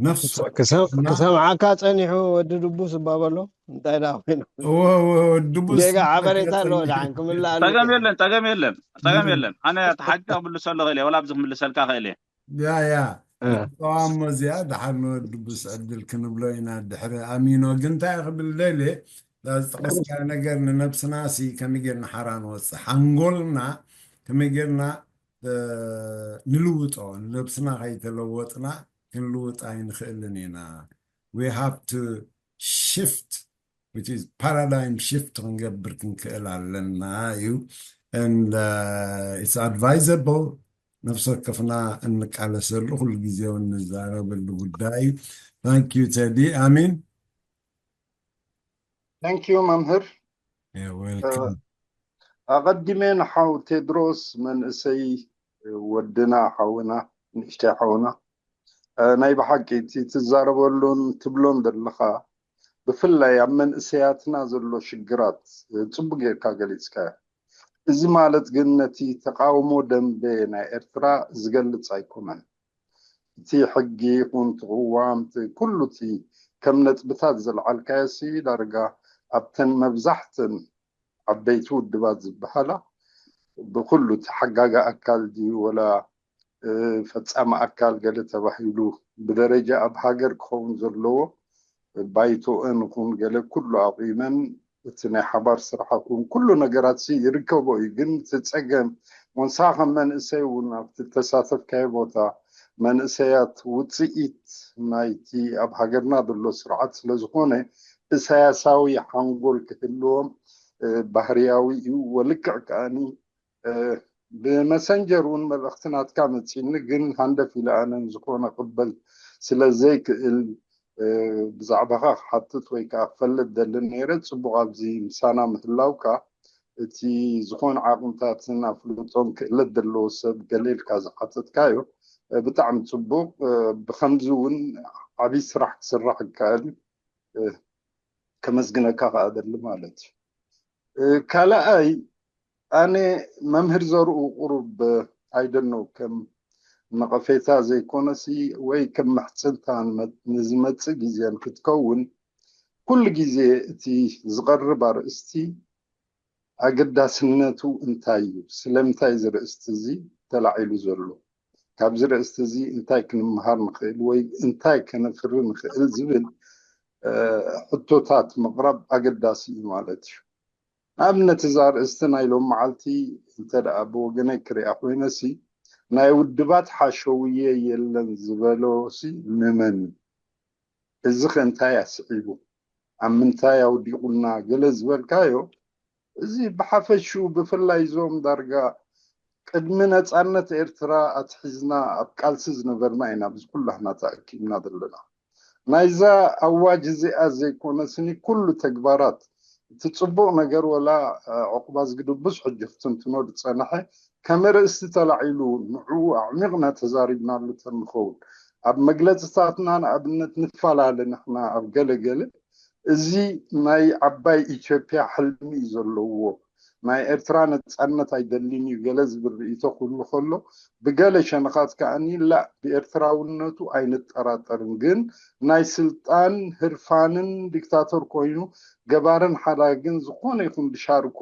ነፍሱ ክሰም- እና ክሰምዓካ ጸኒሑ ወዲ ድቡስ እባ በሎ እንታይ ደኣ ኮይኑ ወ- ወ- ድቡስ ጌጋ ሓበሬታ ኣለዎ ጸኒሑ። ደሓን ክምላእ ጸገም ኣለዎ። የለን፣ ጸገም የለን፣ ጸገም ምንም የለን። ኣነ እቲ ሓቂ ክምልሰሉ ክእል እየ፣ ወላ ኣብዚ ክምልሰልካ ክእል እየ። ያ ያ እ። ተቃዋሞ እዚኣ ደሓር ንወዲ ድቡስ ዕድል ክንብሎ ኢና ድሕሪ ኣሚኖ። ግን እንታይ ክብል ደልየ ዝጠቀስካ ነገር ንነብስና ሲ ከመይ ጌርና ሓራ ንወፅእ ሓንጎልና ከመይ ጌርና እ፣ ንልውጦ ንነብስና ከይተለወጥና ክንልውጥ ኣይንኽእልን ኢና። We have to shift which is paradigm shift ክንገብር ክንክእል ኣለና እዩ። And uh, it's advisable ነፍሲ ወከፍና እንቃለሰሉ ኩሉ ግዜ እውን እንዛረበሉ ጉዳይ እዩ። Thank you Teddy. ኣሚን Thank you መምህር። You're welcome. ኣቐዲመ ንሓው ቴድሮስ መንእሰይ ወድና ሓውና ንእሽተይ ሓውና እ፣ ናይ ብሓቂ እቲ ትዛረበሉን ትብሎን ዘለኻ ብፍላይ ኣብ መንእሰያትና ዘሎ ሽግራት እ፣ ጽቡቅ ጌርካ ገሊጽካ። እዚ ማለት ግን ነቲ ተቃውሞ ደንበ ናይ ኤርትራ ዝገልጽ ኣይኮነን። እቲ ሕጊ ይኹን እቲ ቅዋም እቲ ኩሉ እቲ ከም ነጥብታት ዘልዓልካዮ ሲ ዳርጋ ኣብተን መብዛሕተን ዓበይቲ ውድባት ዝበሃላ ብኩሉ እቲ ሓጋጋ ኣካል ድዩ ወላ እ፣ ፈጻሚ ኣካል ገለ ተባሂሉ ብደረጃ ኣብ ሃገር ክኸውን ዘለዎ ባይቶአን ይኹን ገለ ኩሉ ኣቑመን እቲ ናይ ሓባር ስራሓ ይኹን ኩሉ ነገራት ሲ ይርከቦ እዩ። ግን እቲ ጸገም ወንሳ ከም መንእሰይ እውን ኣብቲ ተሳተፍካዮ ቦታ መንእሰያት ውጽኢት ናይቲ ኣብ ሃገርና ዘሎ ስርዓት ስለ ዝኾነ እሳያሳዊ ሓንጎል ክህልዎም እ፣ ባህርያዊ እዩ። ወልክዕ ከኣኒ እ፣ ብመሰንጀር እውን መልእኽቲ ናትካ መፂኒ ግን ሃንደፍ ኢለ ኣነን ዝኾነ ቅበል ስለ ዘይክእል እ፣ ብዛዕባኻ ክሓትት ወይ ከዓ ክፈልጥ ደልን ነይረ። ፅቡቕ ኣብዚ ምሳና ምህላውካ እቲ ዝኾነ ዓቕምታትን ኣፍልጦን ክእለት ዘለዎ ሰብ ገለ ኢልካ ዝሓተትካዮ እ፣ ብጣዕሚ ፅቡቕ እ፣ ብከምዚ እውን ዓብይ ስራሕ ክስራሕ ይከኣል እዩ። እ፣ ከመስግነካ ከዓ ደሊ ማለት እዩ። እ፣ ካልኣይ ኣነ መምህር ዘርኡ ቁሩብ I don't know ከም ነቐፌታ ዘይኮነሲ ወይ ከም ምሕጽንታ ንመ- ንዝመጽእ ግዜን ክትከውን ኩሉ ግዜ እቲ ዝቐርብ ኣርእስቲ ኣገዳስነቱ እንታይ እዩ? ስለምንታይ እዚ ርእስቲ እዚ ተላዒሉ ዘሎ? ካብዚ ርእስቲ እዚ እንታይ ክንመሃር ንኽእል ወይ እንታይ ከነፍሪ ንኽእል ዝብል እ፣ ሕቶታት ምቕራብ ኣገዳሲ እዩ ማለት እዩ። ንኣብነት እዛ ኣርእስቲ ናይ ሎም መዓልቲ እንተ ደኣ ብወገነይ ክሪኣ ኮይነሲ ናይ ውድባት ሓሸውየ የለን ዝበሎሲ ንመን እዩ? እዚ ከ እንታይ ኣስዒቡ? ኣብ ምንታይ ኣውዲቑና? ገለ ዝበልካዮ እዚ ብሓፈሽኡ ብፍላይ እዞም ዳርጋ ቅድሚ ነፃነት ኤርትራ ኣትሒዝና ኣብ ቃልሲ ዝነበርና ኢና ኣብዚ ኩላህና ተኣኪብና ዘለና። ናይዛ ኣዋጅ እዚኣ ዘይኮነስኒ ኩሉ ተግባራት እቲ ፅቡቕ ነገር ወላ እ፣ ዕቁባ ዝግድብ ብዙሕ ሕጂ ክትንትኖ ዝፀንሐ ከም ርእስቲ ተላዒሉ ንዕኡ ኣዕሚቕና ተዛሪብናሉ ተንኸውን ኣብ መግለፅታትና ንኣብነት ንፈላለ ንሕና ኣብ ገለ ገለ እዚ ናይ ዓባይ ኢትዮጵያ ሕልሚ እዩ ዘለዎ ናይ ኤርትራ ነፃነት ኣይደልን እዩ ገለ ዝብል ርእቶ ክህሉ ከሎ ብገለ ሸነኻት ከኣኒ ላ ብኤርትራውነቱ ኣይንጠራጠርን ግን ናይ ስልጣን ህርፋንን ዲክታቶር ኮይኑ ገባርን ሓዳግን ዝኾነ ይኹን ብሻርኮ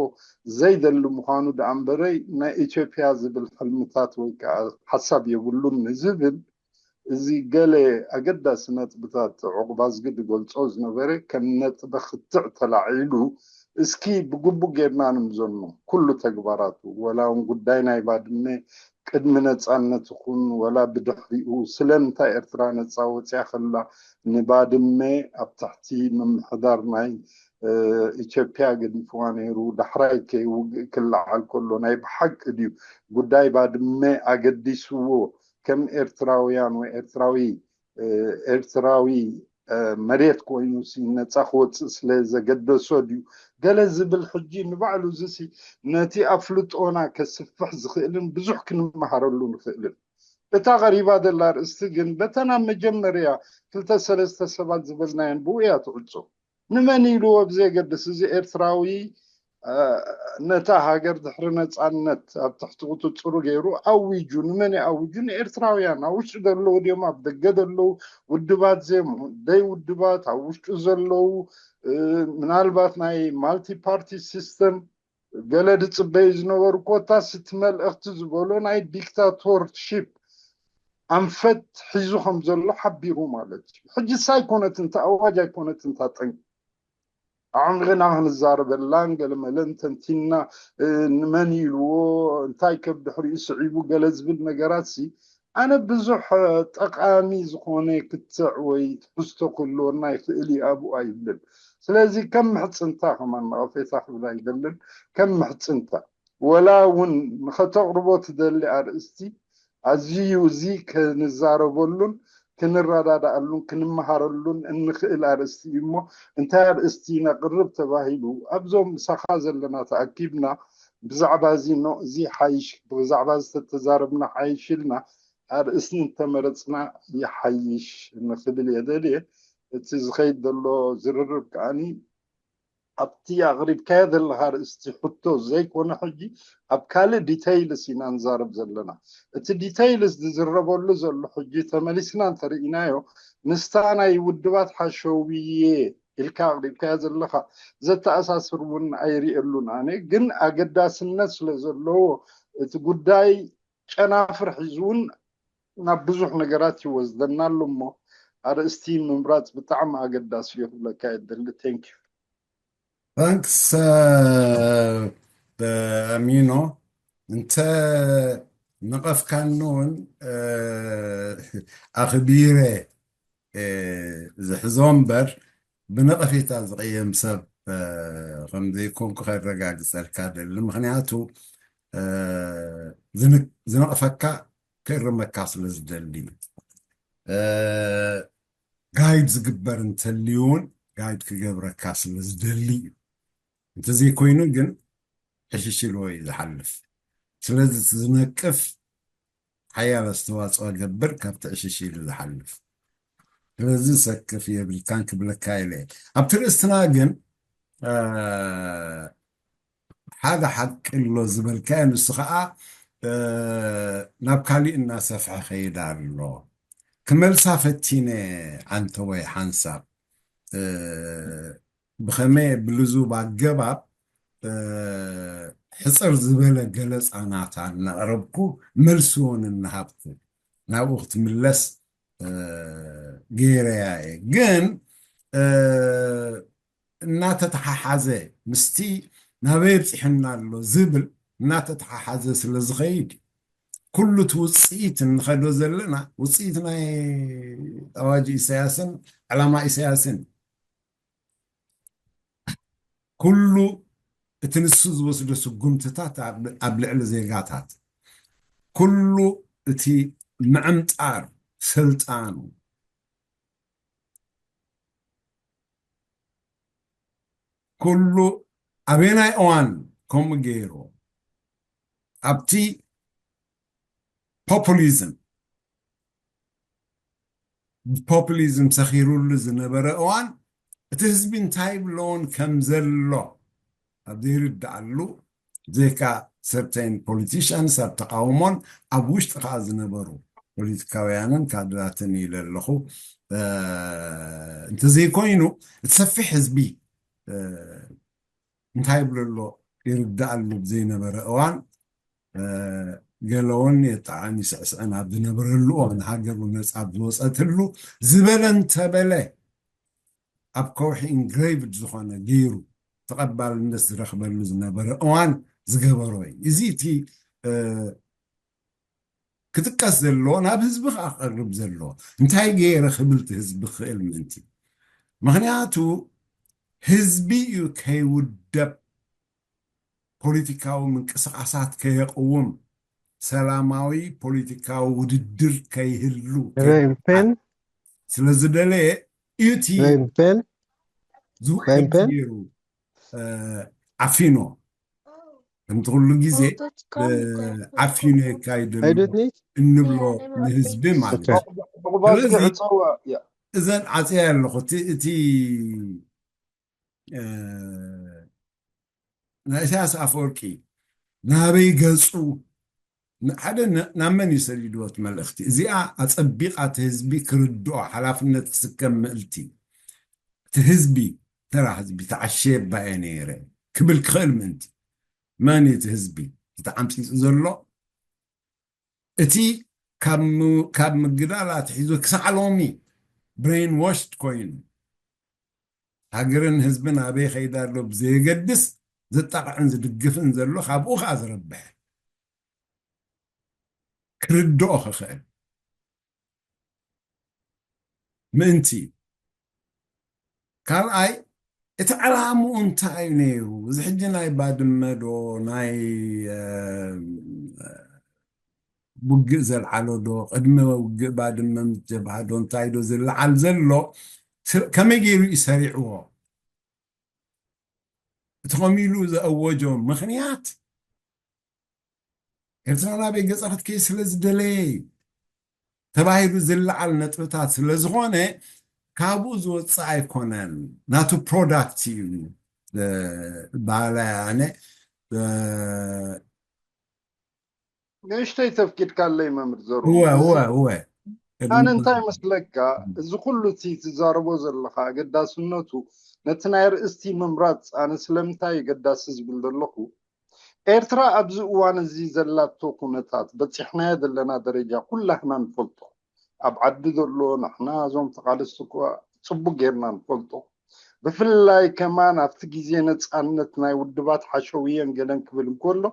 ዘይደሊ ምዃኑ ደኣ እምበረይ ናይ ኢትዮጵያ ዝብል ሕልምታት ወይ ከዓ ሓሳብ የብሉን ንዝብል እዚ ገለ ኣገዳሲ ነጥብታት ዑቕባዝጊ ዝገልጾ ዝነበረ ከም ነጥበ ክትዕ ተላዒሉ እስኪ ብግቡእ ጌርና ንምዘኖ ኩሉ ተግባራቱ ወላ እውን ጉዳይ ናይ ባድመ ቅድሚ ነፃነት ይኹን ወላ ብድሕሪኡ ስለምንታይ ኤርትራ ነፃ ወፅያ ከላ ንባድመ ኣብ ትሕቲ ምምሕዳር ናይ ኢትዮጵያ ገዲፍዋ ነይሩ ዳሕራይ ከ ውግእ ክለዓል ከሎ ናይ ብሓቂ ድዩ ጉዳይ ባድመ ኣገዲስዎ ከም ኤርትራውያን ወይ ኤርትራዊ ኤርትራዊ መሬት ኮይኑ ሲ ነፃ ክወፅእ ስለ ዘገደሶ ድዩ ገለ ዝብል ሕጂ ንባዕሉ እዚ ሲ ነቲ ኣፍልጦና ከስፍሕ ዝኽእልን ብዙሕ ክንመሃረሉ ንኽእልን እታ ቀሪባ ዘላ ርእስቲ ግን በተን ኣብ መጀመርያ ክልተ ሰለስተ ሰባት ዝበልናየን ብኡ እያ ትዕጾ ንመን ኢልዎ ብዘየገድስ እዚ ኤርትራዊ ነታ ሃገር ድሕሪ ነፃነት ኣብ ትሕቲ ቁፅፅሩ ገይሩ ኣዊጁ። ንመን ኣዊጁ? ንኤርትራውያን። ኣብ ውሽጢ ዘለዉ ድዮም ኣብ ደገ ዘለዉ ውድባት ዘም ደይ ውድባት ኣብ ውሽጡ ዘለዉ ምናልባት ናይ ማልቲ ፓርቲ ሲስተም ገለ ድፅበዩ ዝነበሩ ኮታስ እቲ መልእኽቲ ዝበሎ ናይ ዲክታቶርሺፕ ኣንፈት ሒዙ ከም ዘሎ ሓቢሩ ማለት እዩ። ሕጂ እሳ ኣይኮነትን እታ ኣዋጅ ኣይኮነትን እታ ጠንቂ ኣዕሚቕና ክንዛረበላን ገለመለን ተንቲንና ንመን ኢልዎ እንታይ ከብ ድሕሪኡ ስዒቡ ገለ ዝብል ነገራት ሲ ኣነ ብዙሕ ጠቓሚ ዝኾነ ክትዕ ወይ ትሕዝቶ ክህልወና ይኽእል እዩ ኣብኡ ኣይብልን። ስለዚ ከም ምሕፅንታ ከማን ነቐፌታ ክብል ኣይደልን። ከም ምሕፅንታ ወላ እውን ንኸተቕርቦ ትደሊ ኣርእስቲ ኣዝዩ እዚ ክንዛረበሉን ክንረዳዳኣሉን ክንመሃረሉን እንኽእል ኣርእስቲ እዩ እሞ እንታይ ኣርእስቲ ነቕርብ ተባሂሉ ኣብዞም ምሳኻ ዘለና ተኣኪብና ብዛዕባ እዚ ኖ እዚ ሓይሽ ብዛዕባ ዝተተዛረብና ሓይሽ ኢልና ኣርእስቲ እንተመረፅና ይሓይሽ ንኽብል እየ ደልየ። እቲ ዝኸይድ ዘሎ ዝርርብ ከዓኒ ኣብቲ ኣቕሪብካዮ ዘለኻ ኣርእስቲ ሕቶ ዘይኮነ ሕጂ ኣብ ካልእ ዲተይልስ ኢና ንዛረብ ዘለና። እቲ ዲተይልስ ዝዝረበሉ ዘሎ ሕጂ ተመሊስና እንተርኢናዮ ምስታ ናይ ውድባት ሓሸውብዬ ኢልካ ኣቕሪብካዮ ዘለኻ ዘተኣሳስር እውን ኣይርእየሉን ኣነ። ግን ኣገዳስነት ስለ ዘለዎ እቲ ጉዳይ ጨናፍር ሒዙ እውን ናብ ብዙሕ ነገራት ይወስደና ኣሎ እሞ ኣርእስቲ ምምራፅ ብጣዕሚ ኣገዳሲ እዩ ክብለካ እየ ደሊ። Thank you። Thanks ኣሚኖ። እንተ ነቐፍካኒ እውን ኣኽቢረ ዝሕዞ እምበር ብነቐፌታ ዝቐየም ሰብ ከም ዘይኮንኩ ከረጋግፀልካ ደሊ። ምክንያቱ ዝነቕፈካ ክእርመካ ስለ ዝደሊ እዩ። ጋይድ ዝግበር እንተልዩ እውን ጋይድ ክገብረካ ስለ ዝደሊ እዩ። እንተዘይኮይኑ ግን ሕሽሽ ኢልዎ እዩ ዝሓልፍ። ስለዚ እቲ ዝነቅፍ ሓያል ኣስተዋፅኦ ገብር ካብቲ ዕሽሽ ኢሉ ዝሓልፍ። ስለዚ ሰክፍ የብልካን ክብለካ ኢለ እየ። ኣብቲ ርእስትና ግን ሓደ ሓቂ ኣሎ ዝበልካዮ፣ ንሱ ከዓ ናብ ካሊእ እናሰፍሐ ከይድ ኣሎ። ክመልሳ ፈቲነ ኣንተወይ ሓንሳብ ብኸመይ ብልዙብ ኣገባብ ሕፅር ዝበለ ገለፃ ናታ እናቕረብኩ መልስዎን እናሃብኩ ናብኡ ክትምለስ ገይረያ እየ። ግን እናተተሓሓዘ ምስቲ ናበይ ኣብፂሕና ኣሎ ዝብል እናተተሓሓዘ ስለ ዝኸይድ ኩሉ እቲ ውፅኢት እንኸዶ ዘለና ውፅኢት ናይ ኣዋጅ ኢሳያስን ዕላማ ኢሳያስን ኩሉ እቲ ንሱ ዝወስዶ ስጉምትታት ኣብ ልዕሊ ዜጋታት ኩሉ እቲ ምዕምጣር ስልጣኑ ኩሉ ኣበየናይ እዋን ከምኡ ገይሩ ኣብቲ ፖፑሊዝም ብፖፑሊዝም ሰኺሩሉ ዝነበረ እዋን እቲ ህዝቢ እንታይ ይብሎን ከም ዘሎ ኣብ ዘይርድኣሉ ብዘይካ ሰርተይን ፖሊቲሽንስ ኣብ ተቃውሞን ኣብ ውሽጢ ከዓ ዝነበሩ ፖለቲካውያንን ካድራትን ኢለ ኣለኹ። እንተዘይኮይኑ እቲ ሰፊሕ ህዝቢ እንታይ ይብሎ ኣሎ ይርዳእ ኣሎ ብዘይነበረ እዋን ገለውን የጣዓን ይስዕስዕን ኣብ ዝነበረሉ እዋን ሃገሩ ነፃ ኣብ ዝወፀትሉ ዝበለ እንተበለ ኣብ ከውሒ ኢንግሬቭድ ዝኾነ ገይሩ ተቐባልነት ዝረኽበሉ ዝነበረ እዋን ዝገበሮ እዩ። እዚ እቲ ክጥቀስ ዘለዎ ናብ ህዝቢ ከዓ ክቐርብ ዘለዎ እንታይ ገይረ ክብል እቲ ህዝቢ ክኽእል ምእንቲ ምክንያቱ ህዝቢ እዩ ከይውደብ ፖለቲካዊ ምንቅስቃሳት ከየቅውም ሰላማዊ ፖለቲካዊ ውድድር ከይህሉ ሬምፔን ስለዝደለየ እዩ እቲ ሬምፔን ዝውዕል ገይሩ ዓፊኖ ከምቲ ኩሉ ግዜ ዓፊኖ የካይደሉ እንብሎ ንህዝቢ ማለት እዩ። ስለዚ እዘን ዓፅያ ኣለኹ እቲ ናይ ኢሳያስ ኣፈወርቂ ናበይ ገጹ ሓደ ናብ መን እዩ ሰዲድዎ እቲ መልእኽቲ? እዚኣ ኣጸቢቓ እቲ ህዝቢ ክርድኦ ሓላፍነት ክስከም ምእልቲ፣ እቲ ህዝቢ፣ ተራ ህዝቢ ተዓሸየባ እየ ነይረ ክብል ክኽእል ምእንቲ። መን እዩ እቲ ህዝቢ እቲ ዓምጺጹ ዘሎ? እቲ ካብ ምግዳል ኣትሒዙ ክሳዕ ሎሚ ብሬን ዎሽድ ኮይኑ ሃገርን ህዝብን ኣበይ ከይዳ ኣሎ ብዘየገድስ ዝጣቕዕን ዝድግፍን ዘሎ ካብኡ ከዓ ዝረብሕ ክርድኦ ክኽእል ምእንቲ እዩ። ካልኣይ እቲ ዕላምኡ እንታይ እዩ ነይሩ? እዚ ሕጂ ናይ ባድመ ዶ ናይ ውግእ ዘልዓሎ ዶ ቅድሚ ውግእ ባድመ ምስ ጀብሃ ዶ እንታይ ዶ ዝለዓል ዘሎ ከመይ ገይሩ እዩ ሰሪዕዎ? እቲ ከምኡ ኢሉ ዘእወጆ ምኽንያት ኤርትራ ናበይ ገጻ ክትከይ ስለ ዝደለየ እዩ ተባሂሉ ዝለዓል ነጥብታት ስለ ዝኾነ ካብኡ ዝወፅእ ኣይኮነን፣ ናቱ ፕሮዳክት እዩ። በሃላይ ኣነ ንእሽተይ ተፍቂድካለይ መምህር ዘሩ እወ እወ እወ ኣነ እንታይ መስለካ፣ እዚ ኩሉ እቲ ትዛረቦ ዘለካ ኣገዳስነቱ ነቲ ናይ ርእስቲ ምምራፅ ኣነ ስለምንታይ የገዳሲ ዝብል ዘለኹ፣ ኤርትራ ኣብዚ እዋን እዚ ዘላቶ ኩነታት በፂሕናዮ ዘለና ደረጃ ኩላህና ንፈልጦ። ኣብ ዓዲ ዘሎ ንሕና እዞም ተቃለስቲ እኳ ፅቡቅ ጌርና ንፈልጦ። ብፍላይ ከማን ኣብቲ ግዜ ነፃነት ናይ ውድባት ሓሸውየን ገለን ክብል እንከሎ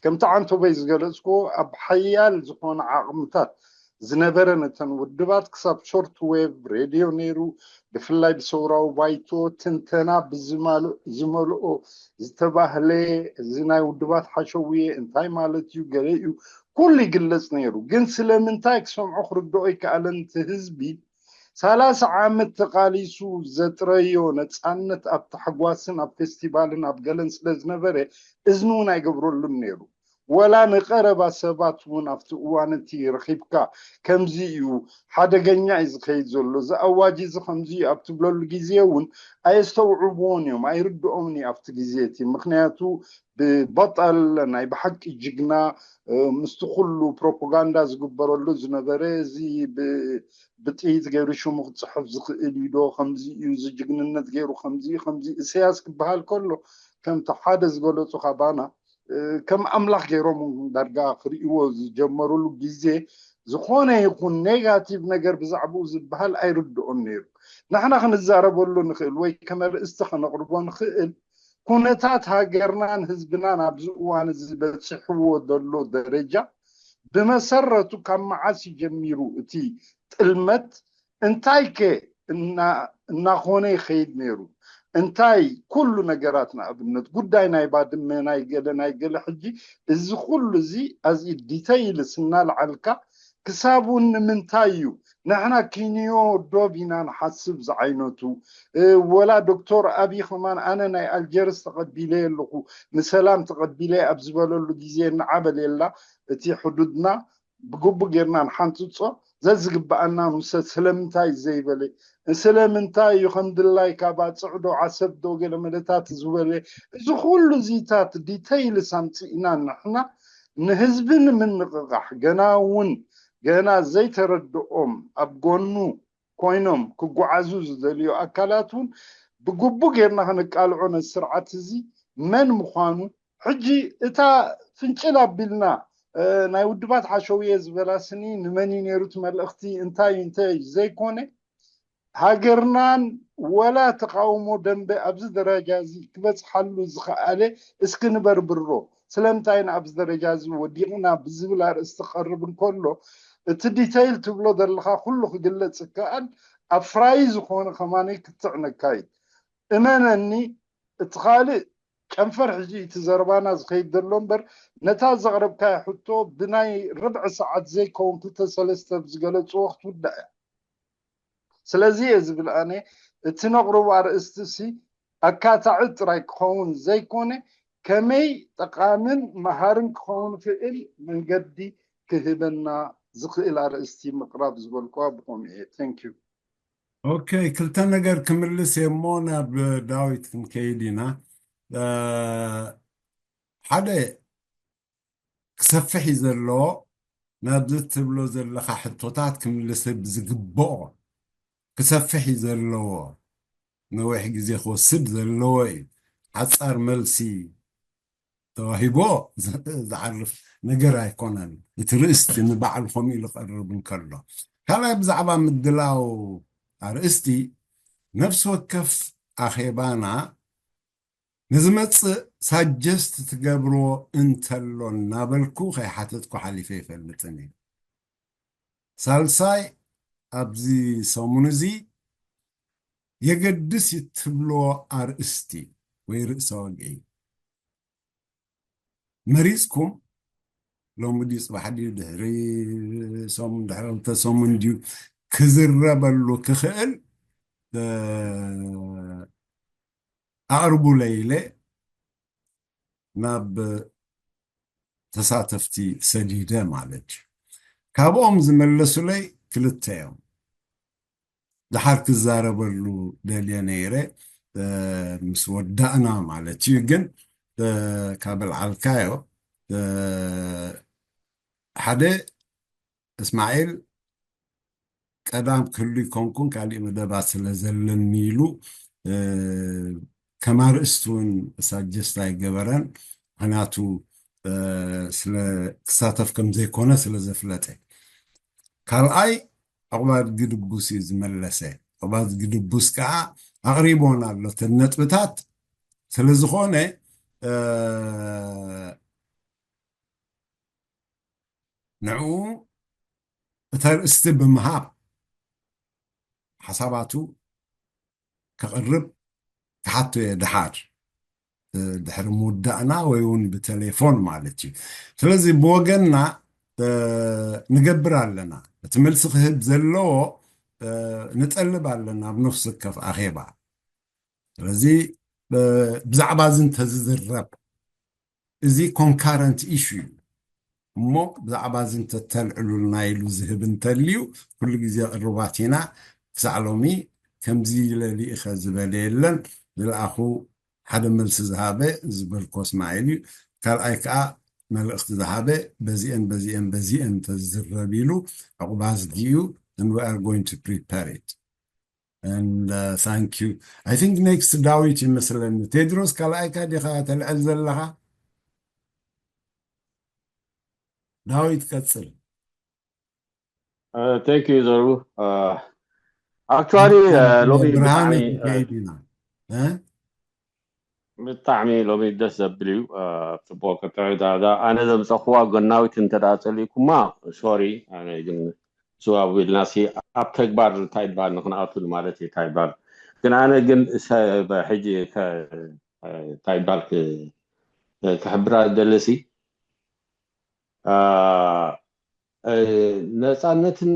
ከምቲ ዓንቶበይ ዝገለፅክዎ ኣብ ሓያል ዝኾነ ዓቕምታት ዝነበረ ነተን ውድባት ክሳብ ሾርት ዌቭ ሬድዮ ነይሩ። ብፍላይ ብሰውራዊ ባይቶ ትንተና ብዝመልኦ ዝተባህለ እዚ ናይ ውድባት ሓሸውየ እንታይ ማለት እዩ ገለ እዩ ኩሉ ይግለፅ ነይሩ። ግን ስለምንታይ ክሰምዖ ክርድኦ ይከኣለን እቲ ህዝቢ ሰላሳ ዓመት ተቃሊሱ ዘጥረዮ ነፃነት ኣብ ታሕጓስን ኣብ ፌስቲቫልን ኣብ ገለን ስለ ዝነበረ እዝኑ እውን ኣይገብረሉን ነይሩ። ወላ ንቀረባ ሰባት እውን ኣብቲ እዋን እቲ ረኺብካ ከምዚ እዩ ሓደገኛ እዩ ዝኸይድ ዘሎ እዚ ኣዋጅ እዚ ከምዚ እዩ ኣብ ትብለሉ ግዜ እውን ኣየስተውዕብዎን እዮም ኣይርድኦምን እዩ ኣብቲ ግዜ እቲ ምክንያቱ ብበጠል ናይ ብሓቂ ጅግና ምስቲ ኩሉ ፕሮፓጋንዳ ዝግበረሉ ዝነበረ እዚ ብጥይት ገይሩ ሽሙ ክፅሕፍ ዝኽእል እዩ ዶ ከምዚ እዩ ዝጅግንነት ገይሩ ከምዚ ከምዚ እሰያስ ክበሃል ከሎ ከምቲ ሓደ ዝገለፁ ካባና ከም ኣምላኽ ገይሮም ዳርጋ ክርእይዎ ዝጀመሩሉ ግዜ ዝኾነ ይኹን ኔጋቲቭ ነገር ብዛዕባኡ ዝበሃል ኣይርድኦን ነይሩ። ንሕና ክንዛረበሉ ንኽእል ወይ ከመርእስቲ ከነቕርቦ ንኽእል ኩነታት ሃገርናን ህዝብናን ኣብዚ እዋን እዚ በፂሕዎ ዘሎ ደረጃ ብመሰረቱ ካብ መዓስ ጀሚሩ እቲ ጥልመት እንታይ ከ እናኾነ ይኸይድ ነይሩ እንታይ ኩሉ ነገራት ንኣብነት ጉዳይ ናይ ባድመ ናይ ገለ ናይ ገለ ሕጂ እዚ ኩሉ እዚ ኣዚ ዲተይልስ እናልዓልካ ክሳብ እውን ንምንታይ እዩ ንሕና ኪንዮ ዶብ ኢና ንሓስብ ዝዓይነቱ ወላ ዶክተር ኣብይ ከማን ኣነ ናይ ኣልጀርስ ተቐቢለ ኣለኹ ንሰላም ተቐቢለ ኣብ ዝበለሉ ግዜ ንዓበል የላ እቲ ሕዱድና ብግቡ ጌርና ንሓንፅፆ ዘዝግበኣና ምሰ ስለምንታይ ዘይበለ ስለምንታይ እዩ ከም ድላይ ካብ ኣፅዕዶ ዓሰብ ዶ ገለ መለታት ዝበለ እዚ ኩሉ ዚታት ዲተይልስ ኣምፅእና ንሕና ንህዝቢ ንምንቕቓሕ ገና እውን ገና ዘይተረድኦም ኣብ ጎኑ ኮይኖም ክጓዓዙ ዝደልዩ ኣካላት እውን ብግቡ ጌርና ከነቃልዖ ነዚ ስርዓት እዚ መን ምዃኑ ሕጂ እታ ፍንጭል ኣቢልና ናይ ውድባት ሓሸውየ ዝበላ ስኒ ንመን እዩ ነይሩ እቲ መልእኽቲ እንታይ እንተ ዘይኮነ ሃገርናን ወላ ተቃውሞ ደንበ ኣብዚ ደረጃ እዚ ክበፅሓሉ ዝኸኣለ እስኪ ንበርብሮ ስለምንታይ ኢና ኣብዚ ደረጃ እዚ ወዲቕና ብዝብል ኣርእስቲ ክቐርብ እንከሎ እቲ ዲተይል ትብሎ ዘለካ ኩሉ ክግለፅ ይከኣል ኣፍራዪ ዝኾነ ከማነይ ክትዕ ነካይድ እመነኒ እቲ ካልእ ጨንፈር ሕጂ እቲ ዘረባና ዝኸይድ ዘሎ እምበር ነታ ዘቕረብካዮ ሕቶ ብናይ ርብዒ ሰዓት ዘይከውን ክልተ ሰለስተ ብዝገለፅዎ ክትውዳእ እያ ስለዚ እየ ዝብል ኣነ እቲ ነቕርቦ ኣርእስቲ ሲ ኣካታዒ ጥራይ ክኸውን ዘይኮነ ከመይ ጠቓምን መሃርን ክኸውን ይኽእል መንገዲ ክህበና ዝኽእል ኣርእስቲ ምቕራብ ዝበልኩዋ ብኸምኡ እየ thank you ኦኬ ክልተ ነገር ክምልስ እየ እሞ ናብ ዳዊት ክንከይድ ኢና ሓደ ክሰፍሕ እዩ ዘለዎ። ናብዚ ትብሎ ዘለኻ ሕቶታት ክምልስ ብዝግብኦ ክሰፍሕ እዩ ዘለዎ። ነዊሕ ግዜ ክወስድ ዘለዎ እዩ። ሓጻር መልሲ ተዋሂቦ ዝዓርፍ ነገር ኣይኮነን። እቲ ርእስቲ ንባዕሉ ከምኡ ኢሉ ቀርብ እንከሎ፣ ካልኣይ ብዛዕባ ምድላው ኣርእስቲ፣ ነፍሲ ወከፍ ኣኼባና ንዝመጽእ ሳጀስት ትገብርዎ እንተሎ እናበልኩ ከይሓተትኩ ሓሊፈ ይፈልጥን እዩ። ሳልሳይ፣ ኣብዚ ሰሙን እዚ የገድስ እትብልዎ ኣርእስቲ ወይ ርእሰ ወግዒ መሪጽኩም፣ ሎሚ ድዩ ጽባሕ ድዩ ድሕሪ ሰሙን ድሕሪ ክልተ ሰሙን ድዩ ክዝረበሉ ክኽእል ኣቕርቡለይ ኢለ ናብ ተሳተፍቲ ሰዲደ ማለት እዩ። ካብኦም ዝመለሱለይ ክልተ እዮም። ድሓር ክዛረበሉ ደልየ ነይረ ምስ ወዳእና ማለት እዩ። ግን ካብ ኣልዓልካዮ ሓደ እስማዒል ቀዳም ክህሉ ይኮንኩን ካሊእ መደባት ስለ ዘለኒ ኢሉ ከም ኣርእስቲ እውን ሳጀስት ኣይገበረን። ምክንያቱ ስለ ክሳተፍ ከም ዘይኮነ ስለ ዘፍለጠ። ካልኣይ ዕቑባዝጊ ድቡስ እዩ ዝመለሰ። ዕቑባዝጊ ድቡስ ከዓ ኣቕሪቦን ኣሎ እተን ነጥብታት። ስለ ዝኾነ ንዕኡ እታ ርእስቲ ብምሃብ ሓሳባቱ ከቕርብ ክሓቶ እየ ድሓር ድሕሪ ምውዳእና ወይ እውን ብቴሌፎን ማለት እዩ። ስለዚ ብወገንና ንገብር ኣለና። እቲ መልሲ ክህብ ዘለዎ ንጠልብ ኣለና ኣብ ነፍሲ ወከፍ ኣኼባ። ስለዚ ብዛዕባ እዚ እንተዝዝረብ እዚ ኮንካረንት ኢሹ እዩ እሞ ብዛዕባ እዚ እንተተልዕሉልና ኢሉ ዝህብ እንተልዩ ኩሉ ግዜ ቅሩባት ኢና። ክሳዕ ሎሚ ከምዚ ኢለ ልኢኸ ዝበለ የለን። ዝለኣኹ ሓደ መልሲ ዝሃበ ዝበልኮ እስማዒል እዩ። ካልኣይ ከዓ መልእኽቲ ዝሃበ በዚአን በዚአን በዚአን እንተዝዝረብ ኢሉ ዕቑባ ዝጊ እዩ። And we are going to prepare it. And uh, thank you. I think next ዳዊት ይመስለኒ። ቴድሮስ ካልኣይካ ዲኻ ተልዕል ዘለኻ? ዳዊት ቀጽል። Thank you ዘሩ። Actually ሎሚ ብርሃነ ብጣዕሚ ከይድ ኢና እ? ብጣዕሚ ሎሚ ደስ ዘብል እዩ። ጽቡቅ ክትዕዳዳ ኣነ ዘምፀኽዋ ጎናዊት እንተ ደኣ ጸሊእኩማ ሶሪ። ኣነ ግን ስዋብ ኢልና ሲ ኣብ ተግባር እንታይ ይበሃል ንክንኣቱ ማለት እዩ። እንታይ ይበሃል ግን ኣነ ግን ሰ- ሕጂ ከ- እንታይ ይበሃል ክ- ክሕብራ ደለሲ ነፃነትን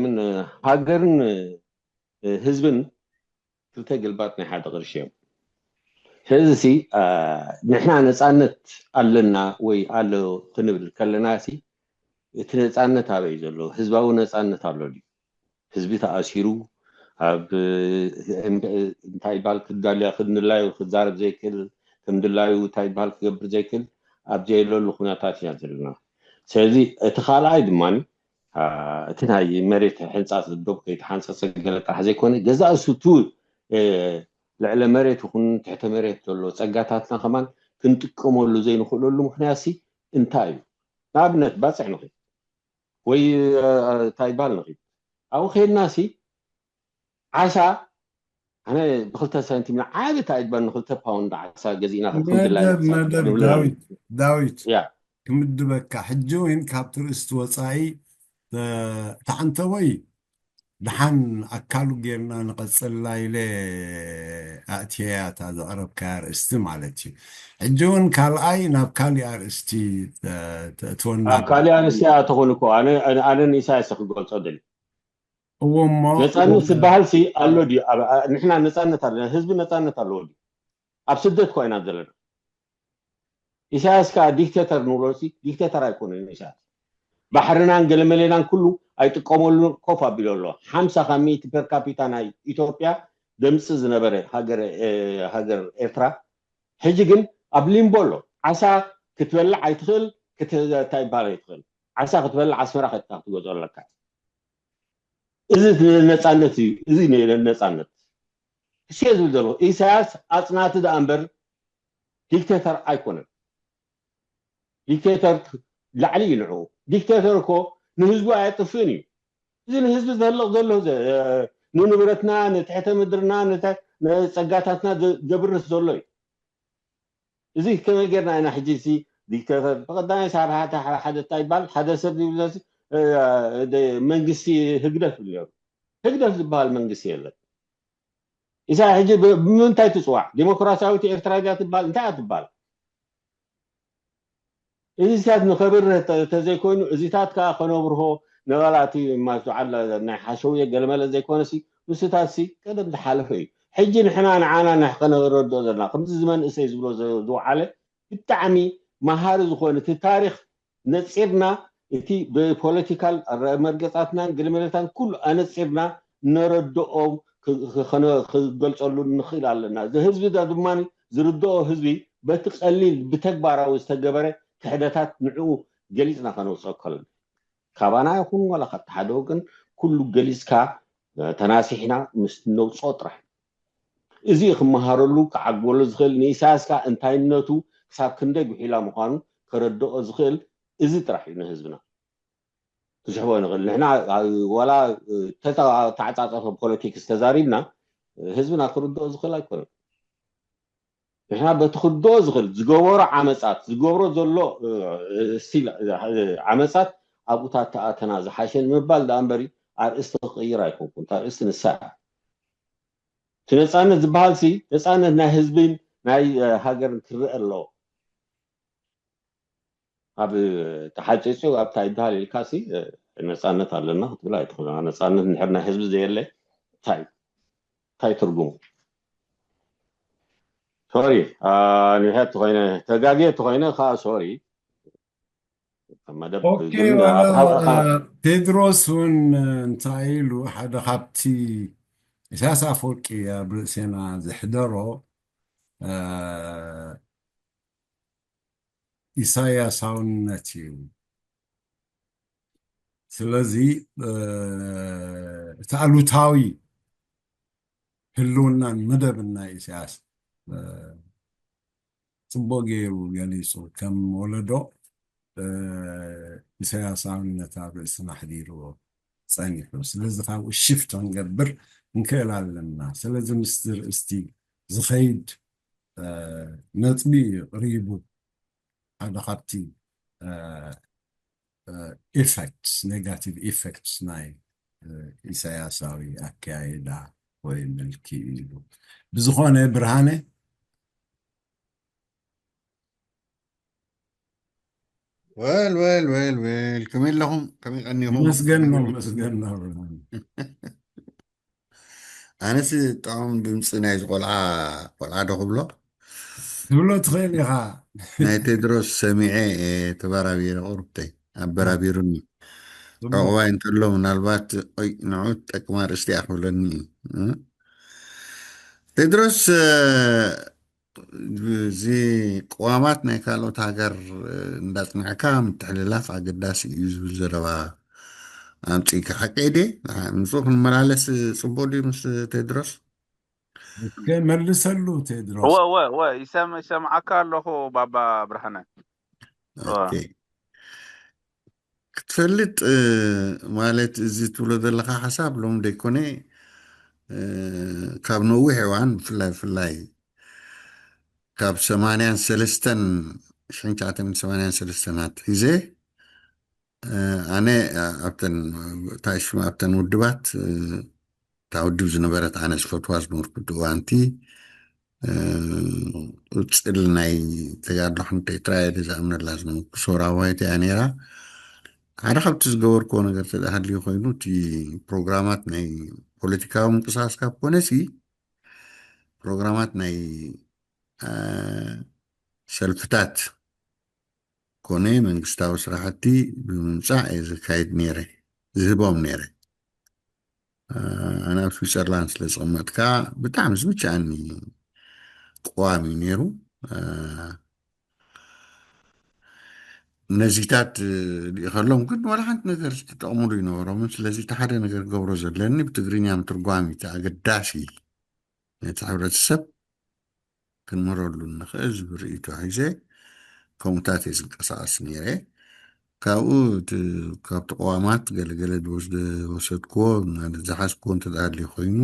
ምን ሃገርን ህዝብን ክልተ ግልባጥ ናይ ሓደ ቅርሺ እዮም። ስለዚ ሲ ንሕና ነፃነት ኣለና ወይ ኣሎ ክንብል ከለና ሲ እቲ ነፃነት ኣበይ ዘሎ ህዝባዊ ነፃነት ኣሎ ድዩ? ህዝቢ ተኣሲሩ ኣብ እንታይ ይበሃል ክዳልያ ክንድላዩ ክዛረብ ዘይክእል ከምድላዩ እንታይ ይበሃል ክገብር ዘይክእል ኣብ ዘየለሉ ኩነታት ኢና ዘለና። ስለዚ እቲ ካልኣይ ድማ እቲ ናይ መሬት ሕንፃፅ ዶብ ከይተሓንፀፀ ገለ ጥራሕ ዘይኮነ ገዛእ ስቱ ልዕለ መሬት ይኹን ትሕተ መሬት ዘሎ ፀጋታትና ከማን ክንጥቀመሉ ዘይንኽእለሉ ምክንያት ሲ እንታይ እዩ? ንኣብነት ባፅዕ ንኽእል ወይ እንታይ ይበሃል ንኽእል ኣብኡ ከይድና ሲ ዓሳ ኣነ ብክልተ ሳንቲም ንዓቢ እንታይ ይበሃል ንክልተ ፓውንድ ዓሳ ገዚእና ከም ድላዩ መደብ መደብ ዳዊት ዳዊት ያ ክምድበካ ሕጂ እውን ካብ ትርእስቲ ወፃኢ ተዓንተወይ ድሓን ኣካሉ ጌርና ንቐፅላ ኢለ ኣእትየያ እታ ዘቕረብካያ ኣርእስቲ ማለት እዩ። ሕጂ እውን ካልኣይ ናብ ካሊእ ኣርእስቲ ተእትወና ኣብ ካሊእ ኣርእስቲ ኣተኹን እኮ ኣነ ኣነ ንኢሳያስ ክገልፆ ደሊ እዎ እሞ ነፃነት ዝበሃል ሲ ኣሎ ድዩ? ኣብ- ኣ- ንሕና ነፃነት ኣለና፣ ህዝቢ ነፃነት ኣለዎ ድዩ? ኣብ ስደት እኮ ኢና ዘለና። ኢሳያስ ከዓ ዲክቴተር ንብሎ ሲ ዲክቴተር ኣይኮነን ኢሳያስ። ባሕርናን ገለመሌናን ኩሉ ኣይጥቀመሉን ኮፍ ኣቢሉ ኣሎ። ሓምሳ ካብ ሚእቲ ፐር ካፒታ ናይ ኢትዮጵያ ደምፂ ዝነበረ ሃገር እ- ሃገር ኤርትራ ሕጂ ግን ኣብ ሊምቦ ኣሎ። ዓሳ ክትበልዕ ኣይትኽእል፣ ክት-፣ እንታይ ይበሃል ኣይትኽእል። ዓሳ ክትበልዕ ኣስመራ ከድካ ክትገዝኦ ኣለካ። እዚ ነፃነት እዩ። እዚ ነፃነት እሱ ዝብል ዘሎ ኢሳያስ ኣፅናቲ ደኣ እምበር ዲክቴተር ኣይኮነን። ዲክቴተር ላዕሊ እዩ ንዕኡ። ዲክቴተር እኮ ንህዝቡ ኣየጥፍእን እዩ። እዚ ንህዝቢ ዘህልቕ ዘሎ ዘ-፣ ንንብረትና፣ ንትሕተ ምድርና፣ ንተ-፣ ንጸጋታትና ዘ-፣ ዘብርስ ዘሎ እዩ። እዚ ከመይ ጌርና ኢና ሕጂ እዚ ዲክቴተር ብቐዳማይ ሳብ ሓደ፣ ሓደ፣ ሓደ እንታይ ይባል፣ ሓደ ሰብ ይብለሲ፣ እ፣ እ፣ መንግስቲ ህግደፍ ይብሉ ነይሩ። ህግደፍ ዝበሃል መንግስቲ የለን። ኢሳይ ሕጂ ብ-፣ ብምንታይ ትፅዋዕ? ዲሞክራሲያዊት ኤርትራ ድያ ትባል? እንታይ እያ ትባል? እዚታት ንኸብርህ ተ-፣ ተዘይኮይኑ፣ እዚታት ከዓ ከነብርሆ ነባላቲ ማዝዓል ናይ ሓሸውየ ገለመለ ዘይኮነሲ፣ ንሱታትሲ ቀደም ዝሓለፈ እዩ። ሕጂ ንሕና ንዓና ንሕ-፣ ከነረድኦ ዘለና፣ ከምዚ እዚ መንእሰይ ዝብሎ ዘ-፣ ዝወዓለ ብጣዕሚ መሃሪ ዝኾነ እቲ ታሪኽ ነፂርና፣ እቲ ብፖለቲካል ረ-፣ መርገፃትናን ግልመለታን ኩሉ ኣነፂርና ነረድኦም፣ ክ-፣ ክ-፣ ከነ-፣ ክገልፀሉ ንኽእል ኣለና። እዚ ህዝቢ ዳ ድማ ዝርድኦ ህዝቢ በቲ ቀሊል ብተግባራዊ ዝተገበረ ክሕደታት ንዕኡ ገሊፅና ከነውፅኦ ከለና፣ ካባና ይኹን ዋላ ካብቲ ሓደ ወገን ኩሉ ገሊፅካ፣ እ፣ ተናሲሕና ምስ ነውፅኦ ጥራሕ። እዚ ክመሃረሉ ክዓግበሉ ዝኽእል፣ ንኢሳያስ ከኣ እንታይነቱ ክሳብ ክንደይ ጉሒላ ምዃኑ ከረድኦ ዝኽእል እዚ ጥራሕ እዩ ንህዝብና ክስሕቦ ንኽእል። ንሕና፣ እ፣ ዋላ፣ እ፣ ተተ-፣ ተዓጻጸፈ ፖለቲክስ ተዛሪብና፣ እ፣ ህዝብና ክርድኦ ዝኽእል ኣይኮነን። ንሕና በቲ ክርድኦ ዝኽእል ዝገበሮ ዓመጻት፣ ዝገብሮ ዘሎ፣ እ፣ እ፣ ስቲል፣ እ፣ ዓመጻት ኣብኡታት ተኣተና ዝሓሸ ንምባል ደኣ እምበሪ ኣርእስቲ ክቕይር ኣይኮንኩን። እታ ኣርእስቲ ንሳ እያ። እቲ ነጻነት ዝበሃል ሲ ነጻነት ናይ ህዝብን ናይ፣ እ፣ ሃገርን ክረአ ኣለዎ። ኣብ ተሓጺጹ ኣብታ ይበሃል ኢልካ ሲ፣ እ፣ ነጻነት ኣለና ክትብል ኣይትኽእልን። ነጻነት እንድሕር ናይ ህዝቢ ዘየለ እንታይ፣ እንታይ ትርጉሙ? ሶሪ፣ አ፣ ንውሕድ ተኾይነ፣ ተጋግየ ተኾይነ ከዓ ሶሪ። መደብ ኦኬ፣ ግን፣ አ፣ ዋላ፣ አ፣ አ፣ ቴድሮስ እውን እንታይ ኢሉ፣ ሓደ ካብቲ ኢሳያስ ኣፈወርቂ ኣብ ርእሴና ዘሕደሮ፣ አ፣ ኢሳያሳውነት እዩ። ስለዚ፣ እ፣ እቲ ኣሉታዊ ህልውናን መደብን ናይ ኢሳያስ፣ እ፣ ጽቡቕ ገይሩ ገሊጹ። ከም ወለዶ፣ እ፣ ኢሳያሳውነት ኣብ ርእስና ኣሕዲርዎ ጸኒሑ። ስለዚ ካብኡ ሽፍት ክንገብር ክንክእል ኣለና። ስለዚ ምስቲ ርእስቲ ዝኸይድ፣ እ፣ ነጥቢ እዩ ቅሪቡ። ሓደ ካብቲ፣ እ፣ እ፣ ኢፌክትስ፣ ኔጋቲቭ ኢፌክትስ ናይ፣ እ፣ ኢሳያሳዊ ኣከያይዳ ወይ ምልኪ እዩ ኢሉ። ብዝኾነ ብርሃነ፣ ወል፣ ወል፣ ወል፣ ወል፣ ከመይ ኣለኹም? ከመይ ቀኒኹም? መስገን ነው፣ መስገን ነው ብርሃነ። ኣነስ ጥዑም ድምፂ ናይዚ ቆልዓ፣ ቆልዓ ዶ ክብሎ? ትብሎ ትኽእል ኢኻ። ናይ ቴድሮስ ሰሚዐ እየ ተበራቢረ፣ ቁርብተይ ኣበራቢሩኒ። ጽቡቅ። ዕቑባይ እንተሎ ምናልባት፣ ኦይ፣ ንዑ ትጠቅም ኣርእስቲ እያ ክብለኒ እዩ። እ? ቴድሮስ፣ እ፣ እዚ ቅዋማት ናይ ካልኦት ሃገር፣ እ፣ እንዳጽናዕካ ምትሕልላፍ ኣገዳሲ እዩ ዝብል ዘረባ ኣምጺእካ። ሓቀይ ድየ? ምስኡ ክንመላለስ ጽቡቅ ድዩ ምስ ቴድሮስ? እስከ መልሰሉ ቴድሮስ። እወ፣ እወ፣ እወ፣ ይሰም-፣ ይሰምዓካ ኣለኹ ባባ ብርሃነ። እወ። ኦኬ። ክትፈልጥ፣ እ፣ ማለት እዚ ትብሎ ዘለኻ ሓሳብ ሎሚ ደይኮነ፣ እ፣ ካብ ነዊሕ እዋን ብፍላይ፣ ብፍላይ ካብ ሰማንያን ሰለስተን፣ ሽሕን ትሽዓተ ሚእትን ሰማንያን ሰለስተን ኣትሒዘ፣ እ፣ ኣነ ኣብተን፣ እንታይ ሽም፣ ኣብተን ውድባት፣ እ፣ እታ ውድብ ዝነበረት ኣነ ዝፈትዋ ዝነበርኩ እዋንቲ፣ እ፣ ቅጽል ናይ ተጋድሎ ክንተ ኤርትራ እየ ዝኣምነላ ዝነበርኩ። ሰውራዊት እያ ነይራ። ሓደ ካብቲ ዝገበርክዎ ነገር ተደኣ ሃልዩ ኮይኑ፣ እቲ ፕሮግራማት ናይ ፖለቲካዊ ምንቅስቃስካ ኮነሲ፣ ፕሮግራማት ናይ፣ እ፣ ሰልፍታት ኮነ መንግስታዊ ስራሕቲ ብምምጻእ እየ ዘካይድ ነይረ፣ ዝህቦም ነይረ። እ፣ ኣነ ኣብ ስዊዘርላንድ ስለ ዝቕመጥ ከኣ ብጣዕሚ ዝምችኣኒ ቅዋም እዩ ነይሩ። እ፣ ነዚታት ልኢኸሎም ግን ዋላ ሓንቲ ነገር ዝጠቕሙሉ ይነበሮምን። ስለዚ እቲ ሓደ ነገር ክገብሮ ዘለኒ ብትግርኛ ምትርጓም እዩ እቲ ኣገዳሲ። ነቲ ሕብረተሰብ ክንምህረሉ ንኽእል ዝብል ርእይቶ ሒዘ ከምኡታት እየ ዝንቀሳቐስ ነይረ። ካብኡ እቲ ካብቲ ቅዋማት ገለገለ ዝወሰድክዎ ዝሓዝክዎ እንተ ሃልዩ ኮይኑ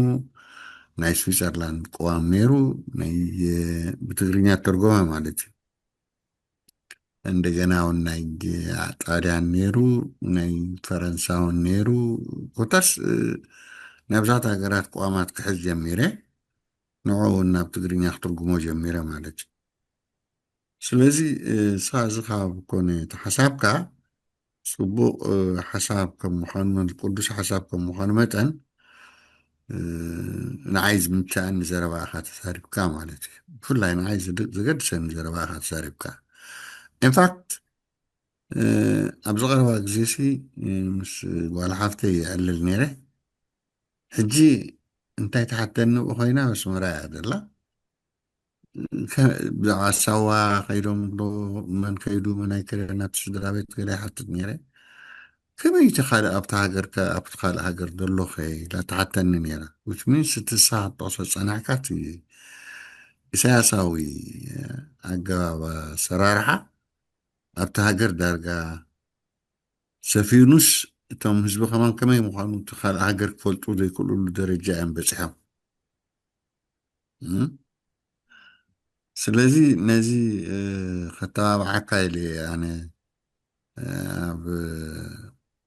ናይ ስዊዘርላንድ ቅዋም ነይሩ ናይ ብትግርኛ ተርጎመ ማለት እዩ። እንደገና እውን ናይ ጣልያን ነይሩ ናይ ፈረንሳ እውን ነይሩ። ኮታስ ናይ ብዙሓት ሃገራት ቅዋማት ክሕዝ ጀሚረ። ንዑ እውን ናብ ትግርኛ ክትርጉሞ ጀሚረ ማለት እዩ። ስለዚ ንስኻ እዚ ካብ ኮነ እቲ ሓሳብካ ፅቡቕ ሓሳብ ከም ምዃኑ ቅዱስ ሓሳብ ከም ምዃኑ መጠን ንዓይ ዝምቻእኒ ዘረባ ኢኻ ተዛሪብካ ማለት እዩ። ብፍላይ ንዓይ ዘገድሰኒ ዘረባ ኢኻ ተዛሪብካ። ኢንፋክት ኣብዚ ቀረባ ግዜ ሲ ምስ ጓል ሓፍተይ ይዕልል ነይረ። ሕጂ እንታይ ትሓተኒ ብኡ ኮይና ኣስመራ እያ ዘላ። ብዛዕባ ሳዋ ከይዶም ዶ መን ከይዱ መን ኣይከደ ናብቲ ስድራ ቤት ገለ ይሓትት ነይረ። ከመይ እቲ ካልእ ኣብቲ ሃገር ኣብቲ ካልእ ሃገር ዘሎ ከ ኢላ ትሓተኒ ነይራ። Which means እቲ ንስኻ ክትጠቕሶ ዝጸናሕካ እቲ ኢሳያሳዊ ኣገባብ ኣሰራርሓ ኣብቲ ሃገር ዳርጋ ሰፊኑስ እቶም ህዝቢ ከማን ከመይ ምዃኑ እቲ ካልእ ሃገር ክፈልጡ ዘይክእልሉ ደረጃ እዮም በፂሖም። ስለዚ ነዚ ከተባብዓካ ኢለ ኣነ ኣብ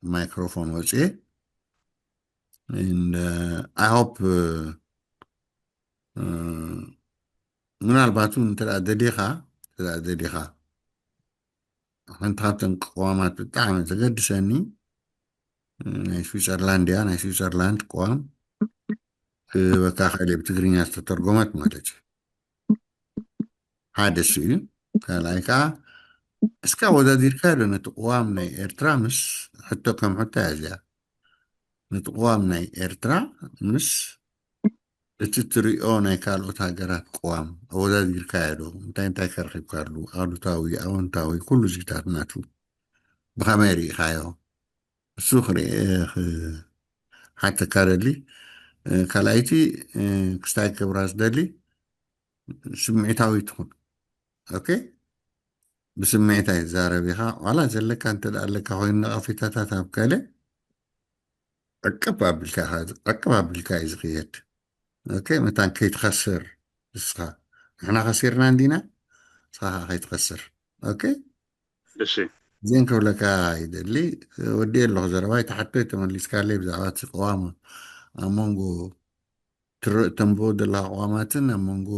ማይክሮፎን ወፅኤ I hope ምናልባት እውን እንተ ደሊኻ እንተ ደሊኻ ሓንቲ ካብተን ቅዋማት ብጣዕሚ ዘገድሰኒ ናይ ስዊዘርላንድ እያ። ናይ ስዊዘርላንድ ቅዋም ክበካ ክእል ብትግርኛ ዝተተርጎመት ማለት እዩ። ሓደ እሱ እዩ። ካልኣይ ከዓ እስካ ወዳዲርካ ዶ ነቲ ቅዋም ናይ ኤርትራ ምስ ሕቶ ከም ሕቶ እያ እዚኣ ነቲ ቅዋም ናይ ኤርትራ ምስ እቲ ትሪኦ ናይ ካልኦት ሃገራት ቅዋም ኣወዳዲርካዮ ዶ? እንታይ እንታይ ከረኺብካሉ? ኣሉታዊ፣ ኣወንታዊ፣ ኩሉ ዚታት ናቱ ብኸመይ ርኢኻዮ? እሱ ክሓተካ ደሊ። ካልኣይቲ ክስታይ ክብራ ዝደሊ ስምዒታዊ ትኹን። ኦኬ፣ ብስምዒት ኣይዛረብ ኢኻ። ዋላ ዘለካ እንተ ደኣ ኣለካ ኮይኑ ነቐፌታታት ኣብ ገለ ዕቅብ ኣቢልካ ኢኻ፣ ዕቅብ ኣቢልካ እዩ ዝኽየድ። ኦኬ፣ መታን ከይትኸስር ንስኻ። ንሕና ከሲርና እንዲና፣ ንስኻ ከዓ ከይትኸስር። ኦኬ፣ እሺ፣ እዚን ክብለካ ይደሊ። ወዲኤ ኣለኹ ዘረባይ። ተሓቶይ ተመሊስካለይ ብዛዕባ እቲ ቅዋም ኣብ መንጎ ትረ- ተንብቦ ዘለኻ ቅዋማትን ኣብ መንጎ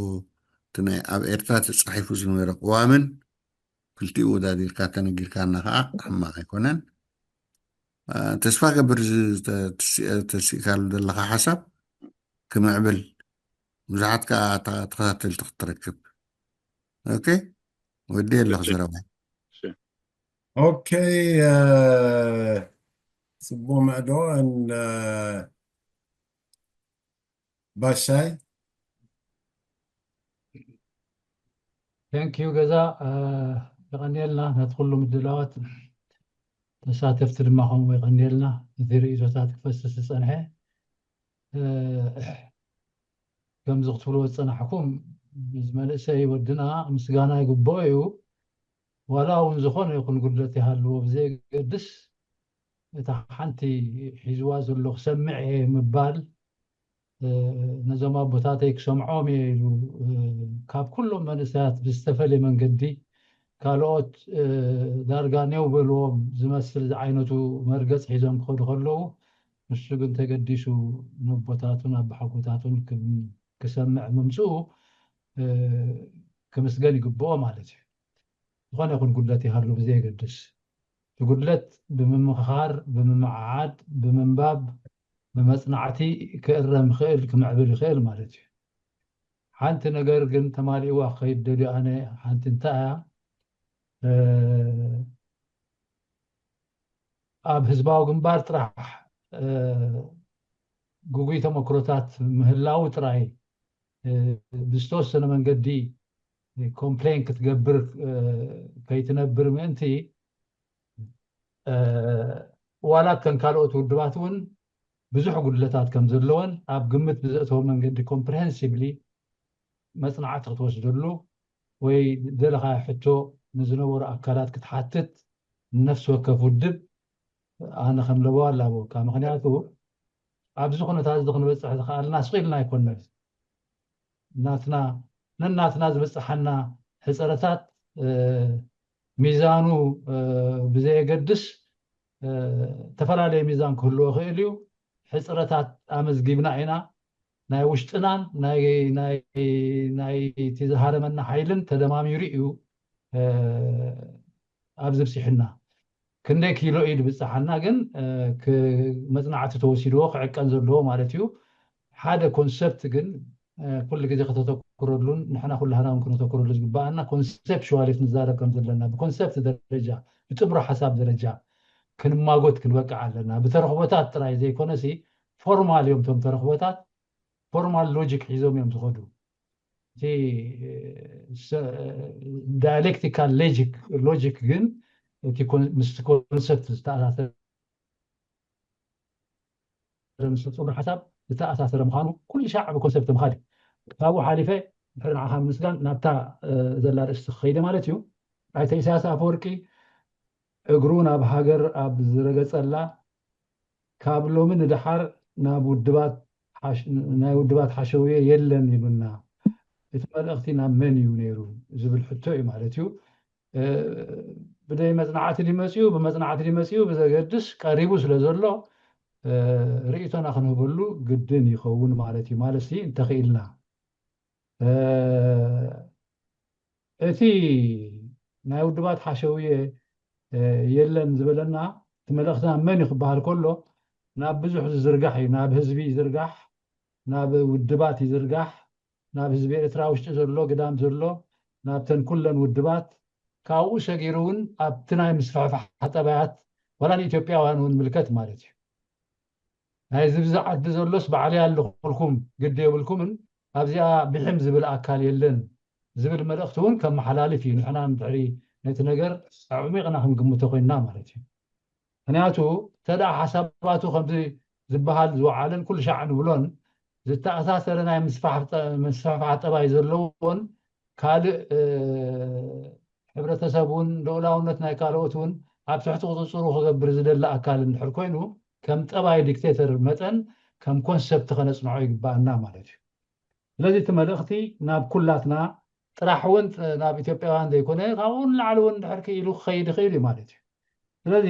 እቲ ናይ ኣብ ኤርትራ ተፃሒፉ ዝነበረ ቅዋምን ክልቲኡ ወዳዲርካ ተነጊርካና ከዓ ሕማቕ ኣይኮነን። አ፣ ተስፋ ገብር እዚ ተ- ተሲ- ተሲእካሉ ዘለኻ ሓሳብ ክምዕብል ብዙሓት ከዓ ተ- ተኸታተልቲ ክትረክብ። ኦኬ፣ ወዲ ኣለኹ ዘረባ። ኦኬ፣ አ፣ ጽቡቅ መዕዶ። ን ባሻይ ቴንክ ዩ ገዛ። የቐንየልና ነቲ ኩሉ ምድላዋት፣ ተሳተፍቲ ድማ ከምኡ የቐንየልና። እቲ ርእይቶታት ክፈስስ ዝጸንሐ፣ ከምዚ ክትብልዎ ዝጸናሕኩም፣ እዚ መንእሰይ ወድና ምስጋና ይግብኦ እዩ። ዋላ እውን ዝኾነ ይኹን ጉድለት ይሃልዎ ብዘየገድስ፣ እታ ሓንቲ ሒዝዋ ዘሎ ክሰምዕ እየ ምባል፣ ነዞም ኣቦታተይ ክሰምዖም እየ ኢሉ ካብ ኩሎም መንእሰያት ብዝተፈለየ መንገዲ ካልኦት ዳርጋ ኔው በልዎም ዝመስል ዝዓይነቱ መርገፅ ሒዞም ክኸዱ ከለዉ፣ ንሱ ግን ተገዲሱ ነቦታቱን ኣቦሓጎታቱን ክሰምዕ ምምፅኡ ክምስገን ይግብኦ ማለት እዩ። ዝኾነ ይኹን ጉድለት ይሃሉ ብዘየገድስ፣ እቲ ጉድለት ብምምኽኻር፣ ብምምዕዓድ፣ ብምንባብ፣ ብመፅናዕቲ ክእረም ይኽእል፣ ክምዕብል ይኽእል ማለት እዩ። ሓንቲ ነገር ግን ተማሊእዋ ክኸይድ ደልዩ ኣነ፣ ሓንቲ እንታይ እያ፣ ኣብ ህዝባዊ ግንባር ጥራሕ ግጉይ ተመክሮታት ምህላው ጥራይ ብዝተወሰነ መንገዲ ኮምፕሌን ክትገብር ከይትነብር ምእንቲ፣ ዋላ እተን ካልኦት ውድባት እውን ብዙሕ ጉድለታት ከም ዘለወን ኣብ ግምት ብዘእተወ መንገዲ ኮምፕሬሄንሲቭሊ መፅናዕቲ ክትወስደሉ ወይ ደለኻ ሕቶ ንዝነበሩ ኣካላት ክትሓትት ነፍሲ ወከፍ ውድብ ኣነ ከም ለበዋ ኣላበወካ። ምክንያቱ ኣብዚ ኩነታት እዚ ክንበፅሕ ዝኸኣልና ስቕ ኢልና ኣይኮነን። ናትና ነናትና ዝበፅሓና ሕፀረታት ሚዛኑ ብዘየገድስ ዝተፈላለየ ሚዛን ክህልዎ ይኽእል እዩ። ሕፅረታት ኣመዝጊብና ኢና። ናይ ውሽጥናን ናይ እቲ ዝሃረመና ሓይልን ተደማሚሩ እዩ ኣብዚ ብፂሕና። ክንደይ ኪሎ እዩ ዝበፅሓና ግን መፅናዕቲ ተወሲድዎ ክዕቀን ዘለዎ ማለት እዩ። ሓደ ኮንሰፕት ግን ኩሉ ግዜ ከተተኩረሉን ንሕና ኩላህና እውን ክነተኩረሉ ዝግበኣና ኮንሰፕሽዋሊ ክንዛረብ ከም ዘለና ብኮንሰፕት ደረጃ ብጥብሮ ሓሳብ ደረጃ ክንማጎት ክንበቅዕ ኣለና። ብተረኽቦታት ጥራይ ዘይኮነሲ ፎርማል እዮም እቶም ተረኽቦታት። ፎርማል ሎጂክ ሒዞም እዮም ዝኸዱ። እቲ ዳያሌክቲካል ሎጂክ ግን እቲ ምስቲ ኮንሰፕት ዝተኣሳሰረ ምስ ፅቡር ሓሳብ ዝተኣሳሰረ ምዃኑ ኩሉ ሻዕ ብኮንሰፕት ምኻድ እዩ። ካብኡ ሓሊፈ ድሕሪ ንዓኻ ምስጋን ናብታ ዘላ ርእስቲ ክኸይደ ማለት እዩ። ኣይተ ኢሳያስ ኣፈወርቂ እግሩ ናብ ሃገር ኣብ ዝረገፀላ ካብ ሎሚ ንደሓር ናብ ውድባት ናይ ውድባት ሓሸውየ የለን ኢሉና። እቲ መልእኽቲ ናብ መን እዩ ነይሩ ዝብል ሕቶ እዩ ማለት እዩ። ብደይ መፅናዕቲ ድመፅኡ ብመፅናዕቲ ድመፅኡ ብዘገድስ ቀሪቡ ስለ ዘሎ ርእቶና ክንህበሉ ግድን ይኸውን ማለት እዩ። ማለት እንተኽኢልና እቲ ናይ ውድባት ሓሸውየ የለን ዝበለና እቲ መልእኽትና መን እዩ ክበሃል ከሎ ናብ ብዙሕ ዝዝርጋሕ እዩ። ናብ ህዝቢ ይዝርጋሕ፣ ናብ ውድባት ይዝርጋሕ፣ ናብ ህዝቢ ኤርትራ ውሽጢ ዘሎ ግዳም ዘሎ ናብተን ኩለን ውድባት ካብኡ ሰጊሩ እውን ኣብቲ ናይ ምስፍሕፋሕ ጠባያት ዋላ ንኢትዮጵያውያን እውን ምልከት ማለት እዩ። ናይ ዝብዚ ዓዲ ዘሎስ ባዕለይ ኣለኹልኩም ግዲ የብልኩምን ኣብዚኣ ብሕም ዝብል ኣካል የለን ዝብል መልእኽቲ እውን ከመሓላልፍ እዩ። ንሕና ድሕሪ ነቲ ነገር ኣዕሚቕና ክንግምቶ ኮይንና ማለት እዩ። ምክንያቱ ተደኣ ሓሳባቱ ከምዚ ዝበሃል ዝወዓለን ኩሉ ሻዕ ንብሎን ዝተኣሳሰረ ናይ ምስፋሕፋሕ ጠባይ ዘለዎን ካልእ ሕብረተሰብ እውን ልኡላውነት ናይ ካልኦት እውን ኣብ ትሕቲ ቁፅፅሩ ክገብር ዝደሊ ኣካል እንድሕር ኮይኑ ከም ጠባይ ዲክቴተር መጠን ከም ኮንሰፕት ከነፅንዖ ይግባኣና ማለት እዩ። ስለዚ እቲ መልእኽቲ ናብ ኩላትና ጥራሕ እውን ናብ ኢትዮጵያውያን ዘይኮነ ካብኡ ንላዕሊ እውን እንድሕር ክኢሉ ክኸይድ ይኽእል እዩ ማለት እዩ። ስለዚ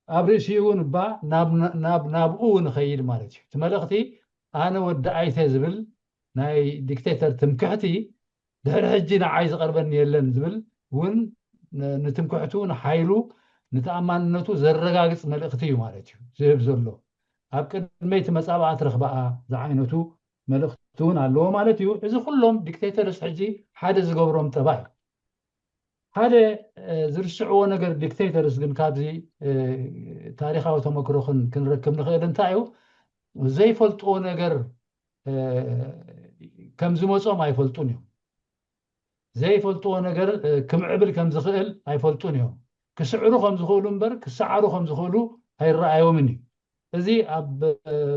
ኣብ ርእሲኡ እውን እባ ናብኡ ንኸይድ ማለት እዩ። እቲ መልእኽቲ ኣነ ወዲ ኣይተ ዝብል ናይ ዲክቴተር ትምክሕቲ ድሕሪ ሕጂ ንዓይ ዝቐርበኒ የለን ዝብል እውን ንትምክሕቱ ንሓይሉ ንተኣማንነቱ ዘረጋግፅ መልእኽቲ እዩ ማለት እዩ ዝህብ ዘሎ። ኣብ ቅድመይ እቲ መፃብኣ ትረኽበኣ ዝዓይነቱ መልእኽቲ እውን ኣለዎ ማለት እዩ። እዚ ኩሎም ዲክቴተርስ ሕጂ ሓደ ዝገብሮም ጠባይ ሓደ ዝርስዕዎ ነገር ዲክቴተርስ ግን ካብዚ ታሪካዊ ተመክሮ ክንረክብ ንኽእል እንታይ እዩ ዘይፈልጥዎ ነገር ከም ዝመፆም ኣይፈልጡን እዮም። ዘይፈልጥዎ ነገር ክምዕብል ከም ዝኽእል ኣይፈልጡን እዮም። ክስዕሩ ከም ዝኽእሉ እምበር ክሰዓሩ ከም ዝኽእሉ ኣይረኣዮምን እዩ። እዚ ኣብ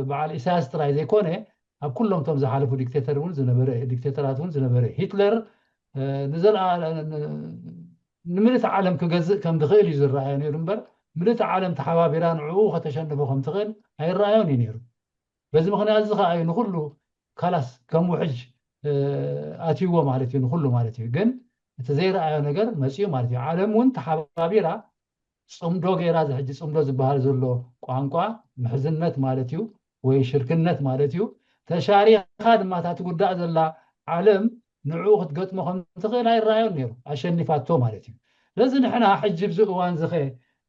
በዓል ኢሳያስ ጥራይ ዘይኮነ ኣብ ኩሎም እቶም ዝሓለፉ ዲክቴተር እውን ዝነበረ ዲክቴተራት እውን ዝነበረ ሂትለር ንዘለኣ ንምልእቲ ዓለም ክገዝእ ከም ዝኽእል እዩ ዝረኣዮ ነይሩ እምበር ምልእቲ ዓለም ተሓባቢራ ንዕኡ ከተሸንፎ ከም ትኽእል ኣይረኣዮን እዩ ነይሩ። በዚ ምኽንያት እዚ ከዓ እዩ ንኩሉ ካላስ ከም ውሕጅ ኣትይዎ ማለት እዩ ንኩሉ ማለት እዩ። ግን እቲ ዘይረኣዮ ነገር መፅኡ ማለት እዩ። ዓለም እውን ተሓባቢራ ፅምዶ ገይራ እዚ ሕጂ ፅምዶ ዝበሃል ዘሎ ቋንቋ ምሕዝነት ማለት እዩ ወይ ሽርክነት ማለት እዩ። ተሻሪኻ ድማ እታ ትጉዳእ ዘላ ዓለም ንዕኡ ክትገጥሞ ከም ትኽእል ኣይረኣዮን ነይሩ ኣሸኒፋቶ ማለት እዩ። ስለዚ ንሕና ሕጂ ብዚ እዋን ዝኸ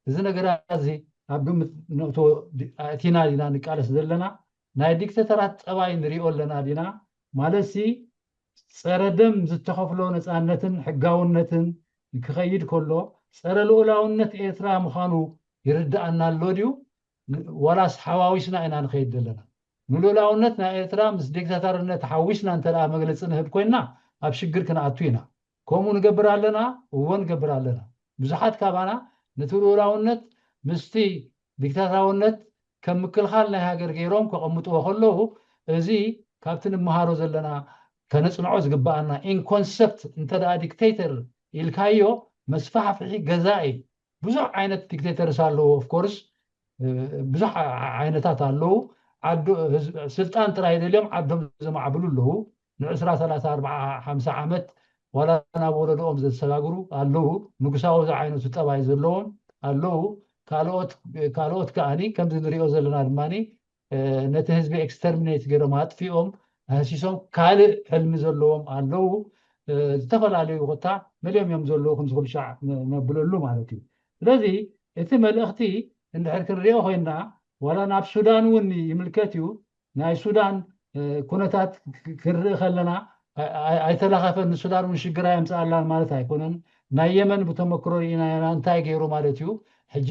እዚ ነገራት እዚ ኣብ ግምት ነእቶ ኣእቲና ዲና ንቃለስ ዘለና ናይ ዲክተተራት ጠባይ ንሪኦ ኣለና ዲና ማለትሲ ፀረ ደም ዝተኸፍሎ ነፃነትን ሕጋውነትን ክኸይድ ከሎ ፀረ ልኡላውነት ኤርትራ ምዃኑ ይርድኣና ኣሎ ድዩ? ዋላስ ሓዋዊስና ኢና ንኸይድ ዘለና? ንልኡላውነት ናይ ኤርትራ ምስ ዲክታተርነት ሓዊስና እንተ መግለፂ ንህብ ኮይንና ኣብ ሽግር ክንኣቱ ኢና። ከምኡ ንገብር ኣለና? እዎ ንገብር ኣለና። ብዙሓት ካባና ነቲ ልኡላውነት ምስቲ ዲክታታውነት ከም ምክልኻል ናይ ሃገር ገይሮም ከቐምጥዎ ከለዉ፣ እዚ ካብቲ ንመሃሮ ዘለና ከነጽንዖ ዝግብኣና ኢን ኮንሰፕት። እንተ ደኣ ዲክቴተር ኢልካዮ፣ መስፋሕፍሒ ገዛኢ፣ ብዙሕ ዓይነት ዲክቴተርስ ኣለዉ። ኦፍኮርስ ብዙሕ ዓይነታት ኣለዉ። ስልጣን ጥራይ ደልዮም ዓዶም ዘማዕብሉ ኣለዉ። ንዕስራ ሰላሳ ኣርባዓ ሓምሳ ዓመት ዋላ ናብ ወለዶኦም ዘሰጋግሩ ኣለዉ። ንጉሳዊ ዝዓይነቱ ጠባይ ዘለዎም ኣለዉ። ካልኦት ከኣኒ ከምዚ ንሪኦ ዘለና ድማ ነቲ ህዝቢ ኤክስተርሚኔት ገይሮም ኣጥፊኦም ኣህሲሶም ካልእ ሕልሚ ዘለዎም ኣለዉ። ዝተፈላለዩ ኮታ መሊኦም እዮም ዘለዉ፣ ከምዚ ኩሉ ሻዕ ነብለሉ ማለት እዩ። ስለዚ እቲ መልእኽቲ እንድሕር ክንሪኦ ኮይንና፣ ዋላ ናብ ሱዳን እውን ይምልከት እዩ። ናይ ሱዳን ኩነታት ክንርኢ ከለና ኣይተላኸፈን። ንሱዳን እውን ሽግር ኣየምፅኣላን ማለት ኣይኮነን። ናይ የመን ብተመክሮ ርኢና ኢና እንታይ ገይሩ ማለት እዩ። ሕጂ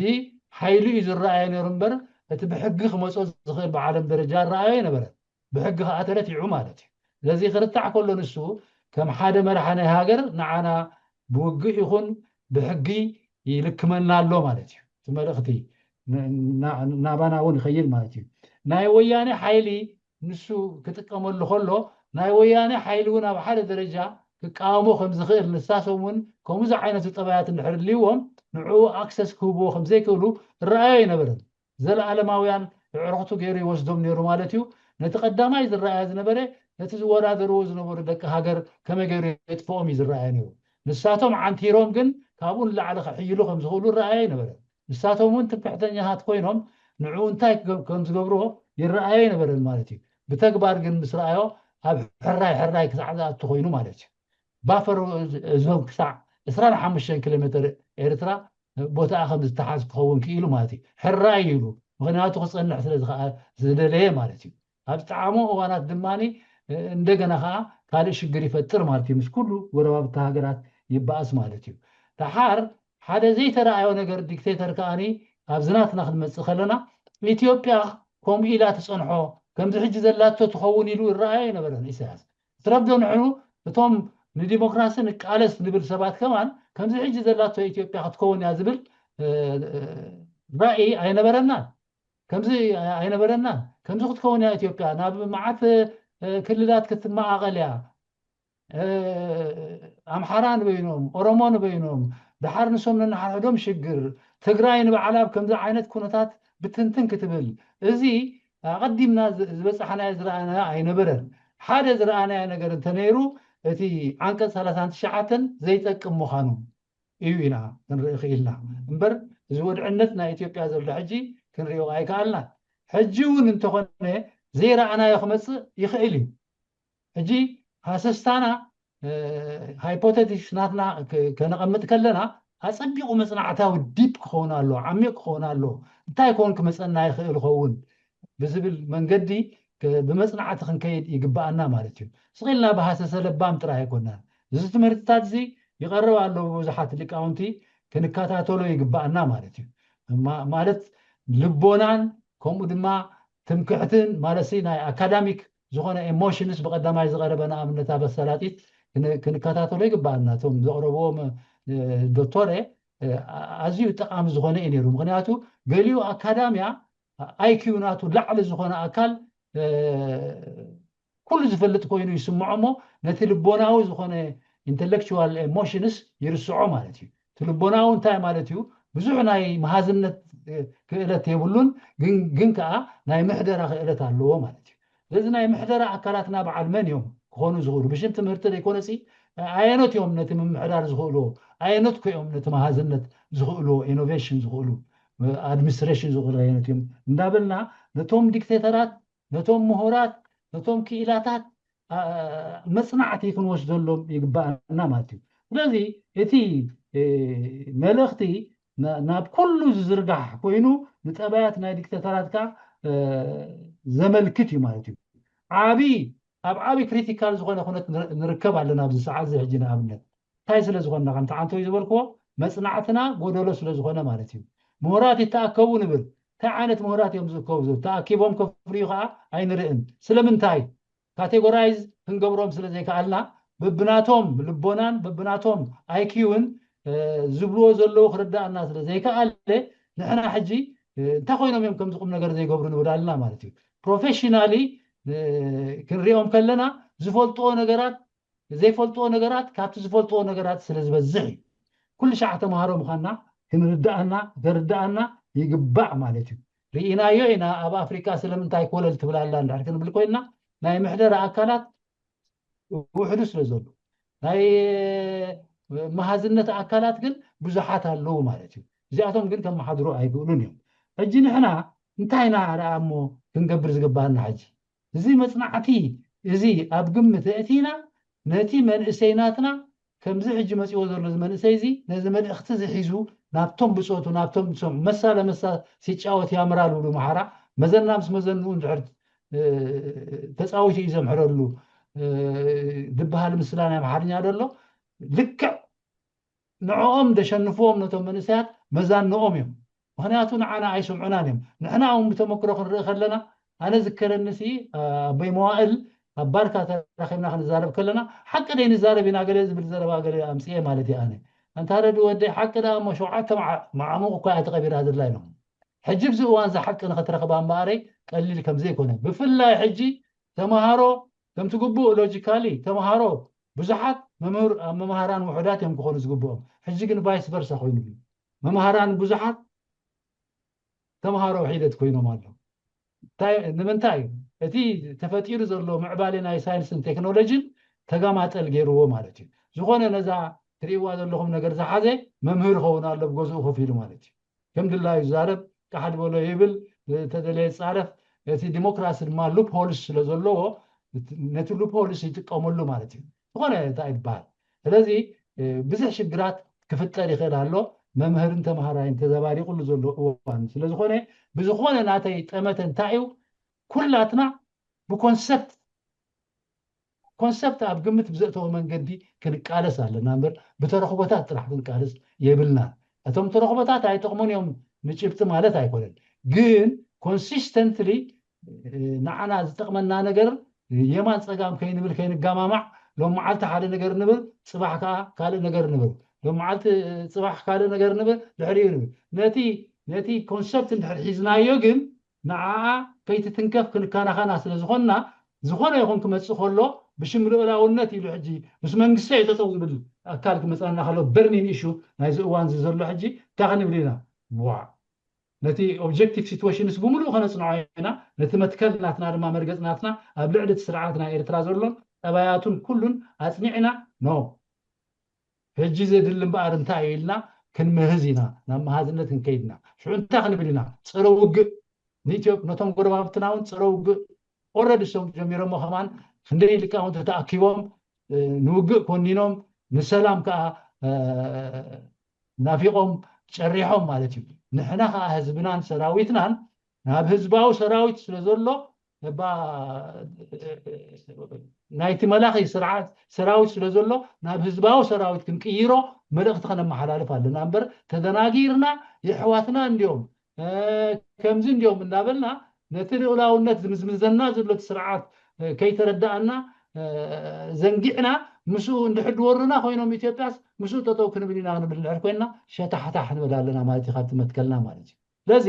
ሓይሉ እዩ ዝረኣየ ነይሩ እምበር እቲ ብሕጊ ክመፆ ዝኽእል ብዓለም ደረጃ ረኣዮ ኣይነበረን። ብሕጊ ከዓ ተረቲዑ ማለት እዩ። ስለዚ ክርታዕ ከሎ ንሱ ከም ሓደ መራሒ ናይ ሃገር ንዓና ብውግእ ይኹን ብሕጊ ይልክመና ኣሎ ማለት እዩ። እቲ መልእኽቲ ናባና እውን ይኸይድ ማለት እዩ። ናይ ወያኔ ሓይሊ ንሱ ክጥቀመሉ ከሎ ናይ ወያኔ ሓይሊ እውን ኣብ ሓደ ደረጃ ክቃወሞ ከም ዝኽእል ንሳቶም እውን ከምዚ ዓይነት ጠባያት እንድሕር ልይዎም ንዕኡ ኣክሰስ ክህብዎ ከም ዘይክእሉ ረኣዮ ኣይነበረን። ዘለኣለማውያን ኣዕሩኽቱ ገይሩ ይወስዶም ነይሩ ማለት እዩ። ነቲ ቀዳማይ ዝረኣያ ዝነበረ ነቲ ዝወዳደርዎ ዝነበሩ ደቂ ሃገር ከመይ ገይሩ የጥፍኦም እዩ ዝረኣያ ነይሩ። ንሳቶም ዓንቲሮም ግን ካብኡ ንላዕሊ ክሕይሉ ከም ዝኽእሉ ረኣያ ኣይነበረን። ንሳቶም እውን ትምክሕተኛታት ኮይኖም ንዕኡ እንታይ ከም ዝገብርዎ ይረኣዮ ኣይነበረን ማለት እዩ። ብተግባር ግን ምስ ረኣዮ ኣብ ሕራይ ሕራይ ክሳዕ ዝኣቱ ኮይኑ ማለት እዩ። ባፈር እዞም ክሳዕ ዕስራን ሓሙሽተን ኪሎ ሜትር ኤርትራ ቦታኣ ከም ዝተሓዝ ክኸውን ክኢሉ ማለት እዩ። ሕራይ ኢሉ ምክንያቱ ክፀንሕ ስለ ዝደለየ ማለት እዩ። ኣብ ዝጠዓሞ እዋናት ድማ እንደገና ከዓ ካልእ ሽግር ይፈጥር ማለት እዩ። ምስ ኩሉ ጎረባብቲ ሃገራት ይበኣስ ማለት እዩ። ደሓር ሓደ ዘይተረኣዮ ነገር ዲክቴተር ከዓኒ ኣብዚ ናትና ክንመፅእ ከለና ኢትዮጵያ ከምኡ ኢላ ትፀንሖ ከምዚ ሕጂ ዘላቶ ትኸውን ኢሉ ይረኣዮ ኣይነበረን ኢሳያስ። ትረብዶ ንሕኑ እቶም ንዲሞክራሲ ንቃለስ ንብል ሰባት ከማን ከምዚ ሕጂ ዘላቶ ኢትዮጵያ ክትከውን እያ ዝብል ራእይ ኣይነበረናን። ከምዚ ኣይነበረናን። ከምዚ ክትከውን እያ ኢትዮጵያ፣ ናብ መዓት ክልላት ክትመቓቐል እያ። ኣምሓራ ንበይኖም፣ ኦሮሞ ንበይኖም፣ ደሓር ንሶም ነንሓድሕዶም ሽግር፣ ትግራይ ንባዕላ ኣብ ከምዚ ዓይነት ኩነታት ብትንትን ክትብል፣ እዚ ኣቐዲምና ዝበፃሕናዮ ዝረኣናዮ ኣይነበረን። ሓደ ዝረኣናዮ ነገር እንተነይሩ እቲ ዓንቀፅ ሰላሳን ትሽዓተን ዘይጠቅም ምዃኑ እዩ ኢና ክንርኢ ክኢልና እምበር እዚ ወድዕነት ናይ ኢትዮጵያ ዘሎ ሕጂ ክንሪኦ ኣይከኣልናን። ሕጂ እውን እንተኾነ ዘይረኣናዮ ክመፅእ ይኽእል እዩ። ሕጂ ሃሰስታና ሃይፖቴቲክስ ናትና ከነቐምጥ ከለና ኣፀቢቑ መፅናዕታዊ ዲፕ ክኸውን ኣሎ፣ ዓሚቕ ክኸውን ኣሎ። እንታይ ኮን ክመፀና ይኽእል ኸውን ብዝብል መንገዲ ብመፅናዕቲ ክንከይድ ይግብኣና ማለት እዩ። ስቕ ኢልና ብሃሰሰ ለባም ጥራይ ኣይኮናን። እዚ ትምህርትታት እዚ ይቐርብ ኣሎ ብብዙሓት ሊቃውንቲ ክንከታተሎ ይግብኣና ማለት እዩ። ማለት ልቦናን ከምኡ ድማ ትምክሕትን ማለት ናይ ኣካዳሚክ ዝኾነ ኤሞሽንስ ብቐዳማይ ዝቐረበ ንኣብነት ኣበሰላጢት ክንከታተሎ ይግብኣና። እቶም ዘቕረብዎም ዶክተረ ኣዝዩ ጠቓሚ ዝኾነ እዩ ነይሩ። ምክንያቱ ገሊኡ ኣካዳሚያ ኣይኪዩ ናቱ ላዕሊ ዝኾነ ኣካል ኩሉ ዝፈልጥ ኮይኑ ይስምዖ እሞ ነቲ ልቦናዊ ዝኾነ ኢንተሌክቹዋል ኤሞሽንስ ይርስዖ ማለት እዩ። እቲ ልቦናዊ እንታይ ማለት እዩ? ብዙሕ ናይ መሃዝነት ክእለት የብሉን፣ ግን ከዓ ናይ ምሕደራ ክእለት ኣለዎ ማለት እዩ። ስለዚ ናይ ምሕደራ ኣካላትና በዓል መን እዮም ክኾኑ ዝኽእሉ? ብሽም ትምህርቲ ዘይኮነሲ ኣየኖት እዮም ነቲ ምምሕዳር ዝኽእልዎ? ኣየኖት ኮ እዮም ነቲ መሃዝነት ዝኽእልዎ? ኢኖቬሽን ዝኽእሉ ኣድሚኒስትሬሽን ዝኽእሉ ኣየኖት እዮም እንዳበልና ነቶም ዲክቴተራት ነቶም ምሁራት ነቶም ክኢላታት መፅናዕቲ ክንወስደሎም ይግባኣና ማለት እዩ። ስለዚ እቲ መልእኽቲ ናብ ኩሉ ዝዝርጋሕ ኮይኑ ንጠባያት ናይ ዲክተተራት ከዓ ዘመልክት እዩ ማለት እዩ። ዓብይ ኣብ ዓብይ ክሪቲካል ዝኾነ ኩነት ንርከብ ኣለና ኣብዚ ሰዓት እዚ ሕጂ ንኣብነት እንታይ ስለ ዝኾንና ከምቲ ዓንቶይ ዝበልክዎ መፅናዕትና ጎደሎ ስለ ዝኾነ ማለት እዩ። ምሁራት ይተኣከቡ ንብል እንታይ ዓይነት ምሁራት እዮም ዝእከቡ ተኣኪቦም ከፍርዩ ከዓ ኣይንርእን። ስለምንታይ ካቴጎራይዝ ክንገብሮም ስለ ዘይከኣልና በብናቶም ልቦናን በብናቶም ኣይኪውን ዝብልዎ ዘለዉ ክርዳእና ስለ ዘይከኣለ ንሕና ሕጂ እንታይ ኮይኖም እዮም ከምዚ ቁም ነገር ዘይገብሩ ንብል ኣለና ማለት እዩ። ፕሮፌሽናሊ ክንሪኦም ከለና ዝፈልጥዎ ነገራት ዘይፈልጥዎ ነገራት ካብቲ ዝፈልጥዎ ነገራት ስለ ዝበዝሕ እዩ። ኩሉ ሻዕ ተምሃሮ ምዃንና ክንርዳእና ከርዳእና ይግባእ ማለት እዩ። ርኢናዮ ኢና ኣብ ኣፍሪካ ስለምንታይ ኮለል ትብል ኣላ እንድሕር ክንብል ኮይንና ናይ ምሕደራ ኣካላት ውሕዱ ስለ ዘሎ ናይ መሃዝነት ኣካላት ግን ብዙሓት ኣለዉ ማለት እዩ። እዚኣቶም ግን ከመሓድሩ ኣይክእሉን እዮም። ሕጂ ንሕና እንታይ ኢና ደኣ እሞ ክንገብር ዝግባኣና ሕጂ? እዚ መፅናዕቲ እዚ ኣብ ግምት እእቲና ነቲ መንእሰይ ናትና ከምዚ ሕጂ መፂዎ ዘሎ እዚ መንእሰይ እዚ ነዚ መልእኽቲ እዚ ሒዙ ናብቶም ብፆቱ ናብቶም ዝሰምዑ መሳ ለመሳ ሲጫወት ያምራል ብሉ መሓራ መዘና ምስ መዘንኡ እንድሕር ተፃዊቱ እዩ ዘምሕረሉ ዝበሃል ምስላ ናይ ኣምሓርኛ ደሎ ልክዕ ንዕኦም ደሸንፍዎም ነቶም መንእሰያት መዛንኦም እዮም። ምክንያቱ ንዓና ኣይስምዑናን እዮም። ንሕና እውን ብተመክሮ ክንርኢ ከለና ኣነ ዝከረኒ ሲ ኣቦይ መዋእል ኣብ ባርካ ተራኺብና ክንዛረብ ከለና ሓቂ ደይ ንዛረብ ኢና ገለ ዝብል ዘረባ ገለ ኣምፅኤ ማለት እዩ። ኣነ ኣንታ ረዲ ወደይ ሓቂ ደኣ እሞ ሸውዓተ መዓሙቕ እኳ እያ ተቐቢራ ዘላ ኢሎም። ሕጂ ብዚ እዋን እዚ ሓቂ ንክትረኽባ እምበኣረይ ቀሊል ከም ዘይኮነ ብፍላይ ሕጂ ተምሃሮ ከምቲ ግቡእ ሎጂካሊ ተምሃሮ ብዙሓት መምህር ኣብ መምሃራን ውሑዳት እዮም ክኾኑ ዝግብኦም። ሕጂ ግን ቫይስ ቨርሳ ኮይኑ እዩ። መምሃራን ብዙሓት ተምሃሮ ሒደት ኮይኖም ኣለዉ። ንምንታይ እቲ ተፈጢሩ ዘሎ ምዕባሌ ናይ ሳይንስን ቴክኖሎጂን ተጋማጠል ገይርዎ ማለት እዩ። ዝኾነ ነዛ ትርእይዋ ዘለኹም ነገር ዝሓዘ መምህር ይኸውን ኣሎ ብገዝኡ ኮፍ ኢሉ ማለት እዩ። ከም ድላዩ ይዛረብ፣ ቃሕ ድበሎ ይብል፣ ዝተደለየ ይፃረፍ። እቲ ዲሞክራሲ ድማ ሉፕ ሆልስ ስለ ዘለዎ ነቲ ሉፕ ሆልስ ይጥቀመሉ ማለት እዩ። ዝኾነ እንታይ ይበሃል። ስለዚ ብዙሕ ሽግራት ክፍጠር ይኽእል ኣሎ። መምህርን ተምሃራይን ተዘባሪቑሉ ዘሎ እዋን ስለዝኾነ ብዝኾነ ናተይ ጠመተ እንታይ እዩ ኩላትና ብኮንሰፕት ኮንሰፕት ኣብ ግምት ብዘእተወ መንገዲ ክንቃለስ ኣለና እምበር ብተረኽቦታት ጥራሕ ክንቃለስ የብልና። እቶም ተረኽቦታት ኣይጠቕሙን እዮም ንጭብጢ ማለት ኣይኮነን። ግን ኮንሲስተንትሊ ንዓና ዝጠቕመና ነገር የማን ፀጋም ከይንብል ከይንጋማማዕ ሎም መዓልቲ ሓደ ነገር ንብል ፅባሕ ከዓ ካልእ ነገር ንብል ሎም መዓልቲ ፅባሕ ካልእ ነገር ንብል ድሕሪኡ ንብል ነቲ ነቲ ኮንሰፕት እንድሕር ሒዝናዮ ግን ንዓኣ ከይትትንከፍ ክንከናኸና ስለ ዝኾንና ዝኾነ ይኹን ክመፅእ ከሎ ብሽም ልኡላውነት ኢሉ ሕጂ ምስ መንግስቲ እዩ ጠጠው ዝብል ኣካል ክመፅኣና ከሎ በርኒን ኢሹ ናይዚ እዋን እዚ ዘሎ ሕጂ እንታይ ክንብል ኢና ዋ ነቲ ኦብጀክቲቭ ሲትዌሽንስ ብምሉእ ከነፅንዖ ኢና ነቲ መትከል ናትና ድማ መርገፅ ናትና ኣብ ልዕሊ እቲ ስርዓት ናይ ኤርትራ ዘሎን ጠባያቱን ኩሉን ኣፅኒዕና ኖ ሕጂ ዘድሊ እምበኣር እንታይ እዩ ኢልና ክንምህዝ ኢና ናብ መሃዝነት ክንከይድ ኢና ሽዑ እንታይ ክንብል ኢና ፀረ ውግእ ንኢትዮ ነቶም ጎረባብትና እውን ፀረ ውግእ ኦረዲ እሶም ጀሚሮሞ ከማን ክንደይ ሊቃውንቲ ተኣኪቦም ንውግእ ኮኒኖም ንሰላም ከዓ ናፊቆም ጨሪሖም ማለት እዩ ንሕና ከዓ ህዝብናን ሰራዊትናን ናብ ህዝባዊ ሰራዊት ስለዘሎ እባ ናይቲ መላኺ ስርዓት ሰራዊት ስለ ዘሎ ናብ ህዝባዊ ሰራዊት ክንቅይሮ መልእኽቲ ከነመሓላልፍ ኣለና እምበር ተደናጊርና የሕዋትና እንዲዮም ከምዚ እንዲዮም እንዳበልና ነቲ ልኡላውነት ዝምዝምዘና ዘሎ እቲ ስርዓት ከይተረዳእና ዘንጊዕና ምስኡ እንድሕር ድወሩና ኮይኖም ኢትዮጵያስ ምስኡ ጠጠው ክንብል ኢና ክንብል እንድሕር ኮይንና ሸታሕታሕ ንብል ኣለና ማለት እዩ ካብቲ መትከልና ማለት እዩ ስለዚ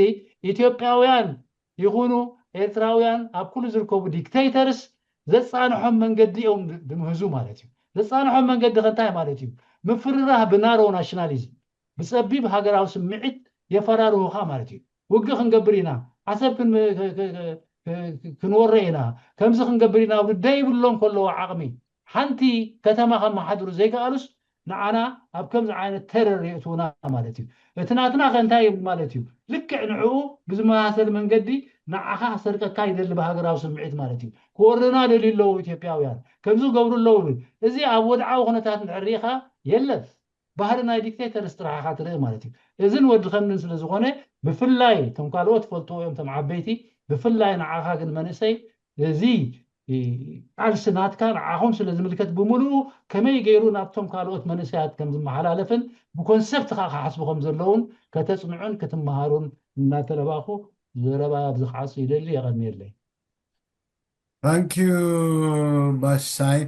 ኢትዮጵያውያን ይኹኑ ኤርትራውያን ኣብ ኩሉ ዝርከቡ ዲክቴተርስ ዘፃንሖም መንገዲ እዮም ድምህዙ ማለት እዩ ዘፃንሖም መንገዲ ከንታይ ማለት እዩ ምፍርራህ ብናሮ ናሽናሊዝም ብፀቢብ ሃገራዊ ስምዒት የፈራርሁኻ ማለት እዩ ውግእ ክንገብር ኢና ዓሰብ ክንወረ ኢና ከምዚ ክንገብር ኢና ደይብሎም ከለዎ ዓቕሚ ሓንቲ ከተማ ከመሓድሩ ዘይከኣሉስ ንዓና ኣብ ከምዚ ዓይነት ተረር የእትውና ማለት እዩ እቲ ናትና ከ እንታይ እዩ ማለት እዩ ልክዕ ንዕኡ ብዝመሳሰል መንገዲ ንዓኻ ክሰርቀካ ይደሊ ብሃገራዊ ስምዒት ማለት እዩ ክወርና ደልዩ ኣለዉ ኢትዮጵያውያን ከምዚ ገብሩ ኣለዉ እዚ ኣብ ወድዓዊ ኩነታት ንዕሪኻ የለን ባህሪ ናይ ዲክቴተርስ ጥራሕ ኢኻ ትርኢ ማለት እዩ እዝን ወዲ ከምንን ስለ ዝኾነ ብፍላይ እቶም ካልኦት ፈልጥዎ እዮም እቶም ዓበይቲ ብፍላይ ንዓኻ ግን መንእሰይ እዚ ቃልሲ ናትካ ንዓኹም ስለ ዝምልከት ብምሉኡ ከመይ ገይሩ ናብቶም ካልኦት መንእሰያት ከም ዝመሓላለፍን ብኮንሰፕት ከዓ ክሓስቡ ከም ዘለውን ከተፅንዑን ክትመሃሩን እናተለባኹ ዘረባ ኣብዚ ክዓፁ ይደሊ የቐንየለይ ታንኪዩ ባሻይ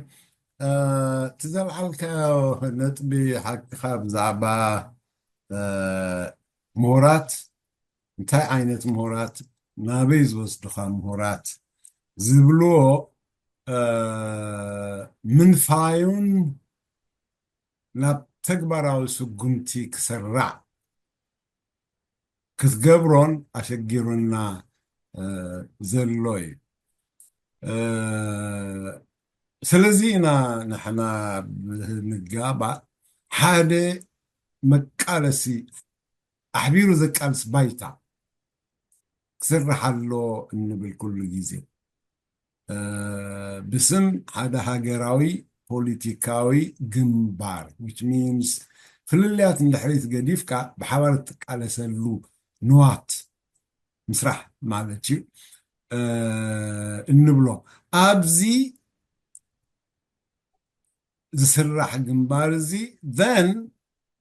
እቲ ዘልዓልካዮ ነጥቢ ሓቅኻ ብዛዕባ ምሁራት፣ እንታይ ዓይነት ምሁራት፣ ናበይ ዝወስዱኻ ምሁራት ዝብልዎ ምንፋዩን ናብ ተግባራዊ ስጉምቲ ክስራዕ ክትገብሮን ኣሸጊሩና ዘሎ እዩ። ስለዚ ኢና ንሕና ብንጋባእ ሓደ መቃለሲ ኣሕቢሩ ዘቃልስ ባይታ ክስራሕ ኣሎ እንብል ኩሉ ግዜ። ብስም ሓደ ሃገራዊ ፖለቲካዊ ግንባር፣ which means ፍልልያት ንድሕሪት ገዲፍካ ብሓባር እትቃለሰሉ ንዋት ምስራሕ ማለት እዩ እንብሎ። ኣብዚ ዝስራሕ ግንባር እዚ then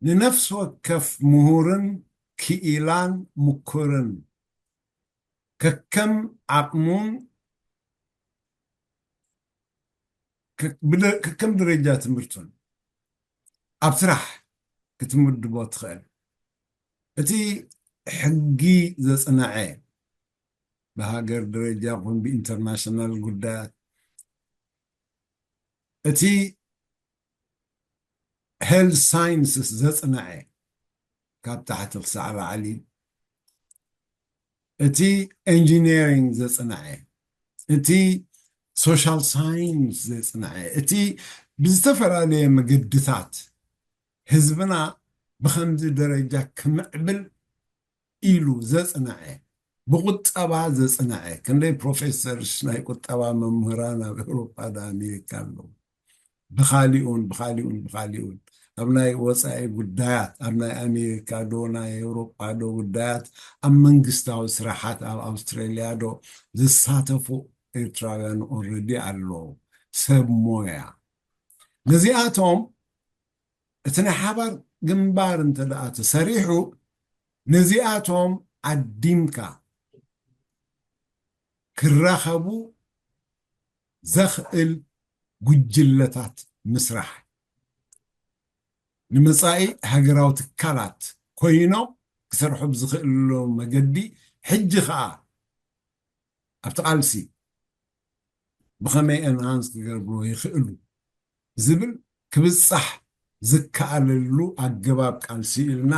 ንነፍሲ ወከፍ ምሁርን ክኢላን ምኩርን ከከም ዓቕሙን ከከም ደረጃ ትምህርቱን ኣብ ስራሕ ክትምድቦ ትኽእል። እቲ ሕጊ ዘጽንዐ ብሃገር ደረጃ ይኹን ብኢንተርናሽናል ጉዳያት፣ እቲ ሄልት ሳይንስስ ዘጽንዐ ካብ ታሕቲ ክሳዕ ላዕሊ፣ እቲ ኢንጂነሪንግ ዘጽንዐ፣ እቲ ሶሻል ሳይንስ ዘጽንዐ፣ እቲ ብዝተፈላለየ መገድታት ህዝብና ብኸምዚ ደረጃ ክምዕብል ኢሉ ዘጽንዐ፣ ብቁጠባ ዘጽንዐ፣ ክንደይ ፕሮፌሰርስ ናይ ቁጠባ መምህራን ኣብ ኤውሮጳ ዶ ኣሜሪካ ኣለዉ። ብኻሊኡን ብኻሊኡን ብኻሊኡን ኣብ ናይ ወጻኢ ጉዳያት፣ ኣብ ናይ ኣሜሪካ ዶ ናይ ኤውሮጳ ዶ ጉዳያት፣ ኣብ መንግስታዊ ስራሓት ኣብ ኣውስትራልያ ዶ ዝሳተፉ ኤርትራውያን ኦልሬዲ ኣለዉ። ሰብ ሞያ ነዚኣቶም እቲ ናይ ሓባር ግንባር እንተ ደኣ ተሰሪሑ ነዚኣቶም ዓዲምካ ክራኸቡ ዘኽእል ጉጅለታት ምስራሕ፣ ንመጻኢ ሃገራዊ ትካላት ኮይኖም ክሰርሑ ብዝኽእሉ መገዲ ሕጂ ኸኣ ኣብቲ ቃልሲ ብኸመይ ኤንሃንስ ክገብርዎ ይኽእሉ ዝብል ክብጻሕ ዝከኣለሉ ኣገባብ ቃልሲ ኢልና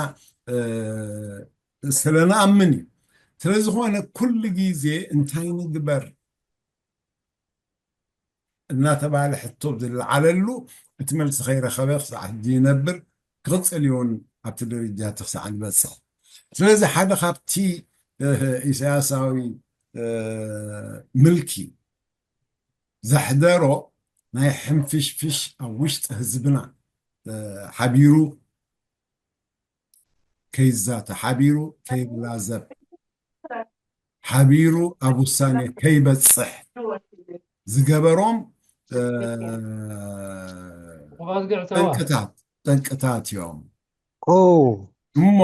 ስለ ንኣምን እዩ። ስለ ዝኾነ ኩሉ ግዜ እንታይ ንግበር እናተባህለ ሕቶ ዝለዓለሉ እቲ መልሲ ከይረኸበ ክሳዕ ሕጂ ይነብር፣ ክቕጽል እዩ እውን ኣብቲ ደረጃ እቲ ክሳዕ ዝበጽሕ። ስለዚ ሓደ ካብቲ ኢሳያሳዊ ምልኪ ዘሕደሮ ናይ ሕንፍሽፍሽ ኣብ ውሽጢ ህዝብና ሓቢሩ ከይዛተ፣ ሓቢሩ ከይላዘብ፣ ሓቢሩ ኣብ ውሳኔ ከይበጽሕ ዝገበሮም ጠንቅታት ጠንቅታት እዮም። እሞ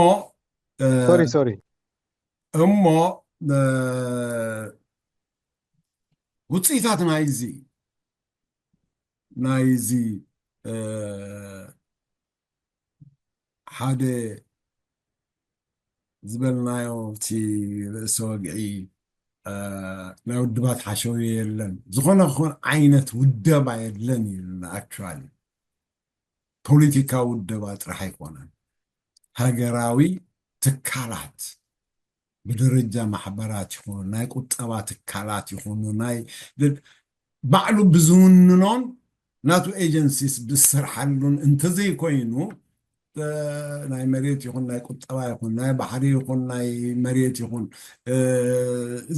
ሶሪ ሶሪ እሞ ውፅኢታት ናይዚ ናይዚ ሓደ ዝበልናዮ እቲ ርእሰ ወግዒ ናይ ውድባት ሓሸውየ የለን፣ ዝኾነ ክኾን ዓይነት ውደባ የለን ኢሉና። ኣክቹዋሊ ፖለቲካዊ ውደባ ጥራሕ ኣይኮነን፣ ሃገራዊ ትካላት ብደረጃ ማሕበራት ይኹኑ ናይ ቁጠባ ትካላት ይኹኑ ናይ ባዕሉ ብዝውንኖን ናቱ ኤጀንሲስ ብዝሰርሓሉን እንተዘይኮይኑ ናይ መሬት ይኹን ናይ ቁጠባ ይኹን ናይ ባሕሪ ይኹን ናይ መሬት ይኹን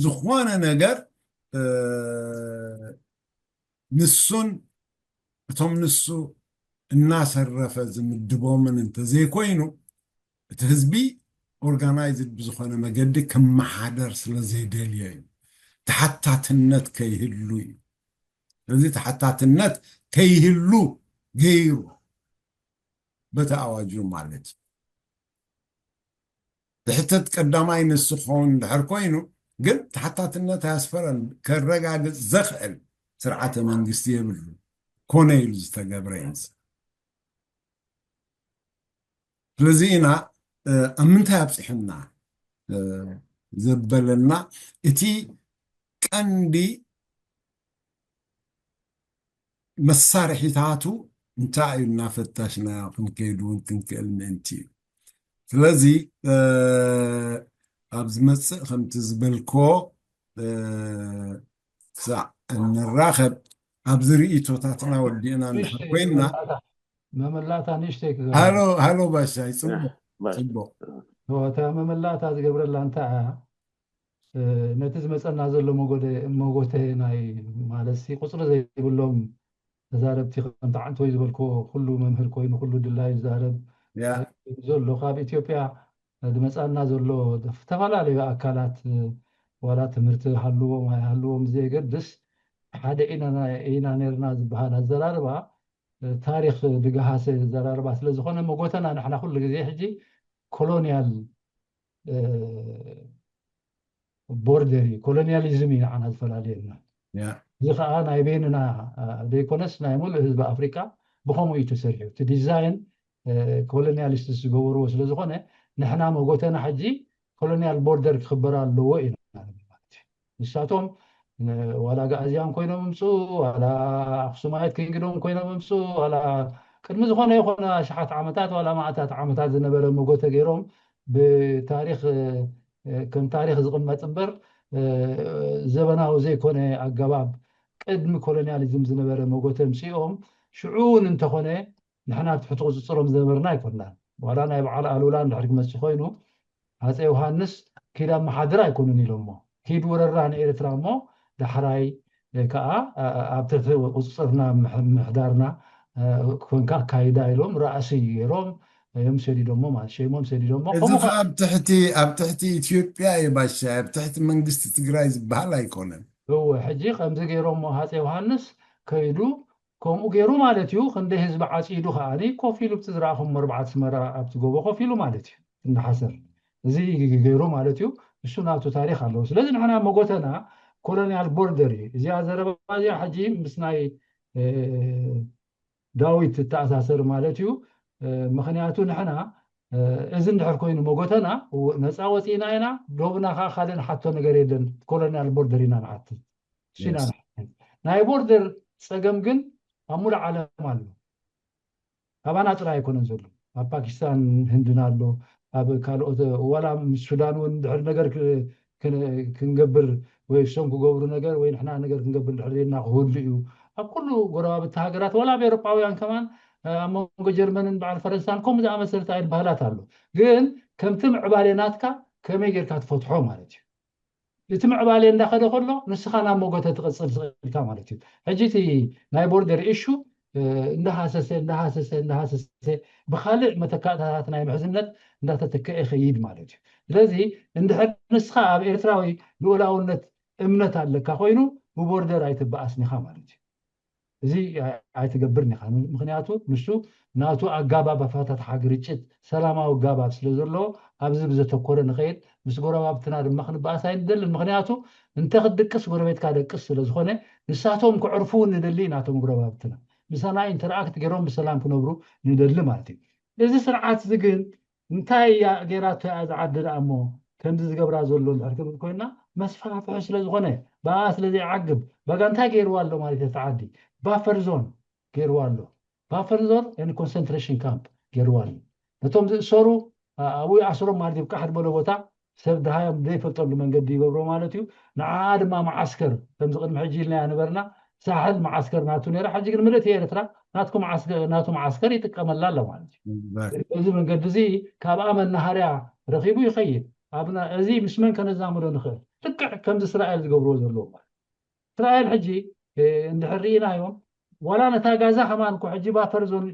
ዝኾነ ነገር ንሱን እቶም ንሱ እናሰረፈ ዝምድቦምን እንተዘይኮይኑ እቲ ህዝቢ ኦርጋናይዝድ ብዝኾነ መገዲ ክመሓደር ስለ ዘይደልዮ እዩ። ተሓታትነት ከይህሉ እዩ። ስለዚ ተሓታትነት ከይህሉ ገይሩ በቲ ኣዋጁ ማለት እዩ። ዝሕተት ቀዳማይ ንሱ ክኸውን እንድሕር ኮይኑ ግን ተሓታትነት ኣያስፈረን። ከረጋግፅ ዘኽእል ስርዓተ መንግስቲ የብሉ። ኮነ ኢሉ ዝተገብረ እዩ። ስለዚ ኢና ኣብ ምንታይ ኣብፅሕና ዘበለና እቲ ቀንዲ መሳርሒታቱ እንታይ እዩ እናፈታሽና ክንከይድ እውን ክንክእል ምእንቲ እዩ። ስለዚ ኣብ ዝመፅእ ከምቲ ዝበልኮ ሳዕ እንራኸብ ኣብዚ ርእቶታትና ወዲእና እንድሕር ኮይንና መመላእታ ንእሽተይ ሃሎ ሃሎ ባሻይ ፅቡቅ ፅቡቅ እታ መመላእታ ዝገብረላ እንታይ እያ? ነቲ ዝመፀና ዘሎ መጎተ ናይ ማለት ቁፅሪ ዘይብሎም ተዛረብቲ ከምቲ ዓንተወይ ዝበልኮ ኩሉ መምህር ኮይኑ ኩሉ ድላዩ ዝዛረብ ዘሎ ካብ ኢትዮጵያ ዝመፃና ዘሎ ዝተፈላለዩ ኣካላት ዋላ ትምህርቲ ሃልዎም ኣይሃልዎም ብዘየገድስ ሓደ ኢና ነርና ዝበሃል ኣዘራርባ ታሪክ ድገሃሰ ዘራርባ ስለዝኮነ መጎተና ንሕና ኩሉ ግዜ ሕጂ ኮሎኒያል ቦርደር እዩ ኮሎኒያሊዝም እዩ ንዓና ዝፈላለየና እዚ ከዓ ናይ ቤንና ዘይኮነስ ናይ ሙሉእ ህዝቢ ኣፍሪቃ ብከምኡ እዩ ተሰሪሑ እቲ ዲዛይን ኮሎኒያሊስት ዝገበርዎ ስለዝኮነ ንሕና መጎተና ሕጂ ኮሎኒያል ቦርደር ክክበር ኣለዎ ኢና ንሳቶም ዋላ ጋእዝያን ኮይኖም ምፅኡ ዋላ ኣክሱማየት ኪንግዶም ኮይኖም ምፅኡ ዋላ ቅድሚ ዝኾነ ይኮነ ኣሽሓት ዓመታት ዋላ ማእታት ዓመታት ዝነበረ መጎተ ገይሮም ብታሪክ ከም ታሪክ ዝቕመጥ እምበር ዘበናዊ ዘይኮነ ኣገባብ ቅድሚ ኮሎኒያሊዝም ዝነበረ መጎተ ምፅኦም ሽዑ እውን እንተኾነ ንሕና ኣብ ትሕቲ ቁፅፅሮም ዝነበርና ኣይኮናን ዋላ ናይ በዓል ኣሉላ እንድሕር ክመፅእ ኮይኑ ኣፀ ዮሃንስ ኪድ ኣመሓድር ኣይኮኑን ኢሎሞ ኪድ ውረራ ንኤርትራ እሞ ዳሕራይ ከዓ ኣብ ትሕቲ ቁፅፅርና ምሕዳርና ኮንካ ኣካይዳ ኢሎም ራእሲ ገይሮም እዮም ሰዲዶሞ ማለት ሸይሞም ሰዲዶሞ እዚ ኣብ ትሕቲ ኣብ ትሕቲ ኢትዮጵያ እዩ ባሻይ ኣብ ትሕቲ መንግስቲ ትግራይ ዝበሃል ኣይኮነን እወ ሕጂ ከምዚ ገይሮሞ ሃፀ ዮሃንስ ከይዱ ከምኡ ገይሩ ማለት እዩ ክንደይ ህዝቢ ዓፂዱ ከዓኒ ኮፍ ኢሉ ብቲ ዝረኣኹም መርባዓት ስመራ ኣብቲ ጎቦ ኮፍ ኢሉ ማለት እዩ እንዳሓሰር እዚ ገይሩ ማለት እዩ እሱ ናቱ ታሪክ ኣለዎ ስለዚ ንሕና መጎተና ኮሎኒያል ቦርደር እዩ እዚኣ ዘረባ እዚኣ ሕጂ ምስ ናይ ዳዊት ትተኣሳሰር ማለት እዩ ምክንያቱ ንሕና እዚ እንድሕር ኮይኑ መጎተና ነፃ ወፂእና ኢና ዶብና ከዓ ካልእ ንሓቶ ነገር የለን ኮሎኒያል ቦርደር ኢና ንሓትት ናይ ቦርደር ፀገም ግን ኣብ ሙሉእ ዓለም ኣሎ ካባና ጥራይ ኣይኮነን ዘሎ ኣብ ፓኪስታን ህንድና ኣሎ ኣብ ካልኦት ዋላ ምስ ሱዳን እውን ድሕር ነገር ክንገብር ወይ እሶም ክገብሩ ነገር ወይ ንሕና ነገር ክንገብር ድሕር ልና ክህሉ እዩ ኣብ ኩሉ ጎረባብቲ ሃገራት ዋላ ኣብ ኤሮጳውያን ከማን ኣብ መንጎ ጀርመንን በዓል ፈረንሳን ከምኡ ዝኣመሰለት ኣይነት ባህላት ኣሎ ግን ከምቲ ምዕባሌ ናትካ ከመይ ጌርካ ትፈትሖ ማለት እዩ እቲ ምዕባሌ እንዳኸደ ከሎ ንስኻ ናብ መጎተ ትቕፅል ስኽእልካ ማለት እዩ ሕጂ እቲ ናይ ቦርደር ኢሹ እንዳሃሰሰ እንዳሃሰሰ እንዳሃሰሰ ብካልእ መተካእታታት ናይ ምሕዝነት እንዳተተከአ ይኸይድ ማለት እዩ ስለዚ እንድሕር ንስኻ ኣብ ኤርትራዊ ልኡላውነት እምነት ኣለካ ኮይኑ ብቦርደር ኣይትበኣስኒኻ ማለት እዩ እዚ ኣይትገብርን ኢኻ ምክንያቱ ንሱ ናቱ ኣጋባብ ኣፈታትሓ ግርጭት ሰላማዊ ኣጋባብ ስለ ዘለዎ ኣብዚ ብዘተኮረ ንኸይድ ምስ ጎረባብትና ድማ ክንበኣስ ኣይንደልን ምክንያቱ እንተ ክትድቅስ ጎረቤትካ ደቅስ ስለ ዝኾነ ንሳቶም ክዕርፉ ንደሊ ናቶም ጎረባብትና ምሳና ኢንተርኣክት ገይሮም ብሰላም ክነብሩ ንደሊ ማለት እዩ እዚ ስርዓት እዚ ግን እንታይ እያ ገይራቶ እያ ዝዓዲ ደኣ እሞ ከምዚ ዝገብራ ዘሎ እንድሕር ክብል ኮይና መስፋሕፍሒ ስለ ዝኾነ ብኣ ስለ ዘይዓግብ በጋ እንታይ ገይርዋ ኣሎ ማለት እያ ዓዲ ባፈር ዞን ገይርዋ ኣሎ ባፈር ዞን ን ኮንሰንትሬሽን ካምፕ ገይርዋ ኣሎ ነቶም ዝእሰሩ ኣብኡ ይኣስሮም ማለት እዩ ብቃሕ ዝበሎ ቦታ ሰብ ድሃዮም ዘይፈልጠሉ መንገዲ ይገብሮ ማለት እዩ ንዓ ድማ መዓስከር ከምዚ ቅድሚ ሕጂ ኢልናያ ነበርና ሳሕል መዓስከር ናቱ ነራ ሕጂ ግን ምልእቲ ኤርትራ ናቱ መዓስከር ይጥቀመላ ኣሎ ማለት እዩ እዚ መንገዲ እዚ ካብኣ መናሃርያ ረኺቡ ይኸይድ ኣብና እዚ ምስ መን ከነዛምዶ ንኽእል ልክዕ ከምዚ እስራኤል ዝገብርዎ ዘለዉ ማለት እስራኤል ሕጂ እንድሕር ርኢናዮም ዋላ ነታ ጋዛ ከማን እኮ ሕጂ ባፈር ዞን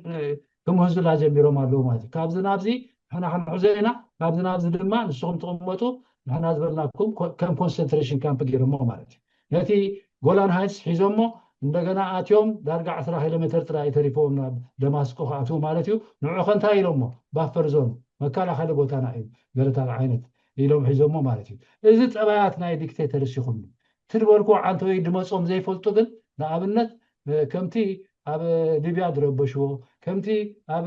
ክምህዙላ ጀሚሮም ኣለዉ ማለት እዩ ካብዚ ናብዚ ንሕና ክንሕዞ ኢና ካብዚ ናብዚ ድማ ንስኹም ትቕመጡ ንሕና ዝበልናኩም ከም ኮንሰንትሬሽን ካምፕ ገይሮሞ ማለት እዩ ነቲ ጎላን ሃይትስ ሒዞሞ እንደገና ኣትዮም ዳርጋ 10 ኪሎ ሜትር ጥራይ ተሪፎም ናብ ደማስቆ ክኣትዉ ማለት እዩ ንዑ ከንታይ ኢሎሞ ባፈር ዞን መከላኸሊ ቦታና እዩ ገለታት ዓይነት ኢሎም ሒዞሞ ማለት እዩ እዚ ፀባያት ናይ ዲክቴተርስ ይኹኑ ትድበልኩ ዓንተወይ ድመፆም ዘይፈልጡ ግን ንኣብነት ከምቲ ኣብ ሊብያ ዝረበሽዎ፣ ከምቲ ኣብ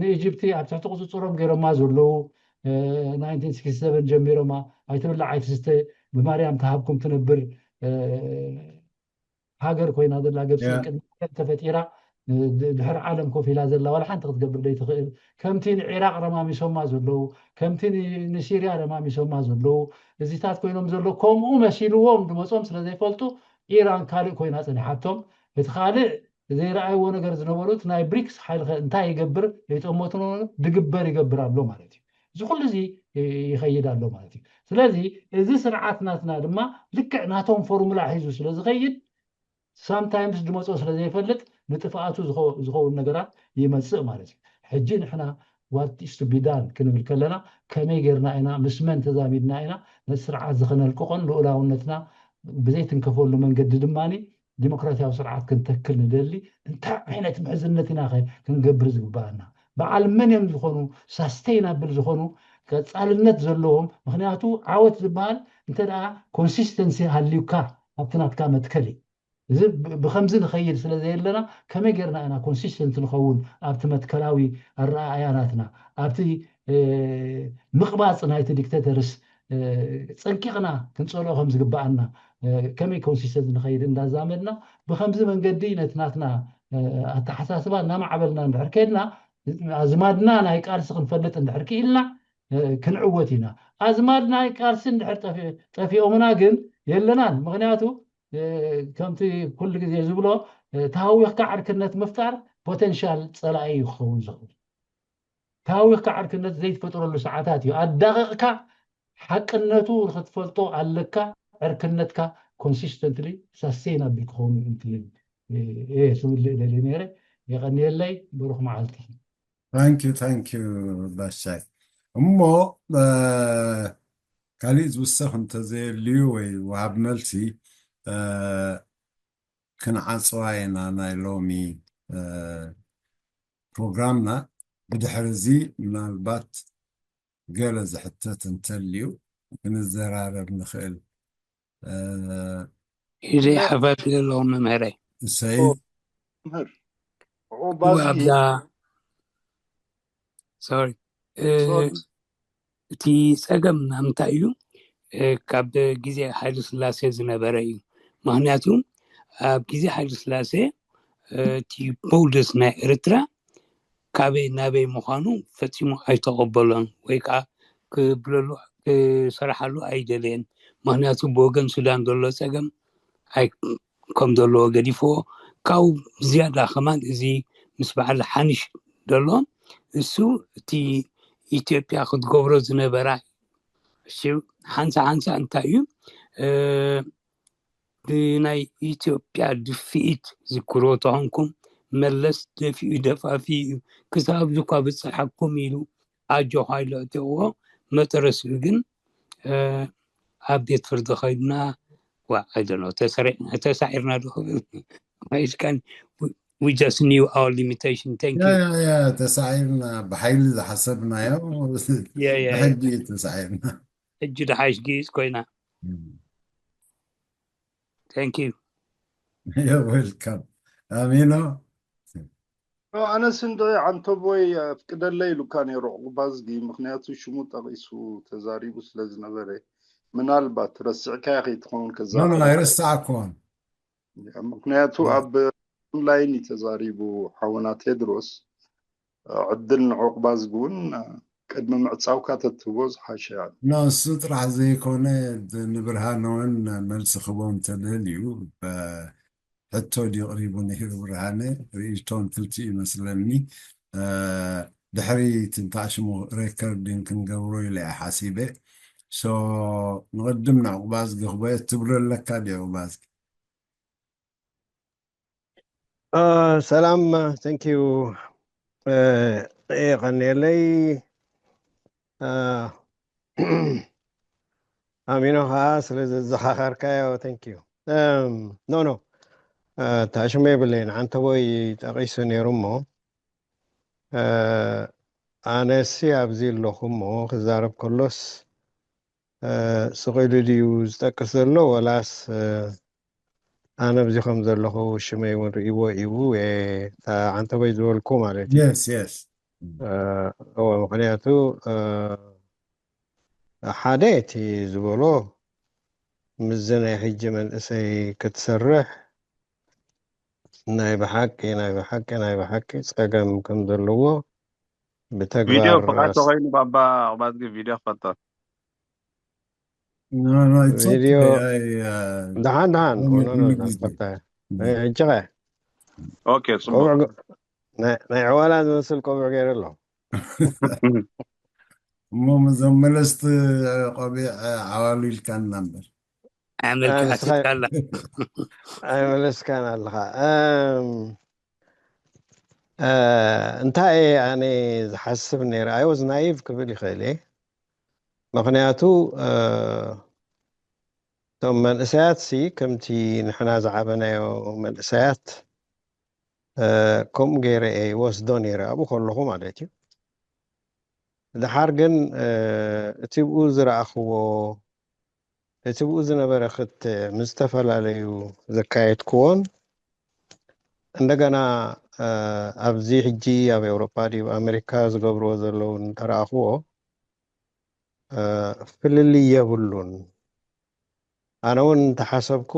ንኢጅፕቲ ኣብ ትሕቲ ቁፅፅሮም ገይሮማ ዘለዉ ናይንቲን ሲክስቲ ሰቨን ጀሚሮማ ኣይትብላዕ ኣይትስተ ብማርያም ተሃብኩም ትነብር ሃገር ኮይና ዘላ ግብፂ ቅድሚ ተፈጢራ ድሕሪ ዓለም ኮፍ ኢላ ዘላ ዋላ ሓንቲ ክትገብር ዘይትኽእል ከምቲ ንዒራቅ ረማሚሶማ ዘለዉ ከምቲ ንሲርያ ረማሚሶማ ዘለዉ እዚታት ኮይኖም ዘሎ ከምኡ መሲልዎም ዝመፆም ስለዘይፈልጡ ኢራን ካልእ ኮይና ፀኒሓቶም እቲ ካልእ ዘይረኣይዎ ነገር ዝነበሩ እቲ ናይ ብሪክስ ሓይሊ እንታይ ይገብር ይጠመቱ ድግበር ይገብር ኣሎ ማለት እዩ እዚ ኩሉ እዚ ይኸይድ ኣሎ ማለት እዩ ስለዚ እዚ ስርዓት ናትና ድማ ልክዕ ናቶም ፎርሙላ ሒዙ ስለ ዝኸይድ ሳምታይምስ ዝመፅኦ ስለ ዘይፈልጥ ንጥፍኣቱ ዝኸውን ነገራት ይመፅእ ማለት እዩ ሕጂ ንሕና what is to be done ክንብል ከለና ከመይ ጌርና ኢና ምስ መን ተዛሚድና ኢና ነቲ ስርዓት ዝኸነልቅቆን ልኡላውነትና ብዘይትንከፈሉ መንገዲ ድማ ዲሞክራሲያዊ ስርዓት ክንተክል ንደሊ እንታይ ዓይነት ምሕዝነት ኢና ክንገብር ዝግባኣና በዓል መን እዮም ዝኾኑ ሳስተይናብል ዝኾኑ ቀፃልነት ዘለዎም ምክንያቱ ዓወት ዝበሃል እንተ ኮንሲስተንሲ ሃልዩካ ኣብቲ ናትካ መትከል እዩ እዚ ብከምዚ ንኸይድ ስለ ዘየለና ከመይ ጌርና ኢና ኮንሲስተንት ንኸውን ኣብቲ መትከላዊ ኣረኣእያ ናትና ኣብቲ ምቕባፅ ናይቲ ዲክተተርስ ፀንቂቕና ክንፀልኦ ከም ዝግበኣና ከመይ ኮንሲስተንት ንኸይድ እንዳዛመድና ብከምዚ መንገዲ ነቲ ናትና ኣተሓሳስባ እናማዕበልና እንድሕር ከድና ኣዝማድና ናይ ቃልሲ ክንፈልጥ እንድሕር ክኢልና ክንዕወት ኢና ኣዝማድ ናይ ቃልሲ እንድሕር ጠፊኦምና ግን የለናን ምክንያቱ ከምቲ ኩሉ ግዜ ዝብሎ ተሃዊኽካ ዕርክነት ምፍጣር ፖቴንሻል ፀላኢ እዩ ክኸውን ዝኽእል ተሃዊኽካ ዕርክነት ዘይትፈጥረሉ ሰዓታት እዩ ኣዳቐቕካ ሓቅነቱ ንክትፈልጦ ኣለካ ዕርክነትካ ኮንሲስተንትሊ ሳስቴናብል ክኸውን እዩ ስውልእ ደልዩ ነይረ የቐንየለይ ብሩክ መዓልቲ ታንኪዩ ታንኪዩ ባሻይ እሞ ካሊእ ዝውሰኽ እንተዘየልዩ ወይ ወሃብ መልሲ ክንዓፅዋ ኢና ናይ ሎሚ ፕሮግራምና ብድሕሪ እዚ ምናልባት ገለ ዝሕተት እንተልዩ ክንዘራረብ ንኽእል ኢዘይ ሓፋፊ ዘለኹም መምህረይ ሰይድ መምህር ኣብዛ ሶሪ እቲ ፀገም ናምንታይ እዩ ካብ ግዜ ሓይለ ስላሴ ዝነበረ እዩ ምክንያቱ ኣብ ግዜ ሓይለ ስላሴ እቲ ቦልደስ ናይ ኤርትራ ካበይ ናበይ ምዃኑ ፈጺሙ ኣይተቐበሎን ወይ ከዓ ክብለሉ ክሰርሓሉ ኣይደለየን ምክንያቱ ብወገን ሱዳን ዘሎ ፀገም ከም ዘለዎ ገዲፍዎ ካብኡ ዝያዳ ከማን እዚ ምስ በዓል ሓንሽ ዘሎ እሱ እቲ ኢትዮጵያ ክትገብሮ ዝነበራ ሓንሳ ሓንሳ እንታይ እዩ ብናይ ኢትዮጵያ ድፍኢት ዝክሮ ተኾንኩም መለስ ደፊኡ ደፋፊ እዩ ክሳብ ዝኳ ብፅሓኩም ኢሉ ኣጆኻ ኢሉ ኣእትዎ መጠረስኡ ግን ኣብ ቤት ፍርዲ ከይድና ዋ I don't know ተሳዒርና ዶ ክብል I can we just knew our limitation thank you ተሳዒርና ብሓይሊ ዝሓሰብናዮ ብሕጊ ተሳዒርና ሕጂ ድሓሽ ግእዝ ኮይና thank you welcome ኣሚኖ ኣነስ እንዶ ዓንተቦይ ኣፍቅደለይ ኢሉካ ነይሩ ዕቁባዝጊ ምክንያቱ ሽሙ ጠቂሱ ተዛሪቡ ስለ ዝነበረ ምናልባት ረስዕካያ ከይትኸውን ከዛ ኣይረሳዕኩን ምክንያቱ ኣብ ኦንላይን እዩ ተዛሪቡ ሓውና ቴድሮስ ዕድል ንዕቁባዝጊ እውን ቅድሚ ምዕፃውካ ተትህቦ ዝሓሸ ንሱ ጥራሕ ዘይኮነ ንብርሃን እውን መልሲ ክቦ እንተደልዩ ሕቶ ድዩ ቅሪቡ ነይሩ ብርሃነ ርእይቶን ክልቲኡ ይመስለኒ ድሕሪ ትንታሽሙ ሬከርዲን ክንገብሮ ኢለ እየ ሓሲበ ንቅድም ንዕቁባዝጊ ክበየት ትብሎ ኣለካ ድዩ ዕቁባዝጊ ሰላም thank you የቐንየለይ ኣሚኖ ከዓ ስለ ዘዘኻኸርካዮ thank you no no ታሽሙ የብለይን ዓንተቦይ ጠቂሱ ነይሩ እሞ ኣነሲ ኣብዚ ኣለኹ እሞ ክዛረብ ከሎስ ስቕ ኢሉ ድዩ ዝጠቅስ ዘሎ ወላስ ኣነ ኣብዚ ከም ዘለኹ ሽመይ እውን ርእይዎ እዩ። እታ ዓንተቦይ ዝበልኩ ማለት እዩ። የስ የስ እወ፣ ምኽንያቱ ሓደ እቲ ዝበሎ ምስዚ ናይ ሕጂ መንእሰይ ክትሰርሕ ናይ ብሓቂ ናይ ብሓቂ ናይ ብሓቂ ጸገም ከም ዘለዎ ቪድዮ ብተግባር ብቃ ተኮይኑ ባባ ቅባዝጊ ቪድዮ ክፈቶ ቪድዮ ደሓን ደሓን ሕጂ ኸ ኦኬ ጽቡቅ ናይ ዕዋላ ዝመስል ቆብዕ ገይሩ ኣሎ። እሞ እዞም መለስቲ ቆቢዕ ዓዋሉ ኢልካና እምበር ኣይመለስካን ኣለኻ። እንታይ እየ ኣነ ዝሓስብ ነይረ? I was naive ክብል ይኽእል እየ። ምኽንያቱ እቶም መንእሰያት ሲ ከምቲ ንሕና ዝዓበናዮ መንእሰያት ከምኡ ገይረ እየ ይወስዶ ነይረ ኣብኡ ከለኹ ማለት እዩ። ድሓር ግን እቲ ብኡ ዝረኣኽዎ እቲ ብኡ ዝነበረ ክትዕ ምስ ዝተፈላለዩ ዘካየድክዎን እንደገና ኣብዚ ሕጂ ኣብ ኤውሮጳ ድዩ ኣብ ኣሜሪካ ዝገብርዎ ዘለዉ እንተረኣኽዎ ፍልልይ የብሉን። ኣነ እውን እንተሓሰብኩ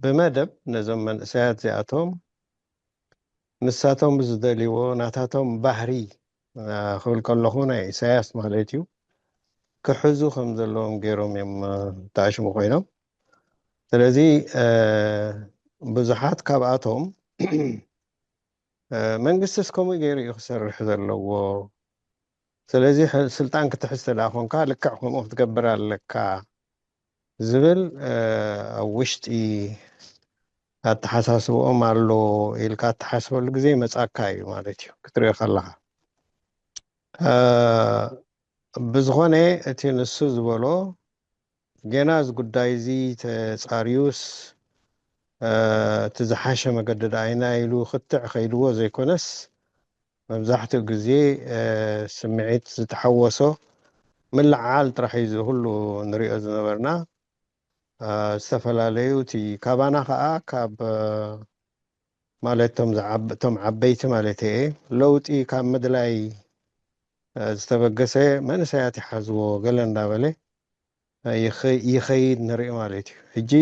ብመደብ ነዞም መንእሰያት እዚኣቶም ንሳቶም ዝደልይዎ ናታቶም ባህሪ ክብል ከለኹ ናይ ኢሳያስ ማለት እዩ ክሕዙ ከም ዘለዎም ገይሮም እዮም ተኣሽሙ ኮይኖም። ስለዚ ብዙሓት ካብኣቶም መንግስትስ ከምኡ ገይሩ እዩ ክሰርሕ ዘለዎ። ስለዚ ስልጣን ክትሕዝ ተደኣ ኮንካ ልክዕ ከምኡ ክትገብር ኣለካ ዝብል ኣብ ውሽጢ ኣተሓሳስብኦም ኣሎ ኢልካ እትሓስበሉ ግዜ ይመጻካ እዩ ማለት እዩ ክትሪኦ ከለኻ። ብዝኾነ እቲ ንሱ ዝበሎ ጌና እዚ ጉዳይ እዚ ተጻርዩስ እቲ ዝሓሸ መገዲ ደኣይና ኢሉ ክትዕ ከይድዎ ዘይኮነስ መብዛሕትኡ ግዜ ስምዒት ዝተሓወሶ ምልዓል ጥራሕ እዩ እዚ ኩሉ ንሪኦ ዝነበርና። ዝተፈላለዩ እቲ ካባና ከዓ ካብ ማለት እቶም ዓበይቲ ማለት እየ ለውጢ ካብ ምድላይ ዝተበገሰ መንእሰያት ይሓዝዎ ገለ እንዳበለ ይኸይድ ንርኢ ማለት እዩ። ሕጂ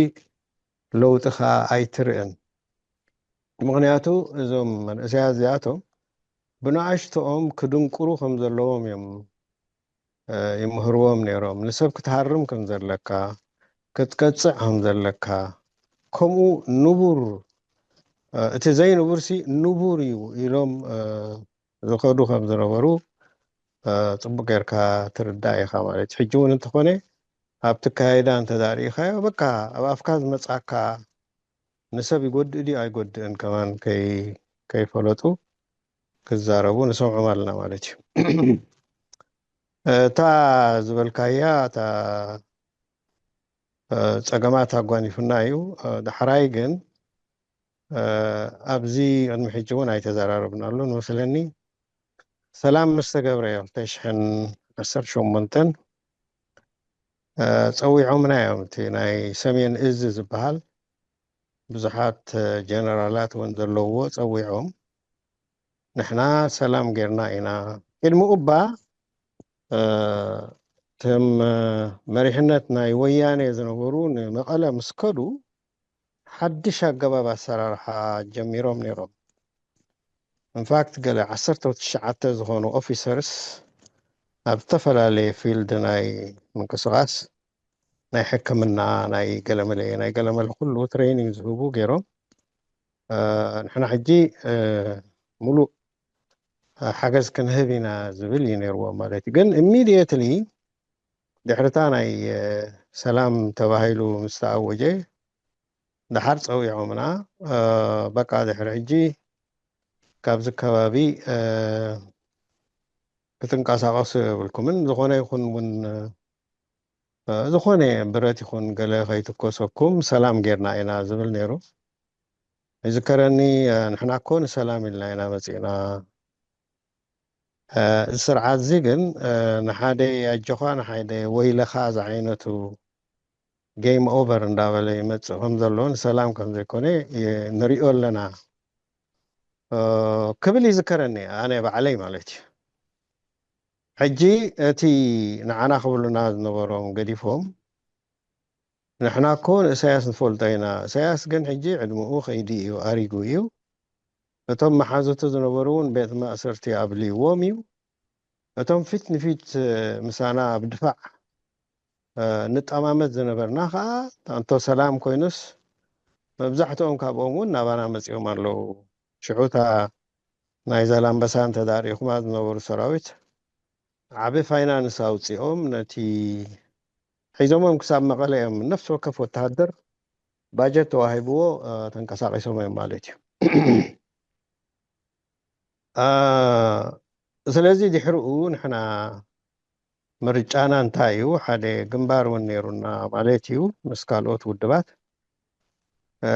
ለውጢ ከዓ ኣይትርእን። ምኽንያቱ እዞም መንእሰያት እዚኣቶም ብንኣሽትኦም ክድንቁሩ ከም ዘለዎም እዮም ይምህርዎም ነይሮም። ንሰብ ክትሃርም ከም ዘለካ፣ ክትቀጽዕ ከም ዘለካ፣ ከምኡ ንቡር እቲ ዘይንቡርሲ ንቡር እዩ ኢሎም ዝኸዱ ከም ዝነበሩ ጽቡቅ ጌርካ ትርዳእ ኢኻ ማለት እዩ። ሕጂ እውን እንተኾነ ኣብቲ ካይዳ እንተዳርኢኻዮ በቃ ኣብ ኣፍካ ዝመጻካ ንሰብ ይጎድእ ድዩ ኣይጎድእን ከማን ከይፈለጡ ክዛረቡ ንሰምዖም ኣለና ማለት እዩ። እታ ዝበልካያ እታ ጸገማት ኣጓኒፉና እዩ። ዳሕራይ ግን ኣብዚ ቅድሚ ሕጂ እውን ኣይተዘራረብናሉን መስለኒ። ሰላም ምስ ተገብረ ክልተ ሽሕን ዓሰርተ ሸሞንተን ጸዊዖምና እዮም። እቲ ናይ ሰሜን እዝ ዝበሃል ብዙሓት ጀነራላት እውን ዘለውዎ ጸዊዖም ንሕና ሰላም ጌርና ኢና። ቅድሚ ኡባ እቶም መሪሕነት ናይ ወያኔ ዝነበሩ ንመቐለ ምስ ከዱ ሓድሽ ኣገባብ ኣሰራርሓ ጀሚሮም ነይሮም። ኢንፋክት ገለ ዓሰርተ ትሽዓተ ዝኾኑ ኦፊሰርስ ኣብ ዝተፈላለየ ፊልድ ናይ ምንቅስቃስ ናይ ሕክምና ናይ ገለመለ ናይ ገለመለ ኩሉ ትሬኒንግ ዝህቡ ገይሮም ንሕና ሕጂ ሙሉእ ሓገዝ ክንህብ ኢና ዝብል እዩ ነይርዎ ማለት እዩ። ግን ኢሚድየትሊ ድሕርታ ናይ ሰላም ተባሂሉ ምስ ተኣወጀ ድሓር ጸዊዖምና በቃ ድሕሪ ሕጂ ካብዚ ከባቢ ክትንቀሳቀሱ የብልኩምን ዝኾነ ይኹን እውን ዝኾነ ብረት ይኹን ገለ ከይትኮሰኩም ሰላም ጌርና ኢና ዝብል ነይሩ። ይዝከረኒ ንሕና እኮ ንሰላም ኢልና ኢና መፂእና። እዚ ስርዓት እዚ ግን ንሓደ ኣጆኻ ንሓደ ወይለኻ ዝዓይነቱ game over እንዳበለ ይመጽእ ከም ዘሎ፣ ንሰላም ከም ዘይኮነ የ-፣ ንሪኦ ኣለና፣ እ፣ ክብል ይዝከረኒ፣ ኣነ ባዕለይ ማለት እዩ። ሕጂ እቲ ንዓና ክብሉና ዝነበሮም ገዲፎም፣ ንሕና እኮ ንእሳያስ ንፈልጦ ኢና። እሳያስ ግን ሕጂ ዕድመኡ ከይዱ እዩ፣ ኣሪጉ እዩ። እቶም መሓዙቱ ዝነበሩ እውን ቤት ማእሰርቲ ኣብልይዎም እዩ። እቶም ፊት ንፊት፣ እ፣ ምሳና ኣብ ድፋዕ፣ እ፣ ንጠማመት ዝነበርና ኸዓ፣ እንቶ ሰላም ኮይኑስ፣ መብዛሕትኦም ካብኦም እውን ናባና መጺኦም ኣለዉ። ሽዑ እታ ናይ ዛላምበሳ እንተ ደኣ ርኢኹማ ዝነበሩ ሰራዊት፣ ዓቢ ፋይናንስ ኣውጺኦም፣ ነቲ ሒዞሞም ክሳብ መቐለ እዮም። ነፍሲ ወከፍ ወተሃደር ባጀት ተዋሂብዎ፣ እ፣ ተንቀሳቒሶም እዮም ማለት እዩ። እ፣ ስለዚ ድሕሪኡ ንሕና ምርጫና እንታይ እዩ? ሓደ ግንባር እውን ነይሩና ማለት እዩ፣ ምስ ካልኦት ውድባት። እ፣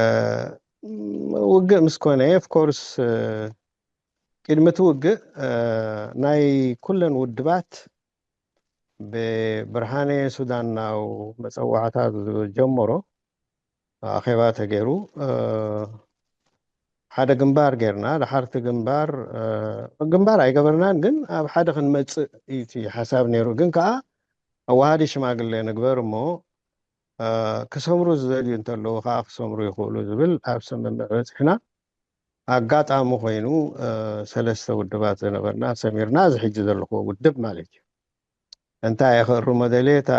ውግእ ምስ ኮነ፣ ኦፍ ኮርስ፣ እ፣ ቅድሚ እቲ ውግእ፣ እ፣ ናይ ኩለን ውድባት ብብርሃነ ሱዳናዊ መጸዋዕታ ዝጀመሮ ኣኼባ ተገይሩ፣ እ፣ ሓደ ግንባር ጌርና። ድሓር እቲ ግንባር፣ እ፣ ግንባር ኣይገበርናን፣ ግን ኣብ ሓደ ክንመጽእ እዩ እቲ ሓሳብ ነይሩ። ግን ከኣ ኣዋሃዲ ሽማግሌ ንግበር እሞ፣ እ፣ ክሰምሩ ዝደልዩ እንተለዉ ከኣ ክሰምሩ ይኽእሉ ዝብል ኣብ ስምምዕ በጺሕና። ኣጋጣሚ ኮይኑ፣ እ፣ ሰለስተ ውድባት ዝነበርና ሰሚርና፣ እዚ ሕጂ ዘለኽዎ ውድብ ማለት እዩ። እንታይ እየ ክእርሞ ደልየ፣ እታ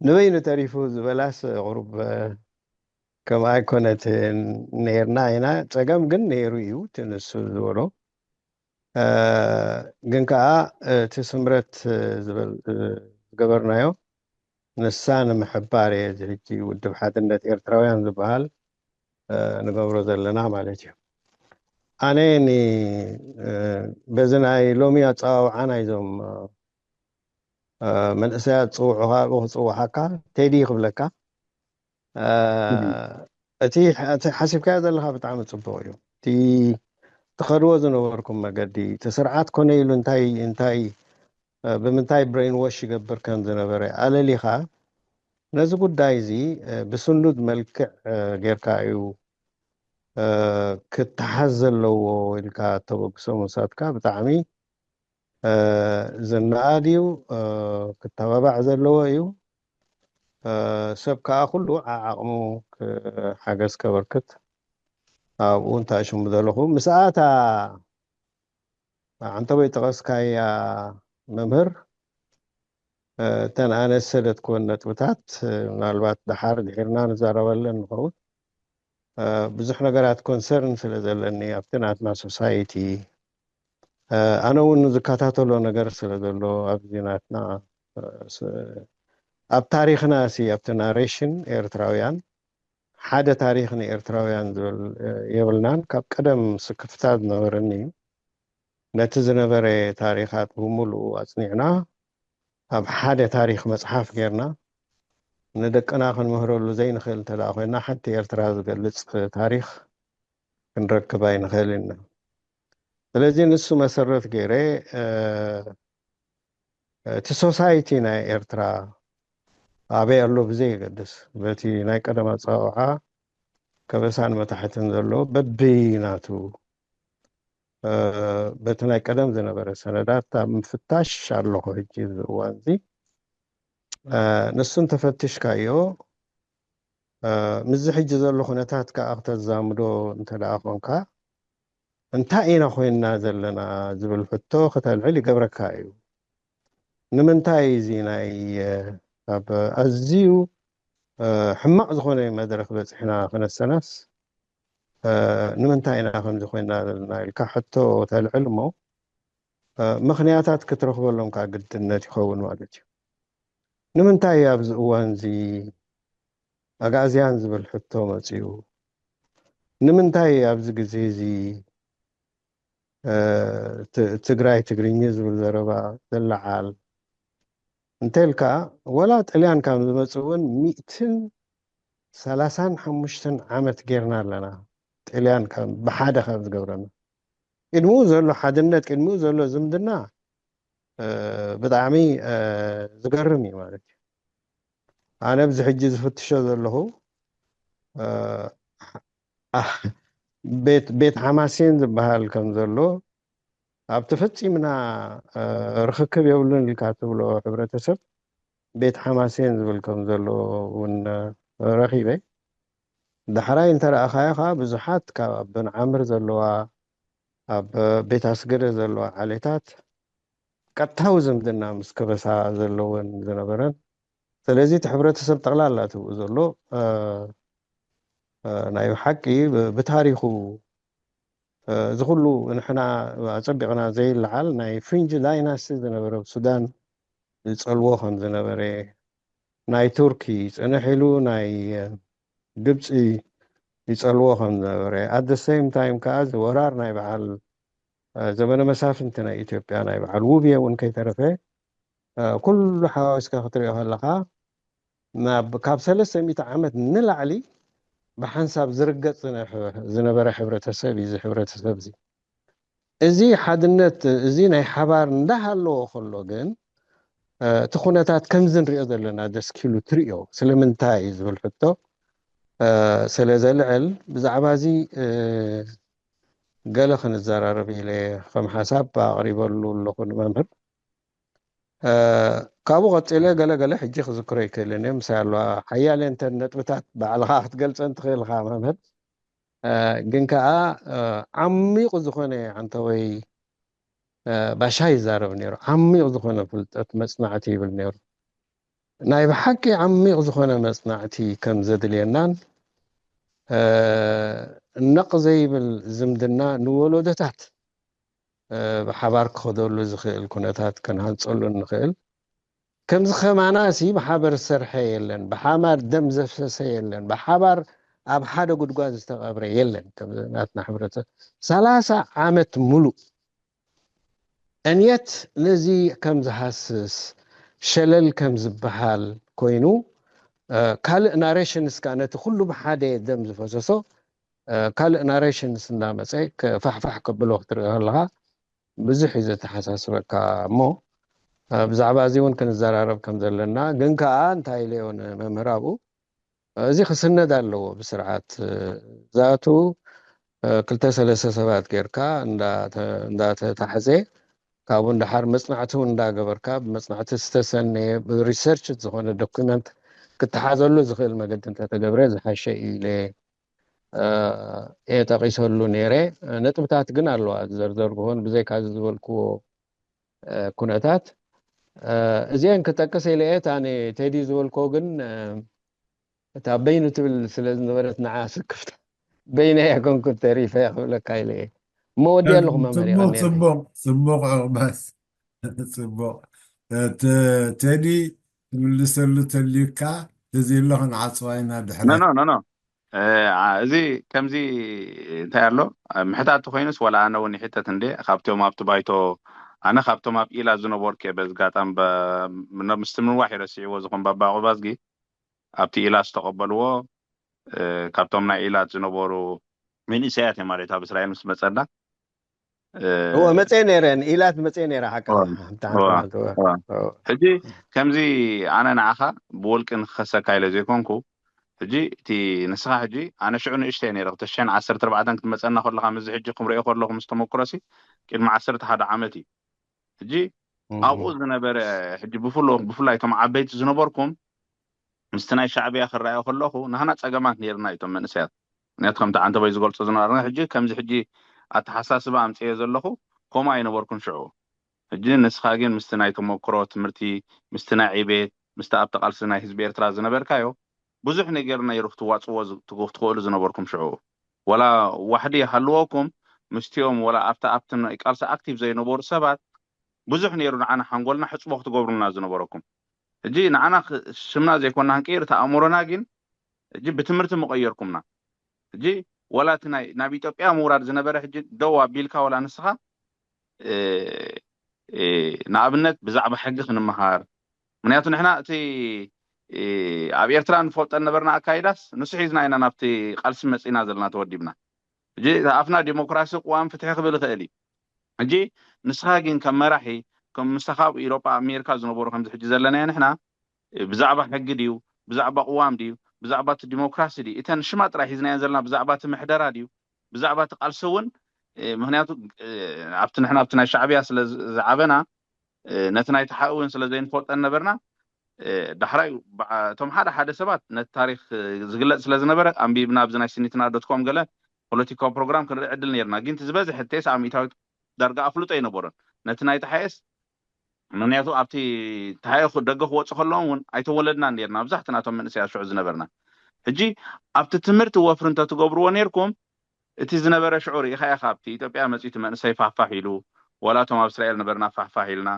ንበይኑ ተሪፉ ዝበላስ ቁሩብ፣ እ፣ ከምኣ ኣይኮነትን፣ ነይርና ኢና። ጸገም ግን ነይሩ እዩ፣ እቲ ንሱ ዝበሎ። እ፣ ግን ከኣ እቲ ስምረት፣ እ፣ ዝበል-፣ እ፣ ዝገበርናዮ ንሳ ንምሕባር እየ፣ እዚ ሕጂ ውድብ ሓድነት ኤርትራውያን ዝበሃል፣ እ፣ ንገብሮ ዘለና ማለት እዩ። ኣነ ኒ-፣ እ፣ በዚ ናይ ሎሚ ኣጸዋውዓ ናይዞም፣ እ፣ መንእሰያት ጽውዑኻ፣ ኣብኡ ክጽውዓካ፣ ቴዲ ክብለካ። እ፣ እም። እቲ፣ እቲ ሓሲብካዮ ዘለኻ ብጣዕሚ ጽቡቕ እዩ። እቲ ትኸድዎ ዝነበርኩም መገዲ፣ እቲ ስርዓት ኮነ ኢሉ እንታይ፣ እንታይ፣ እ፣ ብምንታይ ብሬን ዎሽ ይገብር ከም ዝነበረ ኣለሊኻ፣ ነዚ ጉዳይ እዚ፣ እ፣ ብስኑድ መልክዕ፣ እ፣ ጌርካ እዩ፣ እ፣ ክተሓዝ ዘለዎ ኢልካ እተበግሶ መውሳድካ ብጣዕሚ፣ እ፣ ዝነኣድ እዩ፣ እ፣ ክተባባዕ ዘለዎ እዩ። እ፣ ሰብ ከኣ ኩሉ ዓዓቕሙ ክ-፣ ሓገዝ ከበርክት ኣብኡ እንታይ ሽሙ ዘለኹ። ምስኣ እታ ዓንተቦይ ጠቐስካያ መምህር፣ እ፣ እተን ኣነ ዝሰደድክወን ነጥብታት፣ እ፣ ምናልባት ደሓር ድሒርና ንዛረበለን ንኸውን። እ፣ ብዙሕ ነገራት ኮንሰርን ስለ ዘለኒ ኣብቲ ናትና ሶሳይቲ፣ እ፣ ኣነ እውን ዝከታተሎ ነገር ስለ ዘሎ ኣብዚ ናትና፣ እ፣ ስ-፣ ኣብ ታሪኽና ሲ፣ ኣብቲ ናሬሽን ኤርትራውያን ሓደ ታሪኽ ንኤርትራውያን ዝብል፣ እ፣ የብልናን። ካብ ቀደም ስክፍታ ዝነበረኒ እዩ። ነቲ ዝነበረ ታሪኻት ብምሉኡ ኣጽኒዕና ኣብ ሓደ ታሪኽ መጽሓፍ ጌርና ንደቅና ክንምህረሉ ዘይንኽእል እንተ ደኣ ኮይና፣ ሓንቲ ኤርትራ ዝገልጽ ታሪኽ ክንረክብ ኣይንኽእልን ኢና። ስለዚ ንሱ መሰረት ገይረ፣ እ፣ እቲ ሶሳይቲ ናይ ኤርትራ ኣበይ ኣሎ ብዘየገድስ፣ በቲ ናይ ቀደም ኣጸዋውዓ ከበሳን መታሕትን ዘሎ በብናቱ፣ እ፣ በቲ ናይ ቀደም ዝነበረ ሰነዳት ኣብ ምፍታሽ ኣለኹ ሕጂ እዚ እዋን እዚ። እ፣ ንሱ እንተፈቲሽካዮ፣ እ፣ ምስዚ ሕጂ ዘሎ ኩነታት ከኣ ክተዛምዶ እንተ ደኣ ኾንካ፣ እንታይ ኢና ኮይንና ዘለና ዝብል ሕቶ ከተልዕል ይገብረካ እዩ። ንምንታይ እዚ ናይ፣ እ፣ ኣብ ኣዝዩ፣ እ፣ ሕማቕ ዝኾነ መድረኽ በጺሕና ክነሰናስ፣ እ፣ ንምንታይ ኢና ከምዚ ኮይንና ዘለና ኢልካ ሕቶ ተልዕል እሞ፣ እ፣ ምኽንያታት ክትረኽበሎም ከኣ ግድነት ይኸውን ማለት እዩ። ንምንታይ ኣብዚ እዋን እዚ ኣግኣዝያን ዝብል ሕቶ መጺኡ? ንምንታይ ኣብዚ ግዜ እዚ፣ እ፣ ት-፣ ትግራይ ትግርኚ ዝብል ዘረባ ዝለዓል? እንተ ኢልካ፣ ወላ ጥልያን ካብ ዝመጽእ እውን ሚእትን ሰላሳን ሓሙሽተን ዓመት ጌርና ኣለና። ጥልያን ካብ፣ ብሓደ ካብ ዝገብረና። ቅድሚኡ ዘሎ ሓድነት፣ ቅድሚኡ ዘሎ ዝምድና ብጣዕሚ ዝገርም እዩ ማለት እዩ። ኣነ ኣብዚ ሕጂ ዝፍትሾ ዘለኹ ቤት ሓማሴን ዝበሃል ከም ዘሎ ኣብቲ ፈፂምና ርኽክብ የብሉን ኢልካ ትብሎ ሕብረተሰብ ቤት ሓማሴን ዝብል ከም ዘሎ እውን ረኺበ። ዳሕራይ እንተረኣኻዮ ከዓ ብዙሓት ካብ ኣብ በንዓምር ዘለዋ ኣብ ቤት ኣስገደ ዘለዋ ዓሌታት ቀጥታዊ ዝምድና ምስ ከበሳ ዘለወን ዝነበረን ስለዚ እቲ ሕብረተሰብ ጠቕላላ ትብኡ ዘሎ ናይ ብሓቂ ብታሪኹ እዚ ኩሉ ንሕና ኣፀቢቕና ዘይለዓል ናይ ፍሪንጅ ዳይናስቲ ዝነበረ ኣብ ሱዳን ዝፀልዎ ከም ዝነበረ ናይ ቱርኪ ፅንሕ ኢሉ ናይ ግብፂ ይፀልዎ ከም ዝነበረ ኣደ ሴም ታይም ከዓ እዚ ወራር ናይ በዓል ዘመነ መሳፍንቲ ናይ ኢትዮጵያ ናይ በዓል ውብየ እውን ከይተረፈ ኩሉ ሓዋዊስካ ክትሪኦ ከለካ ካብ ሰለስተ ሚእቲ ዓመት ንላዕሊ ብሓንሳብ ዝርገፅ ዝነበረ ሕብረተሰብ እዩ። እዚ ሕብረተሰብ እዚ እዚ ሓድነት እዚ ናይ ሓባር እንዳሃለዎ ከሎ ግን እቲ ኩነታት ከምዚ ንሪኦ ዘለና ደስኪሉ ትሪኦ ስለምንታይ ዝብል ሕቶ ስለ ዘልዕል ብዛዕባ እዚ ገለ ክንዘራረብ ኢለ ከም ሓሳብ ኣቕሪበሉ ኣለኹ ንመምህር። ካብኡ ቀፂለ ገለ ገለ ሕጂ ክዝክሮ ይክእልን እየ ምሳይ ኣለዋ ሓያለ እንተ ነጥብታት ባዕልኻ ክትገልፀን ትኽእል ኢኻ መምህር። ግን ከዓ ዓሚቑ ዝኾነ ኣንተወይ ባሻ ይዛረብ ነይሩ። ዓሚቕ ዝኾነ ፍልጠት መፅናዕቲ ይብል ነይሩ። ናይ ብሓቂ ዓሚቕ ዝኾነ መፅናዕቲ ከም ዘድልየናን ነቕ ዘይብል ዝምድና ንወለዶታት ብሓባር ክኸደሉ ዝኽእል ኩነታት ክንሃንፀሉ እንኽእል ከምዚ ከማና ሲ ብሓበር ዝሰርሐ የለን፣ ብሓባር ደም ዘፍሰሰ የለን፣ ብሓባር ኣብ ሓደ ጉድጓድ ዝተቐብረ የለን። ከምዚ ናትና ሕብረተሰብ ሰላሳ ዓመት ሙሉእ እንየት ነዚ ከም ዝሃስስ ሸለል ከም ዝበሃል ኮይኑ ካልእ ናሬሽንስ ከዓ ነቲ ኩሉ ብሓደ ደም ዝፈሰሶ ካልእ ናሬሽንስ እንዳመፀ ፋሕፋሕ ከብሎ ክትርኢ ከለካ ብዙሕ እዩ ዘተሓሳስበካ። እሞ ብዛዕባ እዚ እውን ክንዘራረብ ከም ዘለና ግን ከዓ እንታይ ኢለዮ ንመምህር ኣብኡ እዚ ክስነድ ኣለዎ ብስርዓት ዛቱ ክልተ ሰለስተ ሰባት ጌርካ እንዳተታሕዘ ካብኡ እንዳሓር መፅናዕቲ እውን እንዳገበርካ ብመፅናዕቲ ዝተሰነየ ብሪሰርች ዝኾነ ዶኩመንት ክተሓዘሉ ዝኽእል መገዲ እንተተገብረ ዝሓሸ እዩ ኢለ እየ ጠቒሰሉ ነይረ። ነጥብታት ግን ኣለዋ ዝዘርዘርኩዎን ብዘይካ እዚ ዝበልክዎ ኩነታት እዚአን ክጠቅስ ኢለ እየ። እታ ንቴዲ ዝበልክዎ ግን እታ በይኑ ትብል ስለ ዝነበረት ንዓ ስክፍታ በይነይ ኣይኮንኩን ተሪፈ ክብለካ ኢለ እየ። እሞ ወዲ ኣለኹ መምህር ጽቡቅ ጽቡቅ ጽቡቅ ዑቅባስ ጽቡቅ ቴዲ ትምልሰሉ ተልዩካ ተዘየሎ ክንዓፅዋ ኢና ድሕረ ኖ ኖ ኖ እዚ ከምዚ እንታይ ኣሎ ምሕታት ኮይኑስ ወላ ኣነ እውን ይሕተት እንደ ካብቶም ኣብቲ ባይቶ ኣነ ካብቶም ኣብ ኢላ ዝነበርኩ እየ በዚ ጋጣም ምስቲ ምንዋሕ ይረስዕዎ ዝኾን ባባ ቁባዝጊ ኣብቲ ኢላት ዝተቐበልዎ ካብቶም ናይ ኢላት ዝነበሩ መንእሰያት እዮም ማለት ኣብ እስራኤል ምስ መፀና እወ መፅአ ነይረ ንኢላት መፅአ ነይረ ሓቃ ሕጂ ከምዚ ኣነ ንዓኻ ብወልቂ ንክኸሰካ ኢለ ዘይኮንኩ ሕጂ እቲ ንስኻ ሕጂ ኣነ ሽዑ ንእሽተይ ነይረ ክልተ ሽሕን ዓሰርተ ኣርባዕተን ክትመፀና ከለኻ ምዚ ሕጂ ክምሪኦ ከለኹ ምስ ተመክሮሲ ቅድሚ ዓሰርተ ሓደ ዓመት እዩ ሕጂ ኣብኡ ዝነበረ ሕጂ ብፍሉ ብፍላይ እቶም ዓበይቲ ዝነበርኩም ምስቲ ናይ ሻዕብያ ክረኣዮ ከለኹ ናህና ፀገማት ነይርና እቶም መንእሰያት ምክንያቱ ከምቲ ዓንተቦይ ዝገልፆ ዝነበረ ሕጂ ከምዚ ሕጂ ኣተሓሳስባ ኣምፅዮ ዘለኹ ከምኡ ኣይነበርኩን ሽዑ ሕጂ ንስኻ ግን ምስቲ ናይ ተመክሮ ትምህርቲ ምስቲ ናይ ዕቤት ምስቲ ኣብቲ ቃልሲ ናይ ህዝቢ ኤርትራ ዝነበርካዮ ብዙሕ ነገር ነይሩ ክትዋፅዎ ትኽእሉ ዝነበርኩም ሽዑ ወላ ዋሕዲ ይሃልወኩም ምስቲኦም ወላ ኣብቲ ኣብቲ ናይ ቃልሲ ኣክቲቭ ዘይነበሩ ሰባት ብዙሕ ነይሩ ንዓና ሓንጎልና ሕፅቦ ክትገብሩልና ዝነበረኩም ሕጂ ንዓና ሽምና ዘይኮና ክንቅይር እቲ ኣእምሮና ግን ሕጂ ብትምህርቲ ምቀየርኩምና ሕጂ ወላ እቲ ናይ ናብ ኢትዮጵያ ምውራድ ዝነበረ ሕጂ ደው ኣቢልካ ወላ ንስኻ ንኣብነት ብዛዕባ ሕጊ ክንመሃር ምክንያቱ ንሕና እቲ ኣብ ኤርትራ ንፈልጦ ነበርና ኣካይዳስ ንሱ ሒዝና ኢና ናብቲ ቃልሲ መፂና ዘለና ተወዲብና ሕጂ ኣፍና ዲሞክራሲ ቅዋም ፍትሒ ክብል ይኽእል እዩ ሕጂ ንስኻ ግን ከም መራሒ ከም ምሳኻ ኣብ ኢሮጳ ኣሜሪካ ዝነበሩ ከምዚ ሕጂ ዘለናዮ ንሕና ብዛዕባ ሕጊ ድዩ፣ ብዛዕባ ቅዋም ድዩ፣ ብዛዕባ እቲ ዲሞክራሲ ድዩ፣ እተን ሽማ ጥራይ ሒዝናየን ዘለና ብዛዕባ እቲ ምሕደራ ድዩ፣ ብዛዕባ እቲ ቃልሲ እውን ምክንያቱ ኣብቲ ንሕና ኣብቲ ናይ ሻዕብያ ስለ ዝዓበና ነቲ ናይ ተሓኡ እውን ስለ ዘይንፈልጠን ነበርና። ዳሕራይ እቶም ሓደ ሓደ ሰባት ነቲ ታሪክ ዝግለጽ ስለ ዝነበረ ኣንቢብና ኣብዚ ናይ ስኒትና ዶትኮም ገለ ፖለቲካዊ ፕሮግራም ክንርኢ ዕድል ነርና። ግን ዝበዝሐ ተስዓ ሚእታዊት ዳርጋ ኣፍልጦ ኣይነበሮን ነቲ ናይ ተሓኤስ። ምክንያቱ ኣብቲ ተሓኤ ደገ ክወፁ ከለዎም እውን ኣይተወለድናን ነርና መብዛሕትናቶም መንእሰያት ሽዑ ዝነበርና። ሕጂ ኣብቲ ትምህርቲ ወፍሪ እንተትገብርዎ ነርኩም እቲ ዝነበረ ሽዑ ርኢኻ ኢኻ ኣብቲ ኢትዮጵያ መፂኡ እቲ መንእሰይ ፋሕፋሕ ኢሉ፣ ዋላ እቶም ኣብ እስራኤል ነበርና ፋሕፋሕ ኢልና።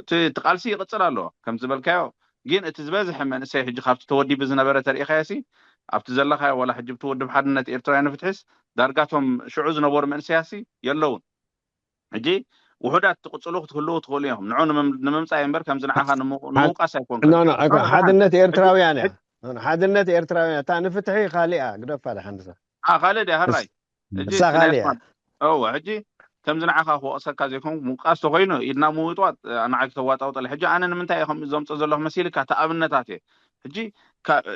እቲ ቃልሲ ይቕፅል ኣሎ ከም ዝበልካዮ። ግን እቲ ዝበዝሐ መንእሰይ ሕጂ ካብቲ ተወዲቡ ዝነበረ ተርኢኻዮ ሲ ኣብቲ ዘለኻዮ ዋላ ሕጂ ብቲ ውድብ ሓድነት ኤርትራውያን ንፍትሒስ ዳርጋ እቶም ሽዑ ዝነበሩ መንእሰያት ሲ የለውን። ሕጂ ውሑዳት ትቕፅሉ ክትህልዉ ትኽእሉ እዮም ንዑ ንምምፃእ እምበር ከምዚ ንዓኻ ንምውቃስ ኣይኮንኩ። ሓድነት ኤርትራውያን እያ። ሓድነት ኤርትራውያን እታ ንፍትሒ ካሊእ እያ ግደፋ ድሓን። ካልእ ድያ ሕራይ እሳ ካሊእ እያ። እወ ሕጂ ከምዚ ንዓኻ ክወቕሰካ ዘይኮንኩ ምውቃስ ተኮይኑ ኢድና ምውጥዋጥ ንዓይ ክተዋጣውጠለ። ሕጂ ኣነ ንምንታይ እየ ከምኡ ዘምፅእ ዘለኹ መሲልካ እቲ ኣብነታት እየ። ሕጂ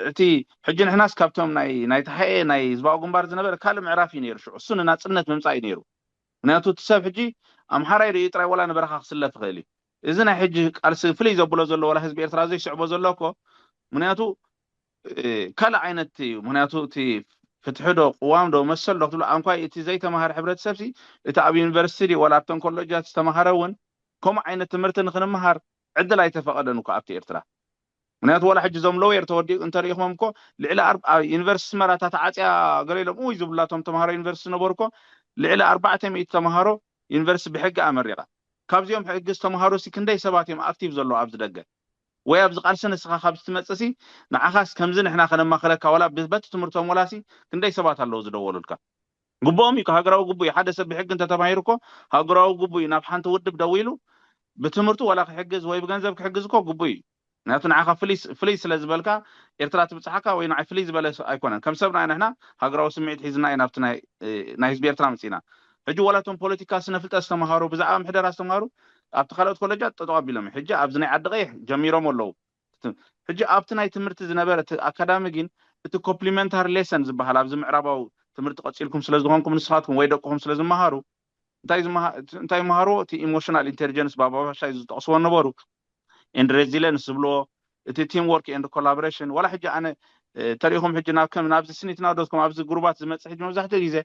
እቲ ሕጂ ንሕናስ ካብቶም ናይ ናይ ተሓኤ ናይ ህዝባዊ ግንባር ዝነበረ ካልእ ምዕራፍ እዩ ነይሩ ሽዑ እሱ ንናፅነት ምምፃእ እዩ ነይሩ። ምክንያቱ እቲ ሰብ ሕጂ ኣምሓራይ ርእዩ ጥራይ ዋላ ንበረኻ ክስለፍ ይኽእል እዩ። እዚ ናይ ሕጂ ቃልሲ ፍልይ ዘብሎ ዘሎ ዋላ ህዝቢ ኤርትራ ዘይስዕቦ ዘሎ እኮ ምክንያቱ ካልእ ዓይነት እዩ። ምክንያቱ እቲ ፍትሒ ዶ ቅዋም ዶ መሰል ዶ ክትብሎ ኣንኳይ እቲ ዘይተማሃረ ሕብረተሰብ ሲ እቲ ኣብ ዩኒቨርሲቲ ድዩ ዋላ ኣብተን ኮሎጃት ዝተማሃረ እውን ከምኡ ዓይነት ትምህርቲ ንክንምሃር ዕድል ኣይተፈቐደን እኮ ኣብቲ ኤርትራ። ምክንያቱ ዋላ ሕጂ እዞም ሎየር ተወዲኡ እንተሪኢኹሞም እኮ ልዕሊ ዩኒቨርሲቲ ስመራ እታ ተዓፅያ ገለ ኢሎም እውይ ዝብሉላቶም ተምሃሮ ዩኒቨርሲቲ ዝነበሩ እኮ ልዕሊ ኣርባዕተ ሚእቲ ተምሃሮ ዩኒቨርሲቲ ብሕጊ ኣመሪቓ። ካብዚኦም ሕጊ ዝተምሃሩ ሲ ክንደይ ሰባት እዮም ኣክቲቭ ዘለዉ ኣብዚ ደገ ወይ ኣብዚ ቃልሲ ንስኻ ካብ ትመፅእ ሲ ንዓኻስ ከምዚ ንሕና ከነማኽረካ ዋላ በቲ ትምህርቶም ዋላ ሲ ክንደይ ሰባት ኣለዉ ዝደወሉልካ። ግቡኦም እዩ ሃገራዊ ግቡእ እዩ። ሓደ ሰብ ብሕጊ እንተተማሂሩ እኮ ሃገራዊ ግቡእ እዩ። ናብ ሓንቲ ውድብ ደዊሉ ብትምህርቱ ዋላ ክሕግዝ ወይ ብገንዘብ ክሕግዝ እኮ ግቡእ እዩ። ምክንያቱ ንዓኻ ፍልይ ስለ ዝበልካ ኤርትራ ትብፅሓካ ወይ ንዓይ ፍልይ ዝበለ ኣይኮነን። ከም ሰብና ንሕና ሃገራዊ ስምዒት ሒዝና ኢና ኣብቲ ናይ ህዝቢ ኤርትራ መፂና። ሕጂ ዋላ እቶም ፖለቲካ ስነ ፍልጠት ዝተምሃሩ ብዛዕባ ምሕደራ ዝተምሃሩ ኣብቲ ካልኦት ኮለጃት ጠጠው ኣቢሎም ሕጂ ኣብዚ ናይ ዓዲ ቀይሕ ጀሚሮም ኣለዉ። ሕጂ ኣብቲ ናይ ትምህርቲ ዝነበረ እቲ ኣካዳሚ ግን እቲ ኮምፕሊመንታሪ ሌሰን ዝበሃል ኣብዚ ምዕራባዊ ትምህርቲ ቀፂልኩም ስለ ዝኾንኩም ንስኻትኩም ወይ ደቅኹም ስለ ዝመሃሩ እንታይ ይመሃርዎ እቲ ኢሞሽናል ኢንቴሊጀንስ ባባሻይ ዝጠቕስዎ ነበሩ and resilience ዝብልዎ እቲ team work and collaboration ዋላ ሕጂ ኣነ ተሪኢኹም ሕጂ ናብ ከም ናብዚ ስኒትና ዶትኮም ኣብዚ ግሩባት ዝመፅእ ሕጂ መብዛሕትኡ ግዜ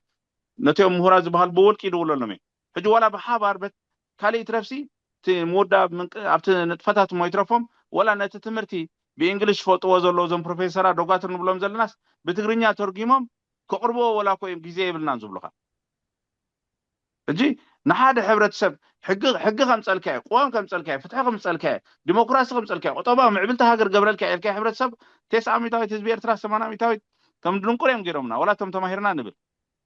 ነቲኦም ምሁራት ዝበሃል ብውልቂ ይድውለሎም እየ ሕጂ ዋላ ብሓባር በት ካልእ ይትረፍሲ እቲ ምውዳብ ኣብቲ ንጥፈታት እሞ ይትረፎም ዋላ ነቲ ትምህርቲ ብእንግሊሽ ዝፈልጥዎ ዘለዉ እዞም ፕሮፌሰራት ዶጋትር ንብሎም ዘለናስ ብትግርኛ ተርጊሞም ከቕርብዎ ዋላ እኮ እዮም ግዜ የብልናን ዝብሉኻ ሕጂ ንሓደ ሕብረተሰብ ሕጊ ከምፀልካዮ ቅዋም ከምፀልካዮ ፍትሒ ከምፀልካዮ ዲሞክራሲ ከምፀልካዮ ቁጠባዊ ምዕብልቲ ሃገር ገብረልካ ኢልካዮ ሕብረተሰብ ቴስዓ ሚታዊት ህዝቢ ኤርትራ ሰማንያ ሚታዊት ከም ድንቁር እዮም ገይሮምና ዋላ እቶም ተማሂርና ንብል